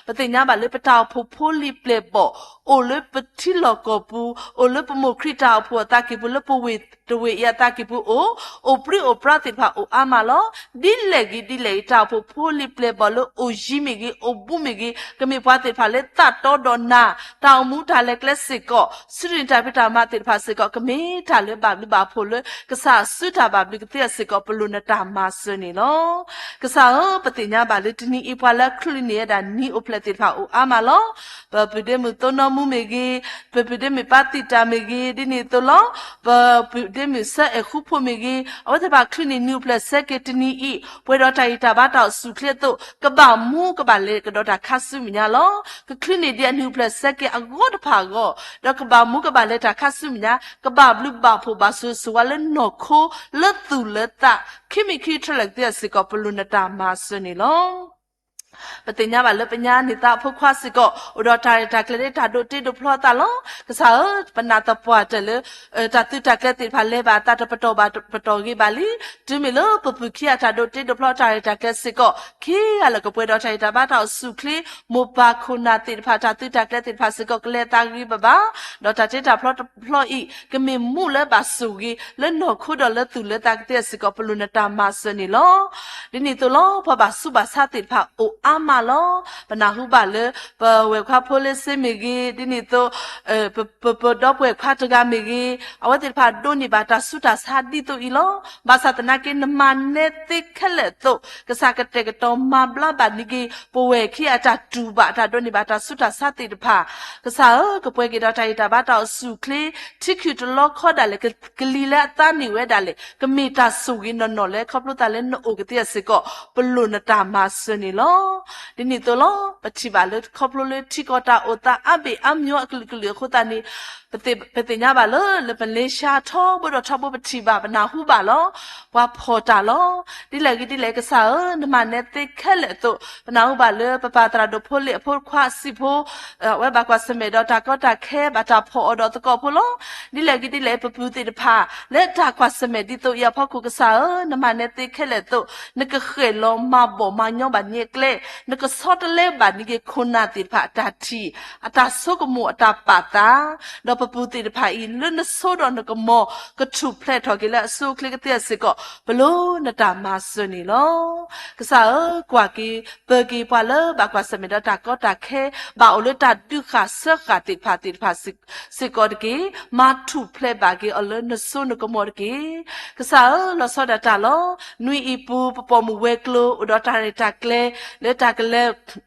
ပသ့ၣ်ညါဘၣ်လၢပတၢ်အိၣ်ဖှိၣ်ဖိလံၤပျဲၢ်ဘီၣ် အိၣ်လၢပထံလီၢ်ကီၢ်ပူၤ, အိၣ်လၢပမိၢ်ခရံာ်တၢ်အိၣ်ဖှိၣ်အသးကံၢ်ပူၤ လၢပဝ့ၢ်တဝ့ၢ်အံၤအသးကံၢ်ပူၤအိၣ်, အိၣ်ပြံအိၣ်ပြါသ့ၣ်တဖၣ်အိၣ်အါမးလီၤ. ဒ်လဲၣ်ဂ့ၤဒ်လဲၣ်ဂ့ၤ တၢ်အိၣ်ဖှိၣ်ဖိလံၤပျဲၢ်ဘီၣ်လၢအိၣ်ယံၤမ့ၢ်ဂ့ၤ အိၣ်ဘူးမ့ၢ်ဂ့ၤ ကမ့ၢ်ပှၤသ့ၣ်တဖၣ်လၢသးတီဒီးနၤ တၢ်အိၣ်မူတၢ်လဲၤကျဲစ့ၢ်ကီး ဆူန့ၣ်တၢ်ဖံးတၢ်မၤသ့ၣ်တဖၣ်စ့ၢ်ကီး ကမ့ၢ်တၢ်လၢဘၣ်ဘျုးဘၣ်ဖှိၣ်လၢ ကစၢ်အစုတၢ်ဘၣ်ဘျုးကသ့အီၤစ့ၢ်ကီး ပလိၣ်နတၢ်မၤစၢၤန့ၣ်လီၤ. ကစၢ်ဧၢ, ပသ့ၣ်ညါဘၣ်လၢတနံၤအံၤပှၤလၢအချုးန့ၢ်ဝဲဒၣ်နံၤအိၣ်ဖျဲၣ်သ့ၣ်တဖၣ်အိၣ်အါမးလီၤ. ပပုၢ်ဒ့မုၣ်သိနီမူမ့ၢ်ဂ့ၤ, ပပုၢ်ဒ့မုၣ်ပၢ်သံတၢ်မ့ၢ်ဂ့ၤ, ဒ်န့ၣ်အသိးလီၤ. ပပုၢ်ဒ့မုၣ်ဆၢအဲၣ်ဃူဖိမ့ၢ်ဂ့ၤ, အဝဲသ့ၣ်တဖၣ်ချုးန့ၢ်နံၤအိၣ်ဖျဲၣ်ဆဲးက့ၤတနံၤအံၤ ပှဲၤဒီးတၢ်ဂံၢ်တၢ်ဘါတၢ်အိၣ်ဆူၣ်အိၣ်ချ့အသိး ကဘၣ်မူကဘၣ်လဲၤကဒီးတၢ်ခါဆူမဲာ်ညါလီၤ. ကချုးန့ၢ်ဒံးအနံၤအိၣ်ဖျဲၣ်ဆဲးက့ၤအဂီၢ်တဖၣ်အဂီၢ်, ဒီးကဘၣ်မူကဘၣ်လဲၤတၢ်ခါဆူမဲာ်ညါ, ကဘၣ်ဘျုးဘၣ်ဖှိၣ်ဘၣ်ဆိၣ်ဂ့ၤဆိၣ်ဝါလၢနီၢ်ခိလၢသူၣ်လၢသး ခံမံၤခံထီၣ်လဲၣ်ကသ့အီၤစ့ၢ်ကီး ပလိၣ်နတၢ်မၤစၢၤန့ၣ်လီၤ. ပသ့ၣ်ညါဘၣ်လၢပညါန့ၢ်သးအဖိခွါစ့ၢ်ကီး အိၣ်ဒီးတၢ်ရဲၣ်တၢ်ကျဲၤလၢတၢ်ဒိးတ့ဒိးဖျီအသးလီၤ. ကစၢ်ဧၢ, ပနာ်သပှၢ်တၢၢ်လၢ တၢ်သုးတၢ်ကျဲၤသ့ၣ်တဖၣ်လဲၤဘၣ်အသးတပတီၢ်ဘၣ်တပတီၢ်ဂ့ၤဘၣ်လံ. တုၤမ့ၢ်လၢပပုၢ်ခံဂၤတၢ်ဒိးတ့ဒိးဖျီတၢ်ရဲၣ်တၢ်ကျဲၤစ့ၢ်ကီး ခံဂၤလၢကပှဲၤဒီးတၢ်ဂံၢ်တၢ်ဘါတၢ်အိၣ်ဆူၣ်အိၣ်ချ့, မိၢ်ပၢ်ခိၣ်နၢ်သ့ၣ်တဖၣ် တၢ်သုးတၢ်ကျဲၤသ့ၣ်တဖၣ်စ့ၢ်ကီး ကလဲၤသးဂ့ၤဘၣ်ဘၣ်, ဒီးတၢ်တ့တၢ်ဖျီတဖျီအံၤ ကမ့ၢ်မူလၢဘၣ်ဆိၣ်ဂ့ၤ လၢနီၢ်ခိဒီးလၢသူၣ်လၢသးကသ့အီၤစ့ၢ်ကီး ပလိၣ်နတၢ်မၤစၢၤန့ၣ်လီၤ. ဒ်န့ၣ်အသိးလီၤ ပှၤဘၣ်ဆူးဘၣ်ဆါသ့ၣ်တဖၣ်အိၣ်အါမးလီၤ. ပနၢ်ဟူဘၣ်လၢ ပဝဲၢ်ခွါဖိလ့စ့မ့ၢ်ဂ့ၤ, ဒ်န့ၣ်အသိး ပ ပ ပဒီပုၢ်ဝဲၢ်ခွါတဂၤမ့ၢ်ဂ့ၤ, အဝဲသ့ၣ်တဖၣ်ဒိးန့ၢ်ဘၣ်တၢ်ဆူးတၢ်ဆါဒ်သိးအံၤလီၤ. ဘၣ်ဆၣ်သနာ်က့ နမၤနဲသ့ခဲလၢာ်အသိး ကစၢ်ကတဲာ်ကတီၤမၤဘျါဘၣ်န့ၢ်က့ၤ ပဝဲၢ်ခံဂၤအတၢ်တူၢ်ဘၣ် တၢ်ဒိးန့ၢ်ဘၣ်တၢ်ဆူးတၢ်ဆါသ့ၣ်တဖၣ်, ကစၢ်ဧၢ, ကပှဲၤက့ၤဒီးတၢ်ဂံၢ်တၢ်ဘါတၢ်အိၣ်ဆူၣ်အိၣ်ချ့, ထံခုၣ်တလီခီဒၣ်လဲာ် က ကလံၤလၢအသါန့ၢ်ဝဲဒၣ်လဲာ် ကမ့ၢ်တၢ်ဆိၣ်ဂ့ၤနီၢ်နီၢ်လၢခီဖျိသးလၢနအိၣ်ကသ့အီၤစ့ၢ်ကီး ပလိၣ်နတၢ်မၤစၢၤန့ၣ်လီၤ. ဒ်န့ၣ်အသိးလီၤ ပထံၣ်ဘၣ်လၢခီဖျိလၢထံကီၢ်တၢ်အိၣ်သးအါဘ့ၣ်အါမံၤအကလုာ်ကလုာ်အဃိသတးန့ၣ် ပသ့ၣ်ညါဘၣ်လၢ လၢမလ့ၤၡါထီဘိဒီးထီဘိပထံၣ်ဘၣ် ပနၢ်ဟူဘၣ်လီၤ. ပှၤဖီၣ်တၢ်လီၤ. ဒ်လဲၣ်ဂ့ၤဒ်လဲၣ် ကစၢ်ဧၢ, နမၤနဲသ့ခဲလၢာ်အသိး ပနၢ်ဟူဘၣ်လၢ ပပၢ်သရၣ်ဒိၣ်ဖိလ့အဖိခွါအစံာ်ဖိ အဝဲဘၣ်ကွၢ်ဆၢၣ်မဲာ်ဒီးတၢ်ကီတၢ်ခဲ ဘၣ်တၢ်ဖီၣ်အီၤဒီးသကိးဖိလီၤ. ဒ်လဲၣ်ဂ့ၤဒ်လဲၣ် ပပုၢ်သ့ၣ်တဖၣ် လၢတၢ်ကွၢ်ဆၢၣ်မဲာ်ဒ်သိးအံၤအဖီခိၣ် ကစၢ်ဧၢ, နမၤနဲသ့ခဲလၢာ်အသိး နကဃဲၣ်လီၤမၤဘီၣ်မၤညီဘၣ်န့ၢ်အကျဲ, နကဆီတလဲဘၣ်န့ၢ်က့ၤခိၣ်နၢ်သ့ၣ်တဖၣ်အတၢ်ထံၣ် အတၢ်ဆိကမိၣ်အတၢ်ပာ်သး, ဒီးပပုၢ်သ့ၣ်တဖၣ်အံၤ လၢနဆိဒီးနကမီၤ ကထူၣ်ဖျဲးထီၣ်က့ၤလၢအဆိအချ့ကသ့အီၤစ့ၢ်ကီး ပလိၣ်နတၢ်မၤစၢၤန့ၣ်လီၤ. ကစၢ်ဧၢ, ကွၢ်က့ၤပၢၤက့ၤပှၤလၢဘၣ်ကွၢ်ဆၢၣ်မဲာ်ဒီးတၢ်ကီတၢ်ခဲ ဘၣ်အိၣ်လၢတၢ်ဒုးဃာ်စၢဃာ်သ့ၣ်တဖၣ်သ့ၣ်တဖၣ်စ့ၢ်ကီးတက့ၢ်. မၤထူၣ်ဖျဲးဘၣ်က့ၤအီၤလၢနစိနကမီၤတက့ၢ်. ကစၢ်ဧၢ, လီၤဆီဒၣ်တၢ်လီၤ. နွံအံၤပူၤ ပပိာ်မုၣ်ဝဲၤကျိၤ အိၣ်ဒီးတၢ်ရဲၣ်တၢ်ကျဲၤ လၢတၢ်ကလဲၤ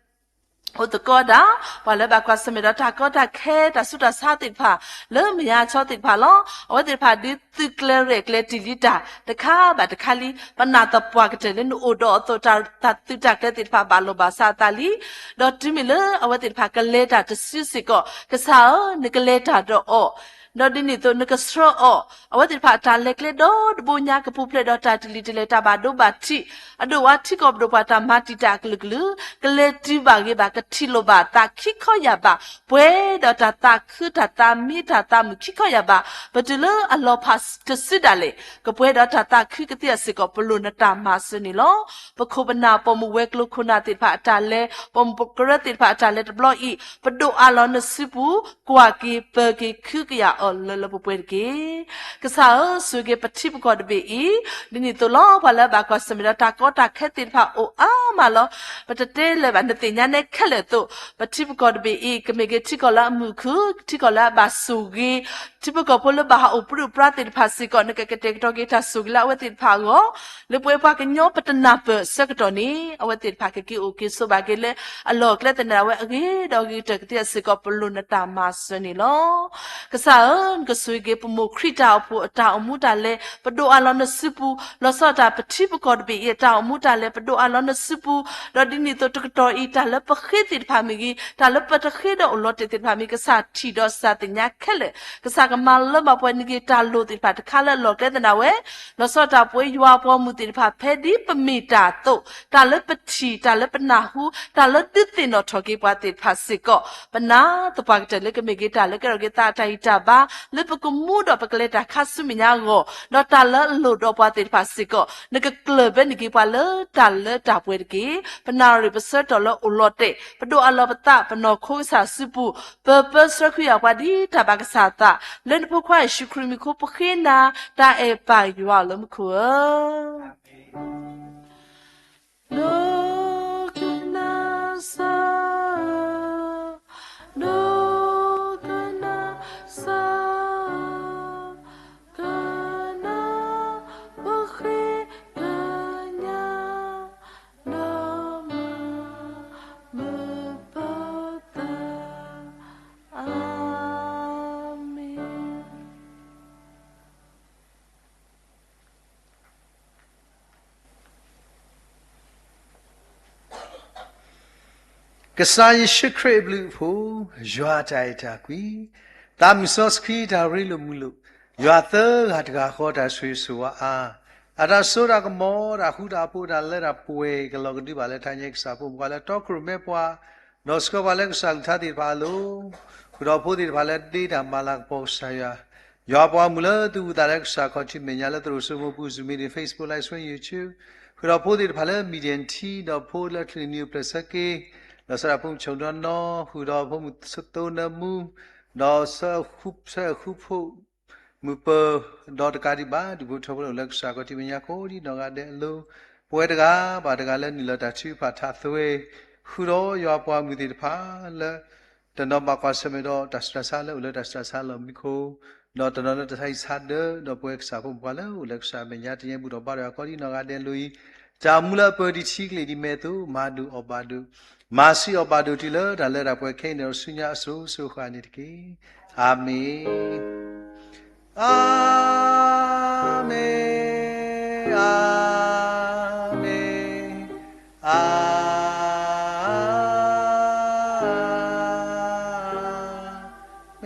အိၣ်သကိးဒၣ် ပှၤလၢဘၣ်ကွၢ်ဆၢၣ်မဲာ်ဒီးတၢ်ကီတၢ်ခဲ တၢ်ဆူးတၢ်ဆါသ့ၣ်တဖၣ် လၢမယါဆီသ့ၣ်တဖၣ်လီၤ. အဝဲသ့ၣ်တဖၣ်ဒုးသုးကျဲၤရဲၣ်ကျဲၤတ့ၢ်လံတၢ် တခါဘၣ်တခါလံ. ပနာ်သပှၢ်ကတၢၢ်လၢနအိၣ်ဒီးအသိး တၢ်သုးတၢ်ကျဲၤသ့ၣ်တဖၣ်ဘၣ်လီၢ်ဘၣ်စးအသးလံ. ဒီးတုၤမ့ၢ်လၢအဝဲသ့ၣ်တဖၣ်ကလဲၤတၢ်တစုစ့ၢ်ကီး ကစၢ်ဧၢ, နကလဲၤတၢ်ဒီးအီၤ ဒီးဒ်န့ၣ်အသိး နကဆှၢအီၤ, အဝဲသ့ၣ်တဖၣ်အတၢ်လဲၤကျဲဒီတဘိညါ ကပူၤဖျဲးဒီးတၢ်တလံၤတလဲၢ် တၢ်ဘၣ်ဒိဘၣ်ထံး အဒိၣ်ဝါထံကီၢ်ပဒိၣ်ပှၤတၢ်မၤတံာ်တာ်အကလုာ်ကလုာ် ကလဲၤတုၤဘၣ်ဂ့ၤဘၣ် ကထံၣ်လိာ်ဘၣ်သးခံခီယၢ်ဘၣ် ပှဲၤဒီးတၢ်သးခုတၢ်သးမံတၢ်သးမုာ်ခံခီယၢ်ဘၣ် ပတုၤလၢအလီၤဖးတစုဒၣ်လဲာ် ကပှဲၤဒီးတၢ်သးခုကသ့အီၤစ့ၢ်ကီး ပလိၣ်နတၢ်မၤစၢၤန့ၣ်လီၤ. ပခိၣ်ပနၢ်ပိာ်မုၣ်ဝဲၤကျိၤခိၣ်နၢ်သ့ၣ်တဖၣ်အတၢ်လဲၤ ပိာ်မုၣ်ကရၢသ့ၣ်တဖၣ်အတၢ်လဲၤတဘျီအံၤ ပဒိၣ်အးလီၤနစုပူၤ ကွၢ်က့ၤပၢၤက့ၤခုကယာ်အီၤလၢလၢပှဲၤပှဲၤတက့ၢ်. ကစၢ်ဧၢ, ဆိၣ်ဂ့ၤပထံပကီၢ်တဘ့ၣ်အံၤ ဒ်န့ၣ်အသိးလီၤ. ပှၤလၢအဘၣ်ကွၢ်ဆၢၣ်မဲာ်ဒီးတၢ်ကီတၢ်ခဲသ့ၣ်တဖၣ်အိၣ်အါမးလီၤ. ပတတဲလၢၤဘၣ် နသ့ၣ်ညါနဲခဲလၢာ်အသိး ပထံပကီၢ်တဘ့ၣ်အံၤ ကမ့ၢ်က့ၤထံကီၢ်လၢအမုာ်ခုၣ် ထံကီၢ်လၢအဘၣ်ဆိၣ်ဂ့ၤ ထံဖိကီၢ်ဖိလၢဘၣ်ဟးအိၣ်ပြံးအိၣ်ပြါသ့ၣ်တဖၣ်စ့ၢ်ကီး နကကတဲာ်ကတီၤက့ၤတၢ်ဆိၣ်ဂ့ၤလၢအဝဲသ့ၣ်တဖၣ်အဂီၢ် လၢပဝဲပှၤကညီပတနၢ်ပၢၢ်အဆၢကတီၢ်န့ၣ် အဝဲသ့ၣ်တဖၣ်ကက့ၤအိၣ်က့ၤဆိးဘၣ်က့ၤလၢ အလီၢ်အကျဲသနၢၣ်ဝဲအဂ့ၤဒီးအဂ့ၤကတၢၢ်ကသ့အီၤစ့ၢ်ကီး ပလိၣ်နတၢ်မၤစၢၤန့ၣ်လီၤ. ကစၢ်ဧၢ, လၢနကဆိၣ်ဂ့ၤက့ၤ ပမိၢ်ခရံာ်တၢ်အိၣ်ဖှိၣ်အတၢ်အိၣ်မူတၢ်လဲၤ ပဒိၣ်အးလီၤနစုပူၤ, လီၤဆီဒၣ်တၢ်ပထံပကီၢ်တဘ့ၣ်အံၤအတၢ်အိၣ်မူတၢ်လဲၤ ပဒိၣ်အးလီၤနစုပူၤ, ဒီးဒ်န့ၣ်အသိးတကတီၢ်အံၤ တၢ်လၢပဃ့သ့ၣ်တဖၣ်မ့ၢ်ဂ့ၤ, တၢ်လၢပတဃ့ဒီးအိၣ်လီၤတဲာ်သ့ၣ်တဖၣ်မ့ၢ်ဂ့ၤ ကစၢ်ထံၣ်ဒီးစၢ်သ့ၣ်ညါခဲလၢာ်, ကစၢ်ကမၤလၢမၤပှဲၤန့ၢ်က့ၤတၢ်လိၣ်သ့ၣ်တဖၣ်တခါလၢအလီၢ်ကျဲသနၢ်ဝဲ လီၤဆီဒၣ်တၢ်ပဝဲယွၤအပှၤဂီၢ်မုၢ်သ့ၣ်တဖၣ် ဖဲဒ်ပမ့ၢ်တၢ်အသိး, တၢ်လၢပထံၣ်, တၢ်လၢပနၢ်ဟူ, တၢ်လၢဒုးသ့ၣ်နီၣ်ထီၣ်က့ၤပှၤသ့ၣ်တဖၣ်စ့ၢ်ကီး, ပနာ်သပှၢ်ကတၢၢ်လၢကမ့ၢ်က့ၤတၢ်လၢကဲထီၣ်က့ၤသးအတၢ်ဂံၢ်တၢ်ဘါ, လၢပကမူဒီးပကလဲၤတၢ်ခါဆူမဲာ်ညါအဂီၢ်, ဒီးတၢ်လၢအလိၣ်ဒီးပှၤသ့ၣ်တဖၣ်စ့ၢ်ကီး, နကကျၢၢ်ဘၢန့ၢ်က့ၤပှၤလၢတၢ်လၢတၢ်ပှဲၤတက့ၢ်. ပနာ်ရ့ၣ်ပဆၢထီၣ်လၢအိၣ်လီၤတဲာ်, ပဒိၣ်အးလီၤပသး ပနီၢ်ခိကစၢ်စုပူၤ, ပပၢဆှၢဃုာ်ယၤပှၤဒ်တၢ်ဘၣ်ကစၢ်အသး, လၢနဖိခွါယ့ၣ်ၡူးခရံာ်မံၤအဃိ ပဃ့နၤ, တၢ်အဲၣ်ပၢ်ယွၤလၢမူခိၣ်ဧၢ. ဒိကနၣ်စၢ်, ဒိကနၣ်စၢ်, ကနၣ်ပဃ့ကညး, ဒီးမၤမုာ်ပသး, အၤမ့ၣ်. ကစၢ်ယ့ၣ်ၡူးခရံာ်အဘျုးအဖှိၣ်, ယွၤအတၢ်အဲၣ်တၢ်ကွံ, သးမုၢ်စီဆှံတၢ်ရ့လိာ်မုာ်လိာ်, ယွၤသၢဂၤတဂၤဃီတၢ်ဆိၣ်ဂ့ၤဆိၣ်ဝါအါ, အတၢ်စိတၢ်ကမီၤ တၢ်ဃူတၢ်ဖိး တၢ်လၢတၢ်ပှဲၤ ကလီၤကဒုဘၣ်လၢတၢ်ညါကစၢ်ဖိမုၣ်ပှၤလၢတီခိၣ်ရိၣ်မဲပှၤ, ဒီးဆှၢပှၤလၢကစၢ်ကလုၢ်ကထါသ့ၣ်တဖၣ်အလိၤ, ဃုာ်ဒီးဖိသ့ၣ်တဖၣ်လၢဒ့တၢ်မၤလၤကပီၤကစၢ်ယွၤ, ယွၤပှၤမုၣ်လၢသူၣ်ဝံၣ်သးလၢကစၢ်ခီၣ်ထံးမဲာ်ညါလၢသရိာ်စိမိပူၤ Zoom meeting, Facebook Live Stream, YouTube, ဃုာ်ဒီးဖိသ့ၣ်တဖၣ်လၢ Media Team ဒီးဖိလၢချံၣ်နံၣ်အိၣ်ဖျဲၣ်ဆၢက့ၤ, ဒီးဆၢဒၣ်ဖိမုၣ်ဆူၣ်နီၢ်နီၢ်, ဃုာ်ဒီးဖိမုၣ်သိနၢမူ, ဒီးဆၢဃုဖိး မုၢ်ပၢၤ, ဒီးတကးဒံးဘၣ် ဒူၣ်ဖိထၢဖိလၢအိၣ်လၢကစၢ်ခီၣ်ထံးမဲာ်ညါကိးဒံးနီၢ်ဂၤဒဲးအလိၤ, ပဝဲတဂၤဘၣ်တဂၤလၢနုာ်လီၤတၢ်ထုကဖၣ်ထးသွဲ, ဃုာ်ဒီးယွၤပှၤမုၣ်သ့ၣ်တဖၣ်လၢ တနီၤဘၣ်ကွၢ်ဆၢၣ်မဲာ်ဒီးတၢ်ဆူးတၢ်ဆါလၢအိၣ်လၢတၢ်ဆူးတၢ်ဆါလီၢ်မံခိၣ်, ဒီးတနီၤလၢတၢ်ဆါဟံၣ်ဆါဒၢ, ဒီးပဝဲကစၢ်ဖိမုၣ်ပှၤလၢအိၣ်လၢကစၢ်မဲာ်ညါ တညဲဘူးဒီးဘါဒီးယွၤကိးဒံးနီၢ်ဂၤဒဲးအလိၤအံၤ, တၢ်မူလၢအပၢၤဒံးထံကလ့ၢ်ဒံးမဲာ်သိး မၤဒိၣ်အီၣ်ဘၣ်ဒိး, မၤဆံးအီၣ်ဘၣ်ဒိးတုၤလၢတၢ်လၢတၢ်ပှဲၤခဲအံၤန့ၣ်ဒီးဆူညါအစိၤစိၤဃၣ်န့ၣ်တက့ၢ်. အၤမ့ၣ်, အၤမ့ၣ်, အၤမ့ၣ်, အၤမ့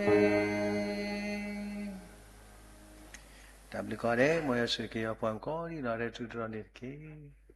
ၣ်. တၢ်ဘျုးကိးဂၤဒဲး, မ်ယွၤဆိၣ်ဂ့ၤက့ၤယွၤပှၤကိးဒံးနီၢ်ဂၤဒဲးတြူၢ်တရီန့ၣ်တက့ၢ်.